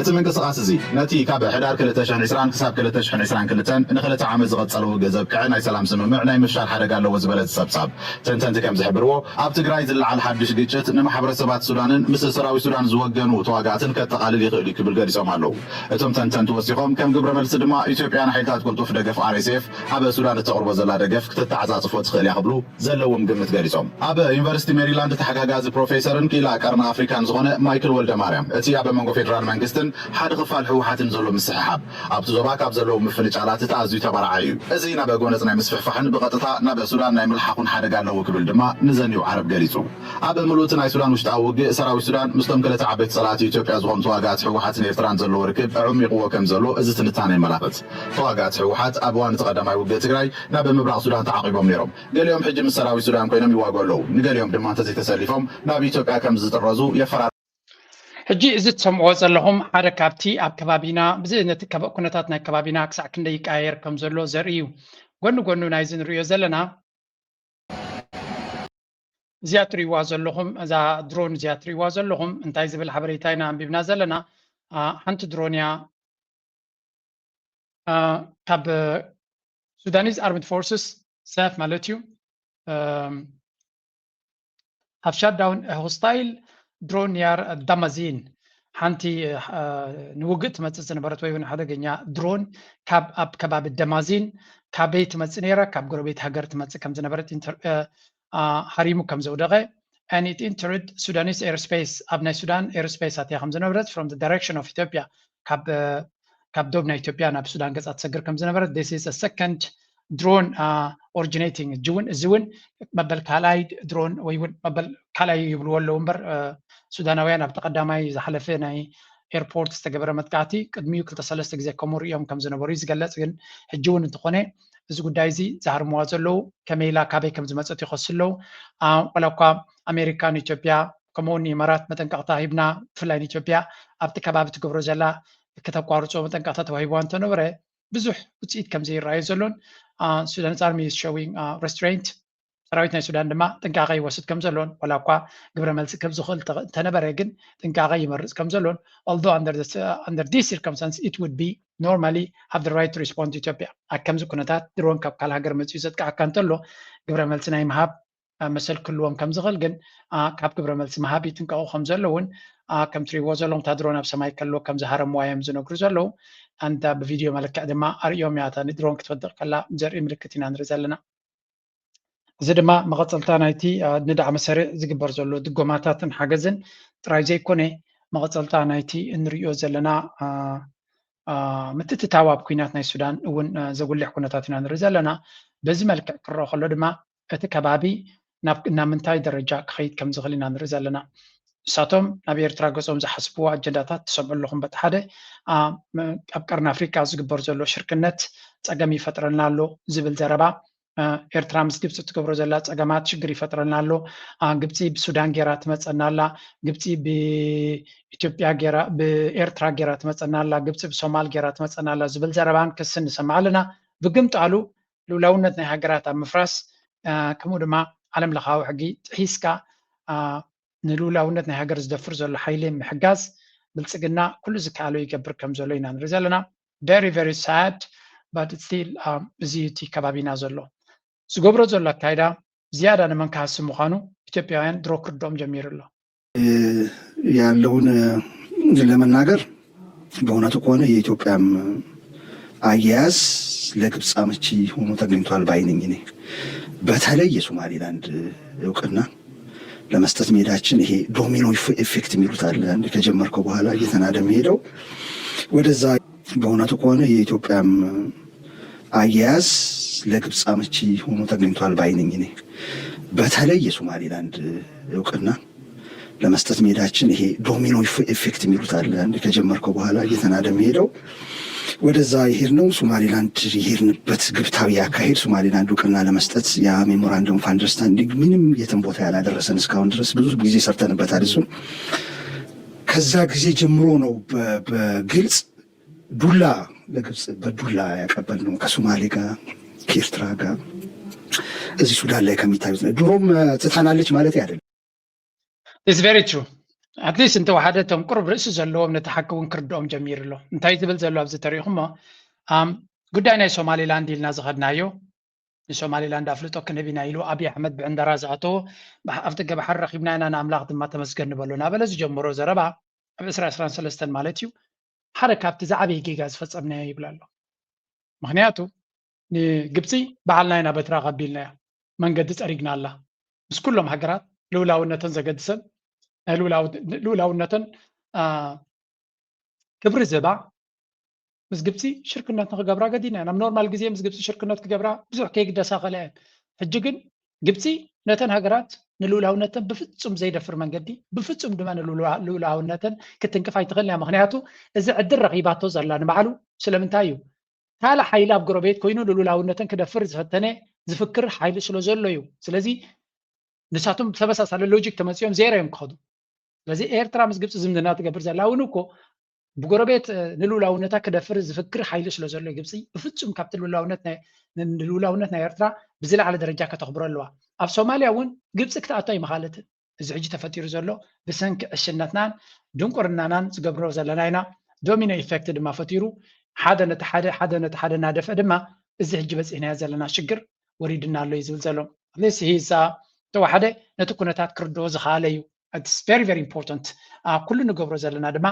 እቲ ምንቅስቃስ እዚ ነቲ ካብ ሕዳር ክልተ ሽሕን ዕስራን ክሳብ ክልተ ሽሕን ዕስራን ክልተን ንክልተ ዓመት ዝቐጸለ ውግእ ዘብቅዐ ናይ ሰላም ስምምዕ ናይ ምፍሻል ሓደጋ ኣለዎ ዝበለ እቲ ጸብጻብ፣ ተንተንቲ ከም ዝሕብርዎ ኣብ ትግራይ ዝለዓል ሓድሽ ግጭት ንማሕበረሰባት ሱዳንን ምስ ሰራዊት ሱዳን ዝወገኑ ተዋጋእትን ከጠቓልል ይኽእል እዩ ክብል ገሊጾም ኣለዉ። እቶም ተንተንቲ ወሲኾም ከም ግብረ መልሲ ድማ ኢትዮጵያ ንሓይልታት ቅልጡፍ ደገፍ ኣር ኤስ ኤፍ ኣብ ሱዳን እተቕርቦ ዘላ ደገፍ ክትተዓጻጽፎ ትኽእል እያ ክብሉ ዘለዎም ግምት ገሊጾም። ኣብ ዩኒቨርሲቲ ሜሪላንድ ተሓጋጋዚ ፕሮፌሰርን ክኢላ ቀርኒ ኣፍሪካን ዝኾነ ማይክል ወልደማርያም እቲ ኣብ መንጎ ፌደራል መንግስትን ሓደ ክፋል ህወሓትን ዘሎ ምስሕሓብ ኣብቲ ዞባ ካብ ዘለዉ ምፍንጫላት እቲ ኣዝዩ ተባራዓይ እዩ። እዚ ናብ ጎነጽ ናይ ምስፍሕፋሕን ብቐጥታ ናብ ሱዳን ናይ ምልሓኹን ሓደጋ ኣለዎ ክብል ድማ ንዘኒው ዓረብ ገሊጹ። ኣብ ምሉእ እቲ ናይ ሱዳን ውሽጣዊ ውግእ ሰራዊት ሱዳን ምስቶም ክልተ ዓበይቲ ጸላእቲ ኢትዮጵያ ዝኾኑ ተዋጋእቲ ህወሓትን ኤርትራን ዘለዎ ርክብ ኣዕሚቕዎ ከም ዘሎ እዚ ትንታነ የመላኽት። ተዋጋእቲ ህወሓት ኣብ እዋን እቲ ቀዳማይ ውግእ ትግራይ ናብ ምብራቕ ሱዳን ተዓቒቦም ነይሮም። ገሊኦም ሕጂ ምስ ሰራዊት ሱዳን ኮይኖም ይዋግኡ ኣለዉ። ንገሊኦም ድማ እንተዘይተሰሊፎም ናብ ኢትዮጵያ ከም ዝጥረዙ የፈራር። ሕጂ እዚ ትሰምዕዎ ዘለኹም ሓደ ካብቲ ኣብ ከባቢና ብዚ ነቲ ከበ- ኩነታት ናይ ከባቢና ክሳዕ ክንደይ ይቀያየር ከም ዘሎ ዘርኢ እዩ። ጎኒ ጎኑ ናይዚ ንሪኦ ዘለና እዚኣ ትሪእዋ ዘለኹም እዛ ድሮን እዚኣ ትሪእዋ ዘለኹም እንታይ ዝብል ሓበሬታ ኢና ኣንቢብና ዘለና? ሓንቲ ድሮን እያ። ካብ Sudanese Armed Forces ሰፍ ማለት እዩ have shot down a hostile drone near Damazin። ሓንቲ ንውግእ ትመፅእ ዝነበረት ወይ እውን ሓደገኛ ድሮን ካብ ኣብ ከባቢ ደማዚን ካበይ ትመፅእ ነይራ? ካብ ጎረቤት ሃገር ትመፅእ ከም ዝነበረት ሃሪሙ ከም ዘውደቐ and it entered Sudanese airspace ኣብ ናይ ሱዳን airspace ኣትያ ከም ዝነበረት from the direction of Ethiopia ካብ ካብ ዶብ ናይ ኢትዮጵያ ናብ ሱዳን ገፃ ትሰግር ከም ዝነበረት this is a second drone originating እጅውን እዚ እውን መበል ካልኣይ ድሮን ወይ እውን መበል ካልኣይ ይብልዎ ኣለዉ እምበር ሱዳናውያን ኣብቲ ቀዳማይ ዝሓለፈ ናይ ኤርፖርት ዝተገበረ መጥቃዕቲ ቅድሚኡ ክልተ ሰለስተ ግዜ ከምኡ ርእዮም ከም ዝነበሩ እዩ ዝገለፅ። ግን ሕጂ እውን እንተኾነ እዚ ጉዳይ እዚ ዝሃርምዋ ዘለዉ ከመይ ኢላ ካበይ ከም ዝመፀት ይኸሱ ኣለዉ። ዋላ እኳ ኣሜሪካን ኢትዮጵያ ከምኡ እውን ንኢማራት መጠንቀቕታ ሂብና፣ ብፍላይ ንኢትዮጵያ ኣብቲ ከባቢ ትገብሮ ዘላ ከተቋርጾ መጠንቀቕታ ተዋሂብዋ እንተነበረ ብዙሕ ውፅኢት ከም ዘይረኣዩ ዘሎን፣ Sudan's army is showing restraint፣ ሰራዊት ናይ ሱዳን ድማ ጥንቃቐ ይወስድ ከም ዘሎን፣ ዋላ እኳ ግብረ መልሲ ከም ዝኽእል እንተነበረ ግን ጥንቃቐ ይመርፅ ከም ዘሎን፣ although under this circumstance it would be normally have the right to respond to Ethiopia። ኣብ ከምዚ ኩነታት ድሮን ካብ ካልእ ሃገር መፂኡ ዘጥቃዓካ እንተሎ ግብረ መልሲ ናይ ምሃብ መሰል ክህልዎም ከም ዝኽእል ግን ካብ ግብረ መልሲ ምሃብ ይጥንቀቑ ከም ዘለውን፣ ከም ትሪእዎ ዘለኹም እታ ድሮን ኣብ ሰማይ ከሎ ከም ዝሃረምዋ እዮም ዝነግሩ ዘለዉ። ኣንታ ብቪድዮ መልክዕ ድማ ኣርእዮም እያ፣ እታ ንድሮን ክትወድቕ ከላ ዘርኢ ምልክት ኢና ንርኢ ዘለና። እዚ ድማ መቐጸልታ ናይቲ ንዳዕመ ሰሪዕ ዝግበር ዘሎ ድጎማታትን ሓገዝን ጥራይ ዘይኮነ፣ መቐጸልታ ናይቲ እንርእዮ ዘለና ምትእትታው ኣብ ኲናት ናይ ሱዳን እውን ዘጉልሕ ኩነታት ኢና ንርኢ ዘለና። በዚ መልክዕ ክረኦ ከሎ ድማ እቲ ከባቢ ናብ ምንታይ ደረጃ ክኸይድ ከም ዝኽእል ኢና ንርኢ ዘለና። ንሳቶም ናብ ኤርትራ ገጾም ዝሓስብዎ ኣጀንዳታት ትሰምዑ ኣለኹም። በቲ ሓደ ኣብ ቀርኒ ኣፍሪቃ ዝግበር ዘሎ ሽርክነት ጸገም ይፈጥረልና ኣሎ ዝብል ዘረባ፣ ኤርትራ ምስ ግብፂ ትገብሮ ዘላ ጸገማት ሽግር ይፈጥረልና ኣሎ። ግብፂ ብሱዳን ጌራ ትመፀና ኣላ፣ ግብፂ ብኢትዮጵያ ጌራ ብኤርትራ ጌራ ትመፀና ኣላ፣ ግብፂ ብሶማል ጌራ ትመፀና ኣላ ዝብል ዘረባን ክስን ንሰምዕ ኣለና። ብግምጣሉ ልኡላውነት ናይ ሃገራት ኣብ ምፍራስ ከምኡ ድማ ዓለም ለኻዊ ሕጊ ጥሒስካ ንልኡላውነት ናይ ሃገር ዝደፍር ዘሎ ሓይሊ ምሕጋዝ ብልፅግና ኩሉ ዝከኣሎ ይገብር ከም ዘሎ ኢና ንርኢ ዘለና። Very very sad but still እዚ እቲ ከባቢና ዘሎ ዝገብሮ ዘሎ ኣካይዳ ዝያዳ ንመን ክሃሲ ምዃኑ ኢትዮጵያውያን ድሮ ክርድኦም ጀሚሩ ኣሎ። ያለውን ለመናገር በእውነቱ ከሆነ የኢትዮጵያም አያያዝ ለግብፅ አመቺ ሆኖ ተገኝቷል ባይ ነኝ እኔ። በተለይ የሶማሌላንድ እውቅና ለመስጠት መሄዳችን ይሄ ዶሚኖ ኢፌክት የሚሉት አለ። አንድ ከጀመርከው በኋላ እየተናደ የሚሄደው ወደዛ። በእውነቱ ከሆነ የኢትዮጵያም አያያዝ ለግብፅ አመቺ ሆኖ ተገኝቷል ባይ ነኝ እኔ። በተለይ የሶማሌላንድ እውቅና ለመስጠት መሄዳችን ይሄ ዶሚኖ ኢፌክት የሚሉት አለ። አንድ ከጀመርከው በኋላ እየተናደ የሚሄደው ወደዛ ይሄድ ነው። ሶማሌላንድ የሄድንበት ግብታዊ አካሄድ ሶማሌላንድ እውቅና ለመስጠት ያ ሜሞራንደም ኦፍ አንደርስታንዲንግ ምንም የትም ቦታ ያላደረሰን እስካሁን ድረስ ብዙ ጊዜ ሰርተንበታል። እሱን ከዛ ጊዜ ጀምሮ ነው በግልጽ ዱላ ለግብጽ በዱላ ያቀበልነው ከሶማሌ ጋር ከኤርትራ ጋር እዚህ ሱዳን ላይ ከሚታዩት ድሮም ትታናለች ማለት አይደለም። It's very true። At least እንተወሓደ እቶም ቅሩብ ርእሲ ዘለዎም ነቲ ሓቂ እውን ክርድኦም ጀሚሩ ኣሎ። እንታይ ዝብል ዘሎ ኣብዚ ተሪኢኹሞ? ጉዳይ ናይ ሶማሌላንድ ኢልና ዝኸድናዮ ንሶማሌላንድ ኣፍልጦ ክንህብ ኢና ኢሉ ኣብይ ኣሕመድ ብዕንደራ ዝኣተዎ ኣብ ደገ ባሕሪ ረኺብና ኢና፣ ንኣምላኽ ድማ ተመስገን ንበሎ እናበለ ዝጀመሮ ዘረባ ኣብ ዕስራ ዕስራን ሰለስተን ማለት እዩ። ሓደ ካብቲ ዝዓበየ ጌጋ ዝፈጸምናዮ ይብል ኣሎ። ምኽንያቱ ንግብፂ ባዕልና ኢና በትራ ቀቢልናያ፣ መንገዲ ፀሪግና ኣላ። ምስ ኩሎም ሃገራት ልኡላውነተን ዘገድሰን ናይ ልኡላውነተን ክብሪ ዝህባ ምስ ግብፂ ሽርክነት ንክገብራ ገዲና። ናብ ኖርማል ግዜ ምስ ግብፂ ሽርክነት ክገብራ ብዙሕ ከይግደሳ ከለ እየን። ሕጂ ግን ግብፂ ነተን ሃገራት ንልኡላውነተን ብፍፁም ዘይደፍር መንገዲ ብፍፁም ድማ ንልኡላውነተን ክትንክፍ ኣይትኽእል እያ። ምክንያቱ እዚ ዕድል ረኺባቶ ዘላ ንባዕሉ ስለምንታይ እዩ? ካልእ ሓይሊ ኣብ ጎረቤት ኮይኑ ንልኡላውነተን ክደፍር ዝፈተነ ዝፍክር ሓይሊ ስለ ዘሎ እዩ። ስለዚ ንሳቶም ተመሳሳሊ ሎጂክ ተመፂኦም ዜሮ እዮም ክኸዱ። ስለዚ ኤርትራ ምስ ግብፂ ዝምድና ትገብር ዘላ እውን እኮ ብጎረቤት ንልኡላውነታ ክደፍር ዝፍክር ሓይሊ ስለ ዘሎ ግብፂ ብፍፁም ካብቲ ልኡላውነት ናይ ኤርትራ ብዝለዓለ ደረጃ ከተኽብሮ ኣለዋ። ኣብ ሶማልያ እውን ግብፂ ክትኣቱ ኣይምኻለትን። እዚ ሕጂ ተፈጢሩ ዘሎ ብሰንኪ ዕሽነትናን ድንቁርናናን ዝገብሮ ዘለና ኢና። ዶሚኖ ኢፌክት ድማ ፈጢሩ ሓደ ነቲ ሓደ ሓደ ነቲ ሓደ እናደፍአ ድማ እዚ ሕጂ በፂሕናዮ ዘለና ሽግር ወሪድና ኣሎ እዩ ዝብል ዘሎ። ስ ሂሳ ተዋሓደ ነቲ ኩነታት ክርድኦ ዝኸኣለ እዩ። It's very very important። ኩሉ ንገብሮ ዘለና ድማ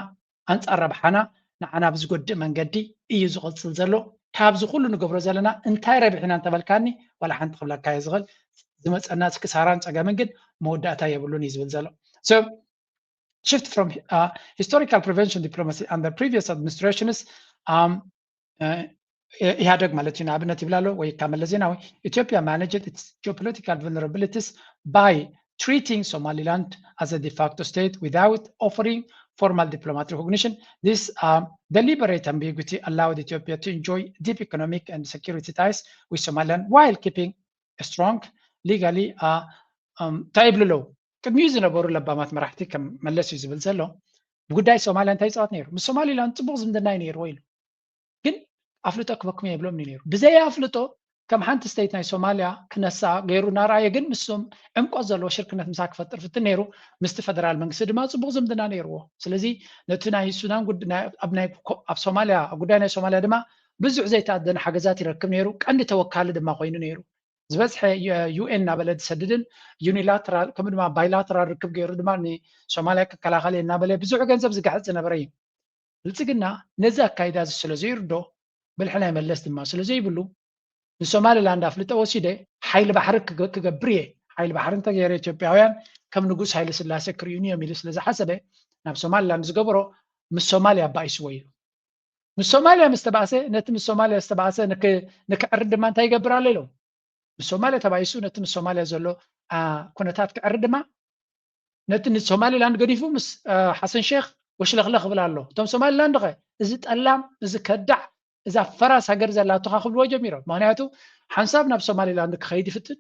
ኣንፃር ረብሓና ንዓና ብዝጎድእ መንገዲ እዩ ዝቕፅል ዘሎ። ካብዚ ኩሉ ንገብሮ ዘለና እንታይ ረቢሕና እንተበልካኒ ዋላ ሓንቲ ክብለካ እየ ዝኽእል። ዝመፀና ክሳራን ፀገምን ግን መወዳእታ የብሉን እዩ ዝብል ዘሎ። So shift from uh, historical prevention diplomacy under previous administrations. Um, uh, ኢህኣደግ ማለት እዩ ንኣብነት ይብል ኣሎ ወይ ካብ መለስ ዜናዊ። Ethiopia managed its geopolitical vulnerabilities by treating Somaliland as a de facto state without offering formal diplomatic recognition. This uh, deliberate ambiguity allowed Ethiopia to enjoy deep economic and security ties with Somaliland while keeping a strong legally uh, um, እንታይ ይብሉ ኣለዉ ቅድሚኡ ዝነበሩ ለባማት መራሕቲ ከም መለስ እዩ ዝብል ዘሎ ብጉዳይ ሶማልያ እንታይ ይፃወት ነይሩ? ምስ ሶማሊላንድ ፅቡቕ ዝምድና እዩ ነይርዎ ኢሉ። ግን ኣፍልጦ ክበኩም የብሎም እዩ ነይሩ። ብዘይ ኣፍልጦ ከም ሓንቲ ስቴት ናይ ሶማልያ ክነሳ ገይሩ እናረኣየ ግን ምስም ዕምቆት ዘለዎ ሽርክነት ምሳ ክፈጥር ፍትን ነይሩ። ምስቲ ፈደራል መንግስቲ ድማ ፅቡቕ ዝምድና ነይርዎ። ስለዚ ነቲ ናይ ሱዳን ኣብ ሶማልያ ጉዳይ ናይ ሶማልያ ድማ ብዙሕ ዘይተኣደነ ሓገዛት ይረክብ ነይሩ። ቀንዲ ተወካሊ ድማ ኮይኑ ነይሩ። ዝበዝሐ ዩኤን እናበለ ዝሰድድን ዩኒላተራል ከምኡ ድማ ባይላተራል ርክብ ገይሩ ድማ ንሶማልያ ክከላኸል እናበለ ብዙሕ ገንዘብ ዝግሕጥ ዝነበረ እዩ። ብልፅግና ነዚ ኣካይዳ እዚ ስለ ዘይርዶ ብልሒ ናይ መለስ ድማ ስለ ዘይብሉ ንሶማሊላንድ ኣፍልጦ ወሲደ ሓይሊ ባሕሪ ክገብር እየ፣ ሓይሊ ባሕሪ እንተገይረ ኢትዮጵያውያን ከም ንጉስ ሃይለ ስላሴ ክርእዩኒ እዮም ኢሉ ስለ ዝሓሰበ ናብ ሶማሊላንድ ዝገበሮ ምስ ሶማልያ ኣባኢስዎ እዩ። ምስ ሶማልያ ምስ ተባእሰ ነቲ ምስ ሶማልያ ዝተባእሰ ንክዕሪ ድማ እንታይ ይገብር ኣሎ ኢሎም ምስ ሶማልያ ተባኢሱ ነቲ ምስ ሶማልያ ዘሎ ኩነታት ክዕሪ ድማ ነቲ ንሶማሊላንድ ገዲፉ ምስ ሓሰን ሼክ ወሽለኽለኽ ክብል ኣሎ። እቶም ሶማሊላንድ ኸ እዚ ጠላም፣ እዚ ከዳዕ፣ እዛ ፈራስ ሃገር ዘላትኻ ክብልዎ ጀሚሮም። ምክንያቱ ሓንሳብ ናብ ሶማሊላንድ ክኸይድ ይፍትን፣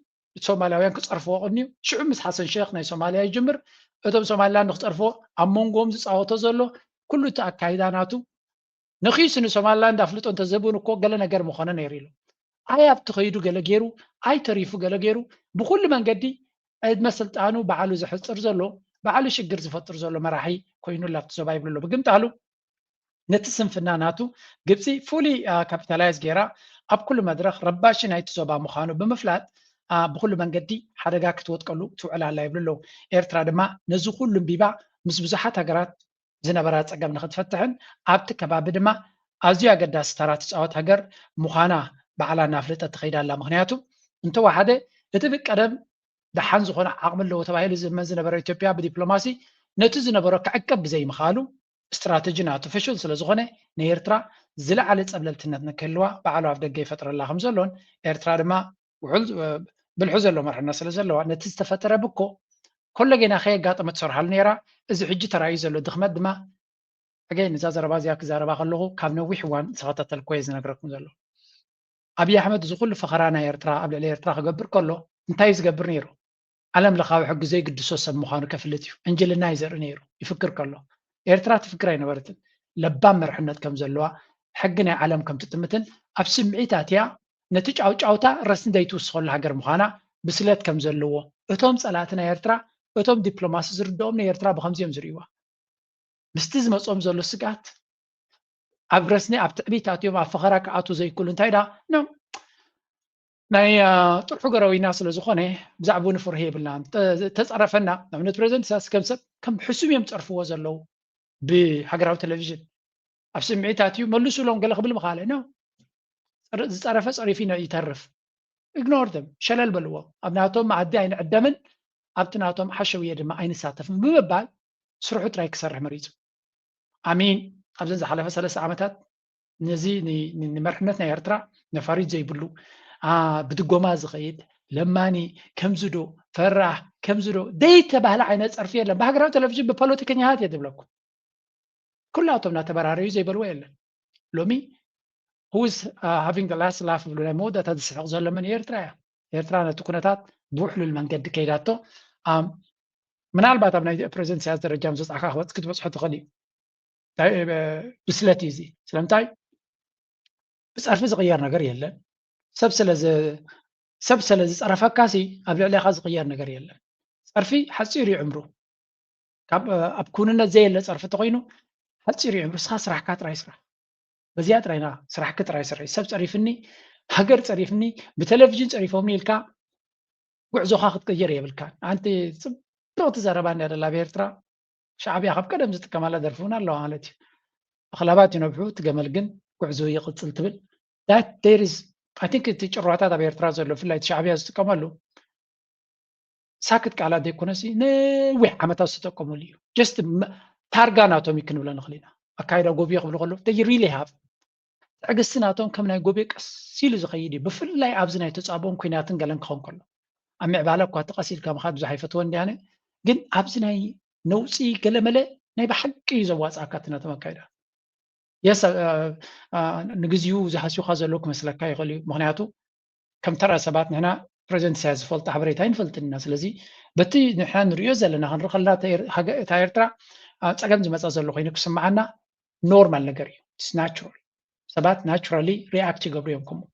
ሶማልያውያን ክፀርፍዎ ቅድሚኡ ሽዑ ምስ ሓሰን ሼክ ናይ ሶማልያ ይጅምር። እቶም ሶማሊላንድ ክፀርፍዎ ኣብ መንጎኦም ዝፃወቶ ዘሎ ኩሉ እቲ ኣካይዳ ናቱ ንኺሱ ንሶማሊላንድ ኣፍልጦ እንተዘብን እኮ ገለ ነገር ምኾነ ነይሩ ኢሉ። ኣይ ኣብቲ ኸይዱ ገለ ገይሩ፣ ኣይ ተሪፉ ገለ ገይሩ፣ ብኹሉ መንገዲ ዕድመ ስልጣኑ ባዕሉ ዘሕፅር ዘሎ፣ ባዕሉ ሽግር ዝፈጥር ዘሎ መራሒ ኮይኑላ ኣብቲ ዞባ ይብሉ ኣለዉ። ብግምጣሉ ነቲ ስንፍና ናቱ ግብፂ ፉሊ ካፒታላይዝ ገይራ ኣብ ኩሉ መድረኽ ረባሺ ናይቲ ዞባ ምዃኑ ብምፍላጥ ብኩሉ መንገዲ ሓደጋ ክትወጥቀሉ ትውዕል ኣላ ይብሉ ኣለዉ። ኤርትራ ድማ ነዚ ኩሉ እምቢባ ምስ ብዙሓት ሃገራት ዝነበራ ፀገም ንክትፈትሕን ኣብቲ ከባቢ ድማ ኣዝዩ ኣገዳሲ ተራ ትፃወት ሃገር ምዃና ባዕላ እናፍለጠት ትኸይድ ኣላ። ምክንያቱ እንተወሓደ እቲ ብቀደም ደሓን ዝኾነ ዓቕሚ ኣለዎ ተባሂሉ ዝእመን ዝነበረ ኢትዮጵያ ብዲፕሎማሲ ነቲ ዝነበሮ ክዕቀብ ብዘይምኽኣሉ ስትራተጂ ናቱ ፍሹል ስለ ዝኾነ ንኤርትራ ዝለዓለ ፀብለልትነት ንክህልዋ ባዕሉ ኣብ ደገ ይፈጥረላ ከም ዘሎን ኤርትራ ድማ ውሑል ብልሑ ዘሎ መርሕነት ስለ ዘለዋ ነቲ ዝተፈጠረ ብኮ ኮለጌና ከየጋጠመ ትሰርሓሉ ነይራ። እዚ ሕጂ ተራእዩ ዘሎ ድኽመት ድማ ሕገይ ንዛ ዘረባ እዚኣ ክዛረባ ከለኹ ካብ ነዊሕ እዋን ዝኸታተልኮ እየ ዝነግረኩም ዘሎ። ኣብይ ኣሕመድ እዚ ኩሉ ፈኸራ ናይ ኤርትራ ኣብ ልዕሊ ኤርትራ ክገብር ከሎ እንታይ እዩ ዝገብር ነይሩ? ዓለም ለኻዊ ሕጊ ዘይግድሶ ሰብ ምዃኑ ከፍልጥ እዩ። ዕንጅልና እዩ ዘርኢ ነይሩ ይፍክር ከሎ። ኤርትራ ትፍክር ኣይነበረትን። ለባም መርሕነት ከም ዘለዋ ሕጊ ናይ ዓለም ከም ትጥምትን ኣብ ስምዒት ኣትያ ነቲ ጫውጫውታ ረስኒ ዘይትውስኸሉ ሃገር ምዃና ብስለት ከም ዘለዎ እቶም ጸላእቲ ናይ ኤርትራ እቶም ዲፕሎማሲ ዝርድኦም ንኤርትራ ብኸምዚ እዮም ዝርእይዋ። ምስቲ ዝመጾም ዘሎ ስግኣት ኣብ ረስኒ ኣብ ትዕቢት ኣትዮም ኣብ ፈኸራ ክኣትዉ ዘይክእሉ እንታይ ደኣ ኖ ናይ ጥርሑ ገረዊና ስለ ዝኾነ ብዛዕባኡ ንፍርህ የብልናን። ተጸረፈና ንኣብነት ፕሬዚደንት ኢሳያስ ከም ሰብ ከም ሕሱም እዮም ዝጸርፍዎ ዘለዉ ብሃገራዊ ቴሌቪዥን ኣብ ስምዒት ኣትዩ መልሱ ኢሎም ገለ ክብል ምኻለ ኖ ዝጸረፈ ጸሪፉ ይተርፍ። ኢግኖር ደም ሸለል በልዎም። ኣብ ናቶም መኣዲ ኣይንዕደምን ኣብቲ ናቶም ሓሸውየ ድማ ኣይንሳተፍን ብምባል ስርሑ ጥራይ ክሰርሕ መሪጹ። ኣሚን ኣብዘን ዝሓለፈ ሰለስተ ዓመታት ነዚ ንመርሕነት ናይ ኤርትራ ነፋሪት ዘይብሉ ብድጎማ ዝኸይድ ለማኒ ከምዚ ዶ ፈራህ ከምዚ ዶ ደይተባህለ ዓይነት ጸርፊ የለን። ብሃገራዊ ቴሌቪዥን ብፖለቲከኛታት እየ ዝብለኩም። ኩላቶም እናተበራረዩ ዘይበልዎ የለን። ሎሚ who's having the last laugh ብሉ ናይ መወዳእታ ዝስሕቕ ዘሎ መን ኤርትራ እያ። ኤርትራ ነቲ ኩነታት ብውሕሉል መንገዲ ከይዳቶ ምናልባት ኣብ ናይ ፕሬዚደንት ኢሳያስ ደረጃ ምስ በጻሕካ ክትበጽሖ ትኽእል እዩ። ብስለት እዩ እዚ። ስለምንታይ ብፀርፊ ዝቕየር ነገር የለን። ሰብ ስለ ዝፀረፈካ ሲ ኣብ ልዕሌኻ ዝቕየር ነገር የለን። ፀርፊ ሓፂር እዩ ዕምሩ። ኣብ ክውንነት ዘየለ ፀርፊ እንተኮይኑ ሓፂር እዩ ዕምሩ። እስኻ ስራሕካ ጥራይ ስራሕ። በዚኣ ጥራይና ስራሕኪ ጥራይ ስርሒ። ሰብ ፀሪፍኒ፣ ሃገር ፀሪፍኒ፣ ብቴሌቪዥን ፀሪፎምኒ ኢልካ ጉዕዞኻ ክትቅይር የብልካን። ኣንቲ ፅብቕቲ ዘረባ እንድያ ደላ ኣብ ኤርትራ ሻዕብያ ካብ ቀደም ዝጥቀመላ ደርፊ እውን ኣለዋ ማለት እዩ። ኣኽላባት ይነብሑ እቲ ገመል ግን ጉዕዞ ይቕፅል ትብል። That there is I think እቲ ጭሯታት ኣብ ኤርትራ ዘሎ ብፍላይ እቲ ሻዕብያ ዝጥቀመሉ ሳክት ቃላት ዘይኮነሲ ነዊሕ ዓመታት ዝተጠቀሙሉ እዩ። Just ታርጋ ናቶም እዩ ክንብሎ ንኽእል ኢና። ኣካይዳ ጎብዮ ክብሉ ከለዉ they really have ትዕግስቲ ናቶም ከም ናይ ጎብዮ ቀስ ኢሉ ዝኸይድ እዩ። ብፍላይ ኣብዚ ናይ ተፃብኦን ኲናትን ገለን ክኸውን ከሎ ኣብ ምዕባለ እኳ እቲ ቀስ ኢልካ ምኻድ ብዙሕ ኣይፈትወን እንድያነ ግን ኣብዚ ናይ ነውፂ ገለመለ ናይ ብሓቂ እዩ ዘዋፅኣካ እቲ ናቶም ኣካይዳ። የስ ንግዚኡ ዝሃስዩካ ዘለዉ ክመስለካ ይኽእል እዩ። ምክንያቱ ከም ተራ ሰባት ንሕና ፕሬዚደንት ኢሳያስ ዝፈልጦ ሓበሬታ ኣይንፈልጥን ኢና። ስለዚ በቲ ንሕና ንሪኦ ዘለና ክንርኢ ከለና እታ ኤር- ሃገ- እታ ኤርትራ ኣብ ፀገም ዝመፃ ዘሎ ኮይኑ ክስምዓና ኖርማል ነገር እዩ። It's natural። ሰባት ናቹራሊ ሪኣክት ይገብሩ እዮም ከምኡ።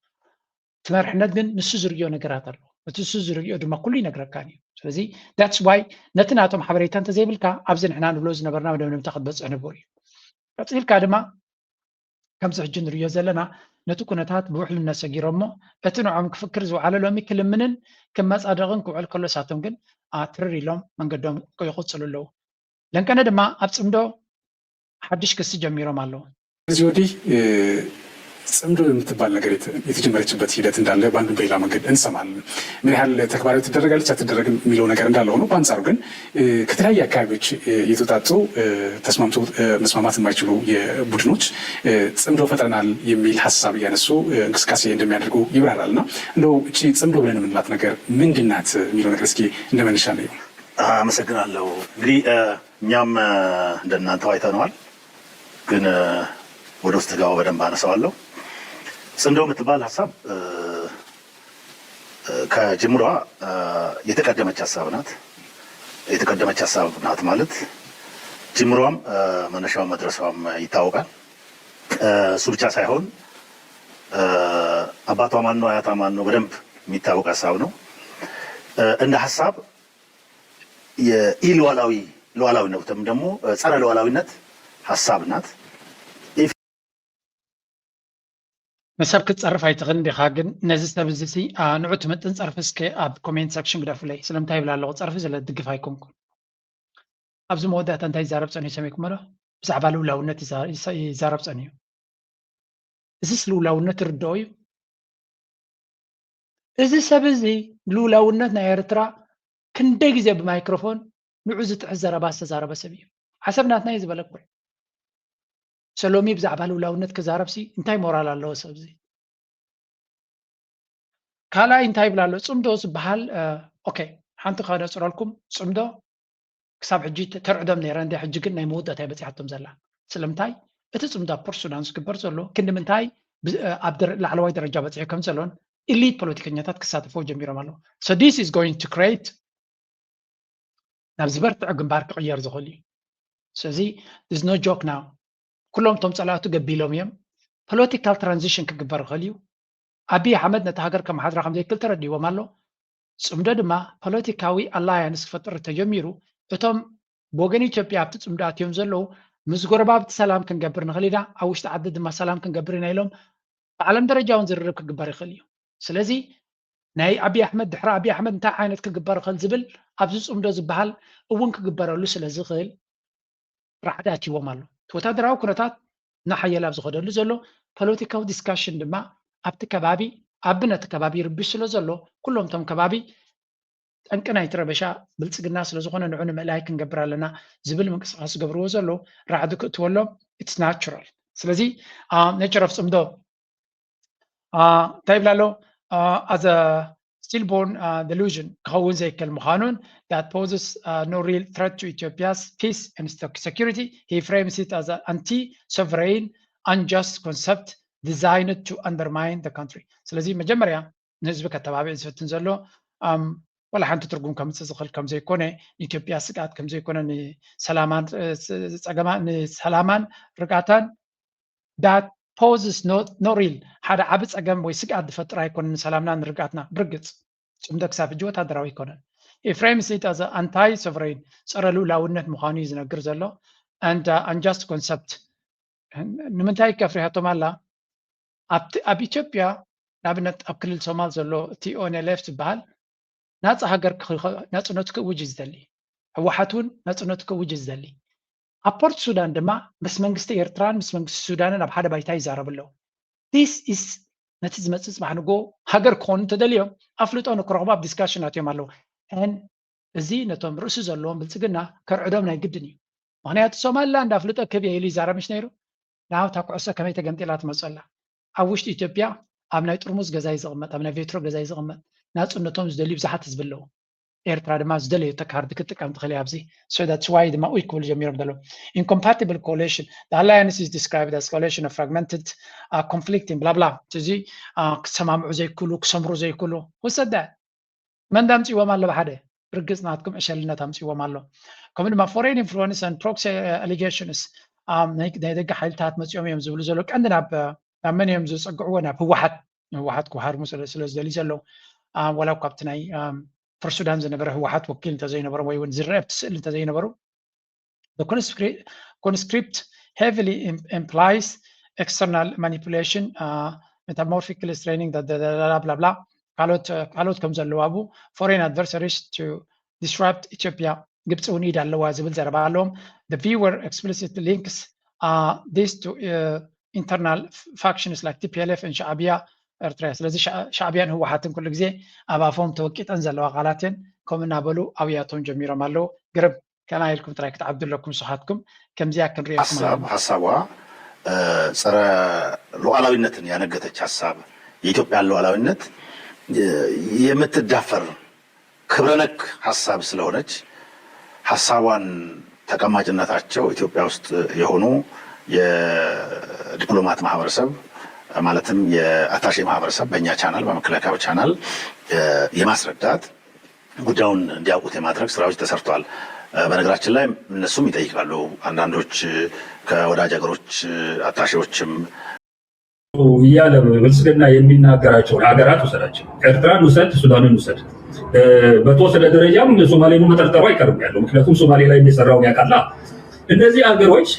እቲ መርሕነት ግን ንሱ ዝርእዮ ነገራት ኣሎ። እቲ ንሱ ዝርእዮ ድማ ኩሉ ይነግረካን እዩ። ስለዚ that's why ነቲ ናቶም ሓበሬታ እንተዘይብልካ ኣብዚ ንሕና ንብሎ ዝነበርና መደምደምታ ክትበፅሕ ንብር እዩ። ቀፂልካ ድማ ከምዚ ሕጂ ንርእዮ ዘለና ነቲ ኩነታት ብውሕልነት ሰጊሮሞ እቲ ንዖም ክፍክር ዝወዓለ ሎሚ ክልምንን ክመጻደቕን ክውዕል ከሎ ሳቶም ግን ኣትርር ኢሎም መንገዶም ይቕጽሉ ኣለዉ። ለንቀነ ድማ ኣብ ጽምዶ ሓድሽ ክሲ ጀሚሮም ኣለዉ። እዚ ወዲህ ጽምዶ የምትባል ነገር የተጀመረችበት ሂደት እንዳለ በአንዱ በሌላ መንገድ እንሰማለን። ምን ያህል ተግባራዊ ትደረጋለች አትደረግም የሚለው ነገር እንዳለ ሆኖ በአንጻሩ ግን ከተለያየ አካባቢዎች የተውጣጡ ተስማምቶ መስማማት የማይችሉ የቡድኖች ጽምዶ ፈጥረናል የሚል ሀሳብ እያነሱ እንቅስቃሴ እንደሚያደርጉ ይብራራል። እና እንደው እቺ ጽምዶ ብለን የምንላት ነገር ምንድን ናት የሚለው ነገር እስኪ እንደመነሻ ነው። አመሰግናለሁ። እንግዲህ እኛም እንደናንተው አይተነዋል፣ ግን ወደ ውስጥ ገባ በደንብ አነሳዋለሁ። ጽምዶ የምትባል ሀሳብ ከጅምሯ የተቀደመች ሀሳብ ናት። የተቀደመች ሀሳብ ናት ማለት ጅምሯም መነሻዋ መድረሷም ይታወቃል። እሱ ብቻ ሳይሆን አባቷ ማን ነው አያቷ ማን ነው በደንብ የሚታወቅ ሀሳብ ነው። እንደ ሀሳብ የኢሉዓላዊ ሉዓላዊነት ወይም ደግሞ ጸረ ሉዓላዊነት ሀሳብ ናት። ንሰብ ክትጸርፍ ኣይትኽእልን ዲኻ? ግን ነዚ ሰብ እዚ ሲ ንዑ ትምጥን ጸርፊ እስከ ኣብ ኮሜንት ሰክሽን ግደፉለይ። ስለምንታይ ይብል ኣለኹ ጸርፊ ስለ ድግፍ ኣይኮንኩን። ኣብዚ መወዳእታ እንታይ ይዛረብ ጸኒሑ ሰሚዕኩሞ ዶ? ብዛዕባ ልውላውነት ይዛረብ ጸኒሑ። እዚስ ልውላውነት ይርድኦ እዩ? እዚ ሰብ እዚ ልውላውነት ናይ ኤርትራ ክንደይ ግዜ ብማይክሮፎን ንዑ ዝጥሕስ ዘረባ ዝተዛረበ ሰብ እዩ። ዓሰብ ናትና እዩ ዝበለ እኮ እዩ። ሰሎሚ ብዛዕባ ልውላውነት ክዛረብ ሲ እንታይ ሞራል ኣለዎ ሰብ እዚ? ካልኣይ እንታይ ይብል ኣሎ? ጽምዶ ዝበሃል ኦኬ፣ ሓንቲ ከነጽረልኩም፣ ጽምዶ ክሳብ ሕጂ ተርዕዶም ነይራ እንደ ሕጂ ግን ናይ መወዳእታ በፂሓቶም ዘላ። ስለምንታይ እቲ ጽምዶ ኣብ ፖርት ሱዳን ዝግበር ዘሎ ክንዲ ምንታይ ኣብ ላዕለዋይ ደረጃ በፂሑ ከም ዘሎን ኢሊት ፖለቲከኛታት ክሳተፈው ጀሚሮም ኣለዉ። So this is going to create ናብ ዝበርትዐ ግንባር ክቕየር ዝኽእል እዩ። ስለዚ is no joke now። ኩሎም እቶም ጸላእቱ ገቢሎም እዮም። ፖለቲካል ትራንዚሽን ክግበር ይኽእል እዩ። ኣብይ ኣሕመድ ነቲ ሃገር ከመሓድራ ከም ዘይክእል ተረዲዎም ኣሎ። ጽምዶ ድማ ፖለቲካዊ ኣላያንስ ክፈጥር ተጀሚሩ እቶም ብወገን ኢትዮጵያ ኣብቲ ጽምዶ ኣትዮም ዘለዉ ምስ ጎረባብቲ ሰላም ክንገብር ንኽእል ኢና፣ ኣብ ውሽጢ ዓዲ ድማ ሰላም ክንገብር ኢና ኢሎም ብዓለም ደረጃ እውን ዝርርብ ክግበር ይኽእል እዩ። ስለዚ ናይ ኣብይ ኣሕመድ ድሕሪ ኣብይ ኣሕመድ እንታይ ዓይነት ክግበር ይኽእል ዝብል ኣብዚ ጽምዶ ዝበሃል እውን ክግበረሉ ስለ ዝኽእል ራዕዲ ኣትይዎም ኣሎ። እቲ ወታደራዊ ኩነታት እናሓየለ ኣብ ዝኸደሉ ዘሎ ፖለቲካዊ ዲስካሽን ድማ ኣብቲ ከባቢ ኣብ ነቲ ከባቢ ይርብሽ ስለ ዘሎ ኩሎም እቶም ከባቢ ጠንቂ ናይቲ ረበሻ ብልፅግና ስለ ዝኾነ ንዑ ንምእላይ ክንገብር ኣለና ዝብል ምንቅስቃስ ዝገብርዎ ዘሎ ራዕዲ ክእትወሎም it's natural። ስለዚ nature of ጽምዶ እንታይ ይብል ኣሎ? As a stillborn delusion ክኸውን ዘይክእል ምዃኑን that poses no real threat to Ethiopia's peace and security, he frames it as an anti-sovereign, unjust concept designed to undermine the country። ስለዚ መጀመርያ ንህዝቢ ከተባብዕ ዝፍትን ዘሎ ዋላ ሓንቲ ትርጉም ከምፅእ ዝኽእል ከምዘይኮነ፣ ንኢትዮጵያ ስግኣት ከምዘይኮነ፣ ንሰላማን ጸገማ ንሰላማን ርግኣታን that poses no real ሓደ ዓቢ ጸገም ወይ ስግኣት ዝፈጥር ኣይኮነን ንሰላምና ንርግኣትና። ብርግጽ ጽምዶ ክሳብ ሕጂ ወታደራዊ ኣይኮነን። He frames it as anti sovereign ጸረ ልኡላውነት ምዃኑ እዩ ዝነግር ዘሎ and unjust concept ንምንታይ ከፍሪሃቶም ኣላ? ኣብ ኢትዮጵያ ንኣብነት ኣብ ክልል ሶማል ዘሎ እቲ ኦንኤልኤፍ ዝበሃል ናፃ ሃገር ናፅነቱ ክእውጅ እዩ ዝደሊ። ህወሓት እውን ናፅነቱ ክእውጅ እዩ ዝደሊ። ኣብ ፖርት ሱዳን ድማ ምስ መንግስቲ ኤርትራን ምስ መንግስቲ ሱዳንን ኣብ ሓደ ባይታ ይዛረቡ ኣለዉ። This is ነቲ ዝመፅእ ፅባሕ ንጎ ሃገር ክኾኑ እንተደልዮም ኣፍልጦ ንክረኽቡ ኣብ ዲስካሽን ኣትዮም ኣለዉ። እዚ ነቶም ርእሲ ዘለዎም ብልፅግና ከርዕዶም ናይ ግድን እዩ። ምኽንያቱ ሶማሊላንድ ኣፍልጦ ክህብ እየ ኢሉ ይዛረብ ምሽ ነይሩ? ናብታ ኩዕሶ ከመይ ተገምጢላ ትመፅእ ኣላ? ኣብ ውሽጢ ኢትዮጵያ ኣብ ናይ ጥርሙዝ ገዛ እዩ ዝቕመጥ፣ ኣብ ናይ ቬትሮ ገዛ እዩ ዝቕመጥ። ናፅነቶም ዝደልዩ ብዙሓት ህዝቢ ኣለዉ። ኤርትራ ድማ ዝደለየቶ ካርድ ክትጥቀም ትኽእል እያ ኣብዚ። So that's why ድማ ኡይ ክብሉ ጀሚሮም ዘለዉ። Incompatible coalition, the alliance is described as coalition of fragmented conflicting blah blah። እዚ ክሰማምዑ ዘይክእሉ ክሰምሩ ዘይክእሉ ወሰደ መን ዳምፅዎም ኣሎ ብሓደ ብርግፅ ናትኩም ዕሸልነት ኣምፅዎም ኣሎ። ከምኡ ድማ foreign influence and proxy allegations ናይ ደገ ሓይልታት መፅኦም እዮም ዝብሉ ዘሎ ቀንዲ ናብ ናብ መን እዮም ዝፀግዕዎ ናብ ህወሓት ህወሓት ክወሃርሙ ስለ ዝደልዩ ዘለዉ ወላ ካብቲ ናይ ፍር ሱዳን ዝነበረ ህወሓት ወኪል እንተዘይነበሮም ወይ እውን ዝረአ ኣብቲ ስእሊ እንተዘይነበሩ conscript heavily implies external manipulation metamorphical straining ብላብላ ካልኦት ከም ዘለዋ ቡ foreign adversaries to disrupt ኢትዮጵያ ግብፂ እውን ኢድ ኣለዋ ዝብል ዘረባ ኣለዎም። The viewer explicitly links this to internal factions like T P L F and ሻዕብያ ኤርትራ። ስለዚ ሻዕብያን ህወሓትን ኩሉ ግዜ ኣብ ኣፎም ተወቂጠን ዘለዋ ቃላት እየን። ከምኡ እናበሉ ኣብያቶም ጀሚሮም ኣለዉ። ግርም ከመይ ኢልኩም ጥራይ ክትዓብዱ ኣለኩም ንስኻትኩም ከምዚኣ ክንሪኦ ሀሳብ ሀሳቧ ጸረ ሉዓላዊነትን ያነገተች ሀሳብ የኢትዮጵያን ሉዓላዊነት የምትዳፈር ክብረነክ ሀሳብ ስለሆነች ሀሳቧን ተቀማጭነታቸው ኢትዮጵያ ውስጥ የሆኑ የዲፕሎማት ማህበረሰብ ማለትም የአታሼ ማህበረሰብ በእኛ ቻናል በመከላከያው ቻናል የማስረዳት ጉዳዩን እንዲያውቁት የማድረግ ስራዎች ተሰርተዋል። በነገራችን ላይ እነሱም ይጠይቃሉ። አንዳንዶች ከወዳጅ ሀገሮች አታሼዎችም እያለ ብልጽግና የሚናገራቸውን ሀገራት ውሰዳቸው። ኤርትራን ውሰድ፣ ሱዳንን ውሰድ። በተወሰነ ደረጃም ሶማሌን መጠርጠሩ አይቀርም ያለው ምክንያቱም ሶማሌ ላይ የሚሰራውን ያውቃላ። እነዚህ ሀገሮች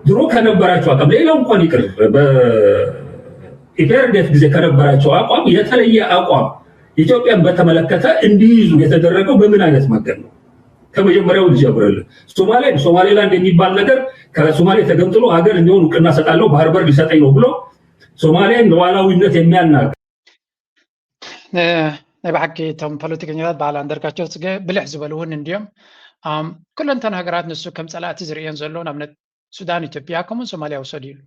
ድሮ ከነበራቸው አቋም ሌላው እንኳን ይቅር በኢፒአርዲኤፍ ጊዜ ከነበራቸው አቋም የተለየ አቋም ኢትዮጵያን በተመለከተ እንዲይዙ የተደረገው በምን አይነት መንገድ ነው? ከመጀመሪያው ልጀምርልህ። ሶማሌ ሶማሌላንድ የሚባል ነገር ከሶማሌ ተገንጥሎ ሀገር እንዲሆን እውቅና ሰጣለው ባህር በር ሊሰጠኝ ነው ብሎ ሶማሌን ሉዓላዊነት የሚያናጋ ናይ ብሓቂ እቶም ፖለቲከኛታት በዓል ኣንደርጋቸው ጽገ ብልሕ ዝበሉ እውን እንዲዮም። ኩለንተን ሃገራት ንሱ ከም ጸላእቲ ዝርእየን ዘሎ ንኣብነት ሱዳን፣ ኢትዮጵያ ከምኡን ሶማልያ ውሰዱ ኢሉ።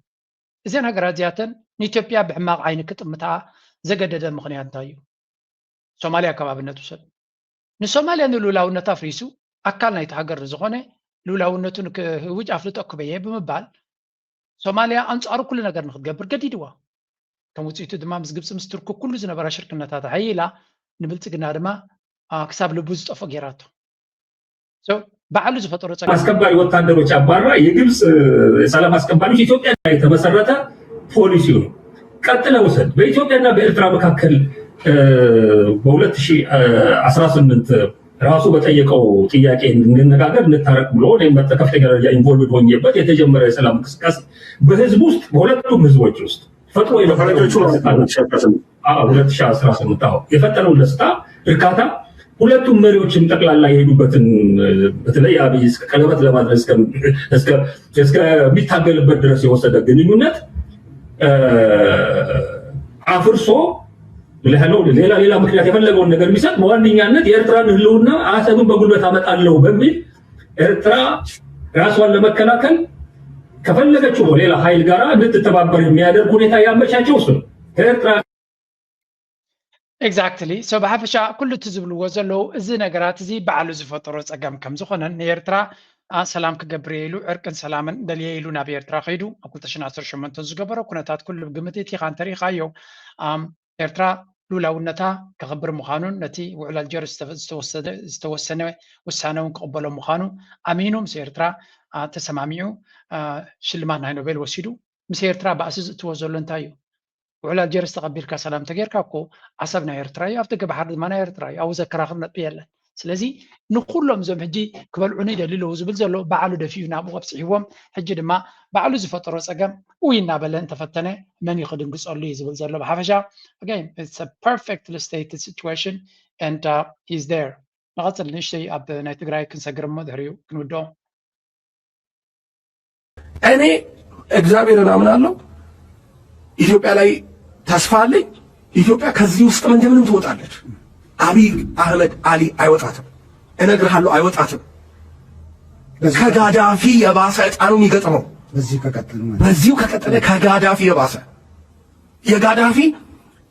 እዘን ሃገራት እዚኣተን ንኢትዮጵያ ብሕማቕ ዓይኒ ክጥምታ ዘገደደ ምኽንያት እንታይ እዩ? ሶማልያ ከም ኣብነት ውሰድ። ንሶማልያ ንልኡላውነታ ኣፍሪሱ ኣካል ናይቲ ሃገር ንዝኾነ ልኡላውነቱ ንክህውጅ ኣፍልጦ ክበየ ብምባል ሶማልያ ኣንጻሩ ኩሉ ነገር ንክትገብር ገዲድዋ። ከም ውፅኢቱ ድማ ምስ ግብፂ ምስ ቱርኪ ኩሉ ዝነበራ ሽርክነታት ኣሕይላ ንብልፅግና ድማ ክሳብ ልቡ ዝጠፍኦ ገይራቶ። ባዕሉ ዝፈጠሮ ፀገም አስከባሪ ወታደሮች አባራ የግብፅ የሰላም አስከባሪዎች ኢትዮጵያ ላይ የተመሰረተ ፖሊሲው ነው። ቀጥለ ውሰድ በኢትዮጵያና በኤርትራ መካከል በ2018 ራሱ በጠየቀው ጥያቄ እንነጋገር እንታረቅ ብሎ ከፍተኛ ደረጃ ኢንቮልቭ ሆኜበት የተጀመረ የሰላም እንቅስቃሴ በህዝብ ውስጥ በሁለቱም ህዝቦች ውስጥ ፈጥሮ በፈረንጆቹ የፈጠረውን ደስታ አዎ፣ የፈጠረውን ደስታ እርካታ ሁለቱም መሪዎችም ጠቅላላ የሄዱበትን በተለይ አብይ እስከ ቀለበት ለማድረግ እስከሚታገልበት ድረስ የወሰደ ግንኙነት አፍርሶ ብለህ ነው ሌላ ሌላ ምክንያት የፈለገውን ነገር ቢሰጥ በዋነኛነት የኤርትራን ህልውና አሰብን በጉልበት አመጣለሁ በሚል ኤርትራ ራሷን ለመከላከል ከፈለገችው ሌላ ኃይል ጋር እንድትተባበር የሚያደርግ ሁኔታ ያመቻቸው እሱ ነው። ከኤርትራ Exactly. So ብሓፈሻ ኩሉ እቲ ዝብልዎ ዘለዉ እዚ ነገራት እዚ ባዕሉ ዝፈጠሮ ፀገም ከም ዝኾነን ንኤርትራ ሰላም ክገብር ኢሉ ዕርቅን ሰላምን ደልየ ኢሉ ናብ ኤርትራ ከይዱ ኣብ ክልተ ሽሕን ዓሰርተ ሸሞንተን ዝገበሮ ኩነታት ኩሉ ብግምት ኢኻ እንተሪኢኻዮ ኤርትራ ሉላውነታ ከኽብር ምዃኑን ነቲ ውዕል ኣልጀርስ ዝተወሰነ ውሳነ እውን ክቕበሎ ምዃኑ ኣሚኑ ምስ ኤርትራ ተሰማሚዑ ሽልማት ናይ ኖቤል ወሲዱ ምስ ኤርትራ ባእሲ ዝእትዎ ዘሎ እንታይ እዩ? ውዕል ኣልጀርስ ተቐቢልካ ሰላም ተጌርካ እኮ ዓሰብ ናይ ኤርትራ እዩ፣ ኣብቲ ገባሓር ድማ ናይ ኤርትራ እዩ። ኣብኡ ዘከራኽር ነጥቢ የለን። ስለዚ ንኹሎም እዞም ሕጂ ክበልዑኒ ይደልዩ ኣለዉ ዝብል ዘሎ ባዕሉ ደፊኡ ናብኡ ኣብፅሕዎም ሕጂ ድማ ባዕሉ ዝፈጠሮ ፀገም ውይ እናበለ እንተፈተነ መን እዩ ክድንግፀሉ እዩ ዝብል ዘሎ ብሓፈሻ again it's a perfectly stated situation and uh, he's there ንቐፅል ንእሽተይ ኣብ ናይ ትግራይ ክንሰግር እሞ ድሕሪኡ ክንውድኦ እኔ እግዚአብሔርን አምናለሁ። ኢትዮጵያ ላይ ተስፋ አለኝ። ኢትዮጵያ ከዚህ ውስጥ እንደምንም ትወጣለች። አብይ አህመድ አሊ አይወጣትም። እነግርሃለሁ አይወጣትም። ከጋዳፊ የባሰ እጣ ነው የሚገጥመው። በዚሁ ከቀጠለ ማለት ነው። በዚሁ ከቀጠለ ከጋዳፊ የባሰ የጋዳፊ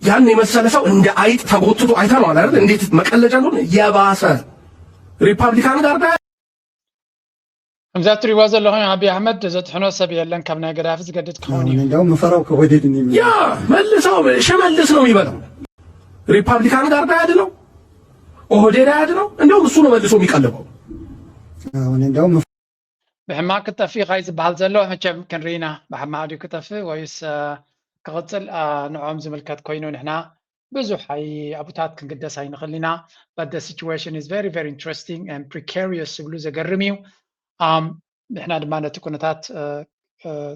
ያን የመሰለ ሰው እንደ አይጥ ተጎትቶ አይተነዋል አይደል? እንዴት መቀለጃ እንደሆነ የባሰ ሪፐብሊካን ጋር ከምዛ ትሪዋ ዘለኹም ኣብይ ኣሕመድ ዘጥሕኖ ሰብ የለን ካብ ናይ ገዳፊ ዝገድድ ክኸውን እዩ እንደውም ምፈራው ከወደድ ያ መልሰው ሽመልስ ነው የሚበላው። ሪፐብሊካን ጋር ያድነው ኦህዴድ ኣያድነው፣ እንዲያውም እሱ ነው መልሶ የሚቀልበው። አሁን እንደውም ብሕማቅ ክጠፍእ ኢኻ እዩ ዝበሃል ዘሎ። መቸም ክንርኢና፣ ብሕማቅ ድዩ ክጠፍእ ወይስ ክቕፅል ንዖም ዝምልከት ኮይኑ ንሕና ብዙሕ ኣይ ኣቡታት ክንግደስ ኣይንኽእል ኢና። But the situation is very very interesting and precarious ዝብሉ ዘገርም እዩ። ንሕና ድማ ነቲ ኩነታት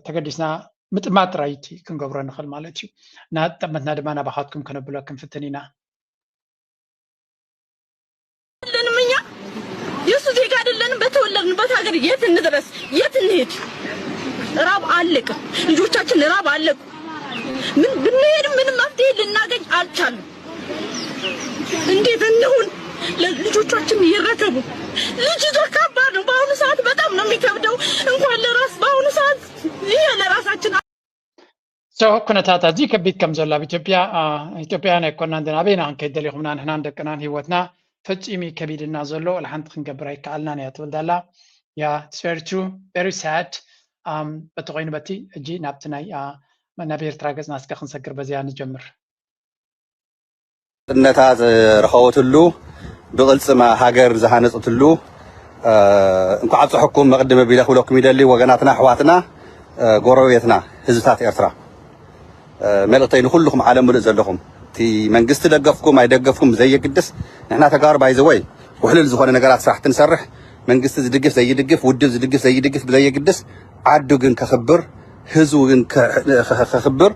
ተገዲስና ምጥማት ጥራይ እቲ ክንገብሮ ንኽእል ማለት እዩ። እና ጠመትና ድማ ናባኻትኩም ከነብሎ ክንፍትን ኢና። አይደለንም እኛ የእሱ ዜጋ አይደለንም። በተወለድንበት ሀገር የት እንድረስ የት እንሄድ? ራብ አለቀ፣ ልጆቻችን ራብ አለቁ። ምን ብንሄድም ምንም መፍትሄ ልናገኝ አልቻልንም። እንዴት እንሁን? ልጆቻችን ይረከቡ። ልጅ ይዞ ከባድ ነው በአሁኑ ሰዓት፣ በጣም ነው የሚከብደው። እንኳን ለራስ በአሁኑ ሰዓት ይሄ ለራሳችን So ኩነታት ኣዝዩ ከቢድ ከም ዘሎ ኣብ ኢትዮጵያ ኢትዮጵያውያን ኣይኮናን፣ ግን ኣበይና ክንከይድ ደሊኹምና ንሕናን ደቅናን ህይወትና ፈጺሙ ከቢድና ዘሎ፣ ወላ ሓንቲ ክንገብር ኣይከኣልናን እያ ትብል ዘላ። Yeah, it's very true, very sad። በቲ ኮይኑ በቲ ሕጂ ናብቲ ናይ ናብ ኤርትራ ገጽና እስከ ክንሰግር በዚያ ንጀምር። ነታ ዝረኸበትሉ ብቕልጽማ ሃገር ዝሃነጽትሉ እንኳዕ ኣብፀሐኩም መቕድመ ቢለ ክብለኩም ይደሊ። ወገናትና፣ ኣሕዋትና፣ ጎረቤትና፣ ህዝብታት ኤርትራ፣ መልእኽተይ ንኩልኹም ዓለም ምሉእ ዘለኹም፣ እቲ መንግስቲ ደገፍኩም ኣይደገፍኩም ብዘየግድስ፣ ንሕና ተጋሩ ባይዘወይ ውሕልል ዝኾነ ነገራት ስራሕቲ ንሰርሕ፣ መንግስቲ ዝድግፍ ዘይድግፍ፣ ውድብ ዝድግፍ ዘይድግፍ ብዘየግድስ፣ ዓዱ ግን ከኽብር፣ ህዝቡ ግን ከኽብር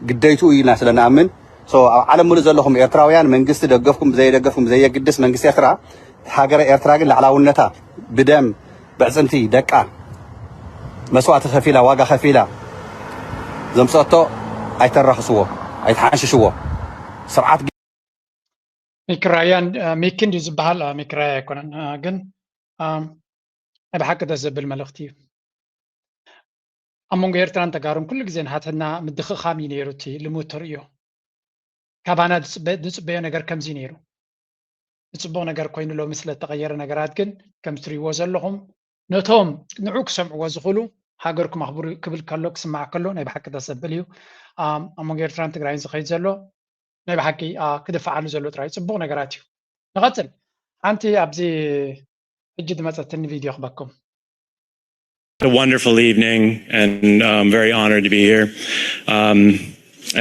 ግደይትኡ ኢልና ስለ ንኣምን፣ ኣብ ዓለም ሙሉእ ዘለኹም ኤርትራውያን መንግስቲ ደገፍኩም ብዘየደገፍኩም ብዘየግድስ መንግስቲ ኤርትራ፣ ሃገረ ኤርትራ ግን ላዕላውነታ ብደም ብዕፅምቲ ደቃ መስዋእቲ ከፊላ ዋጋ ከፊላ ዘምፀቶ ኣይተራኽስዎ ኣይትሓንሽሽዎ። ስርዓት ሚክራያን ሚኪን ድዩ ዝበሃል? ሚክራያ ኣይኮነን ግን ናይ ብሓቂ ደስ ዘብል መልእኽቲ እዩ። ኣብ መንጎ ኤርትራን ተጋሩን ኩሉ ግዜ ናትና ምድኽኻም እዩ ነይሩ። እቲ ልሙድ ተርእዮ ካባና ዝፅበዮ ነገር ከምዚ ነይሩ። ንፅቡቕ ነገር ኮይኑ ሎሚ ስለተቐየረ ነገራት ግን ከም ትሪእዎ ዘለኹም ነቶም ንዑ ክሰምዕዎ ዝኽእሉ ሃገርኩም ኣኽብሩ ክብል ከሎ ክስማዕ ከሎ ናይ ብሓቂ ደስ ዘብል እዩ። ኣብ መንጎ ኤርትራን ትግራይን ዝኸይድ ዘሎ ናይ ብሓቂ ክድፋዓሉ ዘሎ ጥራይ ፅቡቕ ነገራት እዩ። ንቐፅል። ሓንቲ ኣብዚ ሕጂ ዝመፀትኒ ቪድዮ ክበኩም። A wonderful evening, and I'm very honored to be here. Um,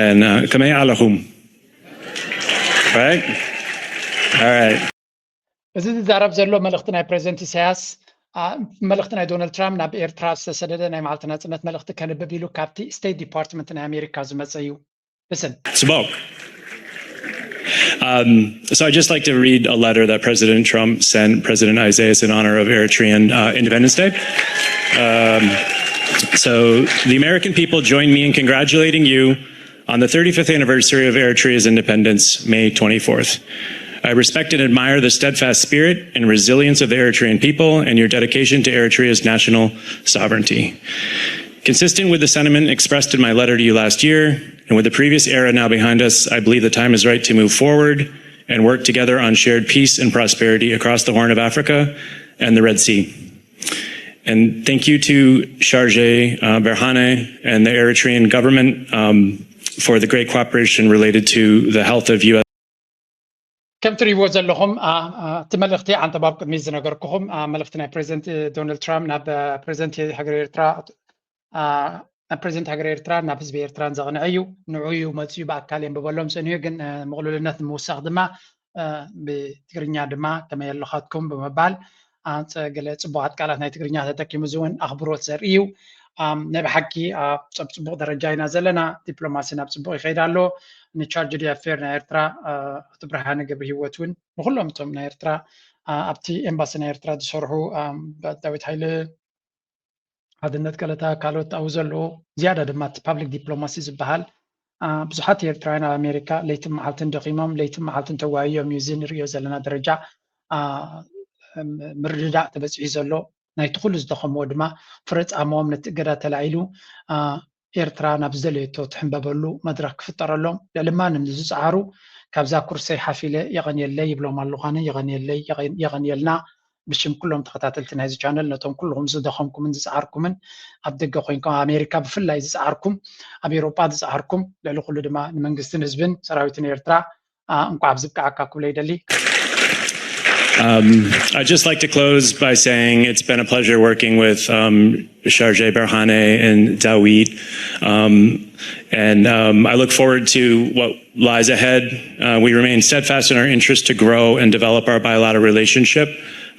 and uh, ከመይ ኣለኹም? Right? All right. እዚ ዝዛረብ ዘሎ መልእኽቲ ናይ ፕሬዚደንት ኢሳያስ፣ መልእኽቲ ናይ ዶናልድ ትራምፕ ናብ ኤርትራ ዝተሰደደ ናይ መዓልቲ ናጽነት መልእኽቲ ከንብብ ኢሉ ካብቲ ስቴት ዲፓርትመንት ናይ ኣሜሪካ ዝመጸ እዩ። Listen. Smoke. Um, so I'd just like to read a letter that President Trump sent President Isaias in honor of Eritrean uh, Independence Day. Um, so the American people join me in congratulating you on the thirty-fifth anniversary of Eritrea's independence, May twenty-fourth. I respect and admire the steadfast spirit and resilience of the Eritrean people and your dedication to Eritrea's national sovereignty. Consistent with the sentiment expressed in my letter to you last year, and with the previous era now behind us, I believe the time is right to move forward and work together on shared peace and prosperity across the Horn of Africa and the Red Sea. And thank you to Chargé uh, Berhane and the Eritrean government um, for the great cooperation related to the health of U S. ከም ትሪእዎ ዘለኹም እቲ መልእኽቲ ዓንተባብ ቅድሚ ዝነገርኩኹም መልእኽቲ ናይ ፕሬዚደንት ዶናልድ ትራምፕ ናብ ፕሬዚደንት ሃገር ኤርትራ ናብ ፕሬዚደንት ሃገር ኤርትራ ናብ ህዝቢ ኤርትራን ዘቕንዐ እዩ። ንዑ እዩ መፅኡ ብኣካል የንብበሎም ፀኒሑ፣ ግን ምቕሉልነት ንምውሳኽ ድማ ብትግርኛ ድማ ከመይ ኣለኻትኩም ብምባል ገለ ፅቡቓት ቃላት ናይ ትግርኛ ተጠቂሙ፣ እዚ እውን ኣኽብሮት ዘርኢ እዩ። ናይ ብሓቂ ኣብ ፅቡቕ ደረጃ ኢና ዘለና፣ ዲፕሎማሲ ናብ ፅቡቕ ይኸይድ ኣሎ። ንቻርጅ ዲ ኣፌር ናይ ኤርትራ ኣቶ ብርሃነ ገብረ ህይወት እውን ንኩሎም እቶም ናይ ኤርትራ ኣብቲ ኤምባሲ ናይ ኤርትራ ዝሰርሑ ዳዊት ሃይለ ሓድነት ገለታ ካልኦት ኣብኡ ዘለዉ ዝያዳ ድማ እቲ ፓብሊክ ዲፕሎማሲ ዝበሃል ብዙሓት ኤርትራውያን ኣብ ኣሜሪካ ለይትን መዓልትን ደኺሞም ለይትን መዓልትን ተዋይዮም እዩ እዚ ንሪኦ ዘለና ደረጃ ምርድዳእ ተበፂሑ ዘሎ። ናይቲ ኩሉ ዝደኸምዎ ድማ ፍረ ፃማኦም ነቲ እገዳ ተላዒሉ ኤርትራ ናብ ዝደለየቶ ትሕንበበሉ መድረኽ ክፍጠረሎም ልዕሊ ማንም ንዝፀዓሩ ካብዛ ኩርሰይ ሓፍ ኢለ የቐንየለይ ይብሎም ኣለኹ። ኣነ የቐንየለይ የቐንየልና ብሽም ኩሎም ተኸታተልቲ ናይዚ ቻነል ነቶም ኩልኹም ዝደኸምኩምን ዝፀዓርኩምን ኣብ ደገ ኮይንኩም ኣብ ኣሜሪካ ብፍላይ ዝፀዓርኩም ኣብ ኤውሮጳ ዝፀዓርኩም ልዕሊ ኩሉ ድማ ንመንግስትን ህዝብን ሰራዊትን ኤርትራ እንኳዕ ኣብዚ ብቅዓካ ክብሎ ይደሊ። Um, I'd just like to close by saying it's been a pleasure working with um, Sharjah Berhane and Dawit. Um, and um, I look forward to what lies ahead. Uh, we remain steadfast in our interest to grow and develop our bilateral relationship.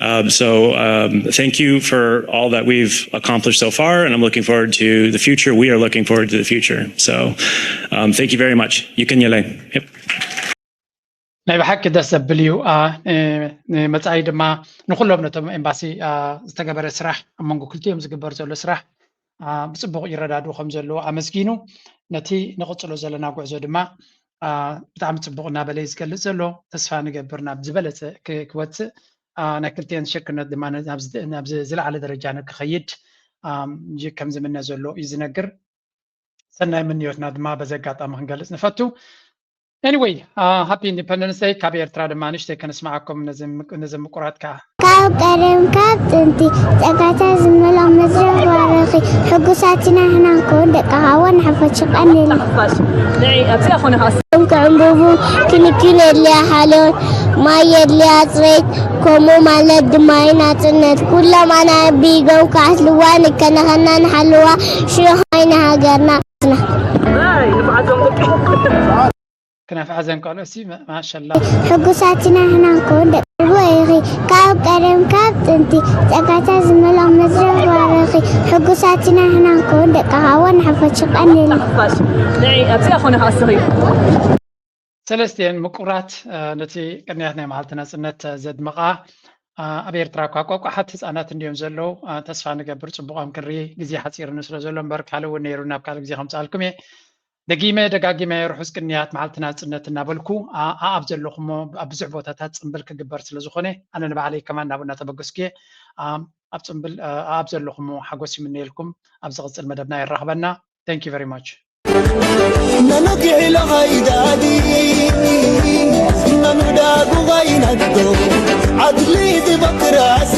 Um, so um, thank you for all that we've accomplished so far, and I'm looking forward to the future. We are looking forward to the future. So um, thank you very much. Yukanyele. Yep. ናይ ብሓቂ ደስ ዘብል እዩ። ንመፃኢ ድማ ንኩሎም ነቶም ኤምባሲ ዝተገበረ ስራሕ ኣብ መንጎ ክልቲኦም ዝግበር ዘሎ ስራሕ ብፅቡቅ ይረዳድኡ ከም ዘለዉ ኣመስጊኑ ነቲ ንቅፅሎ ዘለና ጉዕዞ ድማ ብጣዕሚ ፅቡቅ እናበለ እዩ ዝገልፅ ዘሎ። ተስፋ ንገብር ናብ ዝበለፀ ክወፅእ ናይ ክልቲኦን ሽርክነት ድማ ናብ ዝለዓለ ደረጃ ንክኸይድ ከም ዝምነ ዘሎ እዩ ዝነግር። ሰናይ ምንዮትና ድማ በዚ ኣጋጣሚ ክንገልፅ ንፈቱ። Anyway, uh, happy Independence Day። ካብ ኤርትራ ድማ ንሽተይ ከነስማዓኩም ነዚ ምቁራት ከዓ ካብ ቀደም ካብ ጥንቲ ጸጋታት ዝመልኦ መድረኽ ባረኺ ሕጉሳት ኢና ሕና ንከውን ደቂ ሃዋ ንሓፈሽ ቀንል ክዕንብቡ ክንክን የድልያ ሓልዮት ማይ የድልያ ጽሬት ከምኡ ማለት ድማ ናጽነት ኩሎም ኣናቢጎም ክኣስልዋ ንከናኸና ንሓልዋ ሽሕ ማይ ንሃገርና ክነፍዓ ዘንቀልኦ ሲ ማሻላ ሕጉሳት ኢና ሕና ንከውን ደቂ ሃዋ ኢኺ ካብ ቀደም ካብ ጥንቲ ጸጋታት ዝመልኦ መድረኽ ባረኺ ሕጉሳት ኢና ሕና ንከውን ደቂ ሃዋ ንሓፈሽ ቀንል ሰለስቲኤን ምቁራት ነቲ ቅንያት ናይ መዓልቲ ናጽነት ዘድምቓ ኣብ ኤርትራ እኳ ቋቋሓት ህፃናት እንዲዮም ዘለዉ ተስፋ ንገብር ፅቡቋም ክንርኢ ግዜ ሓፂርኒ ስለ ዘሎ እምበር ካልእ እውን ነይሩ ናብ ካልእ ግዜ ከምፅኣልኩም እየ። ደጊመ ደጋጊመ ርሑስ ቅንያት መዓልቲ ናፅነት እናበልኩ ኣኣብ ዘለኹሞ ኣብ ብዙሕ ቦታታት ፅምብል ክግበር ስለ ዝኾነ ኣነ ንባዕለይ ከማን ናብኡ እናተበገስኩ እየ። ኣብ ፅምብል ኣኣብ ዘለኹሞ ሓጎስ ይምነየልኩም። ኣብ ዝቕፅል መደብና የራኽበና። Thank you very much. መኑ ክሕሎ ኸይዳዲ መኑ ዳጉ ኸይነዶ ዓድሊ ዲሞክራሲ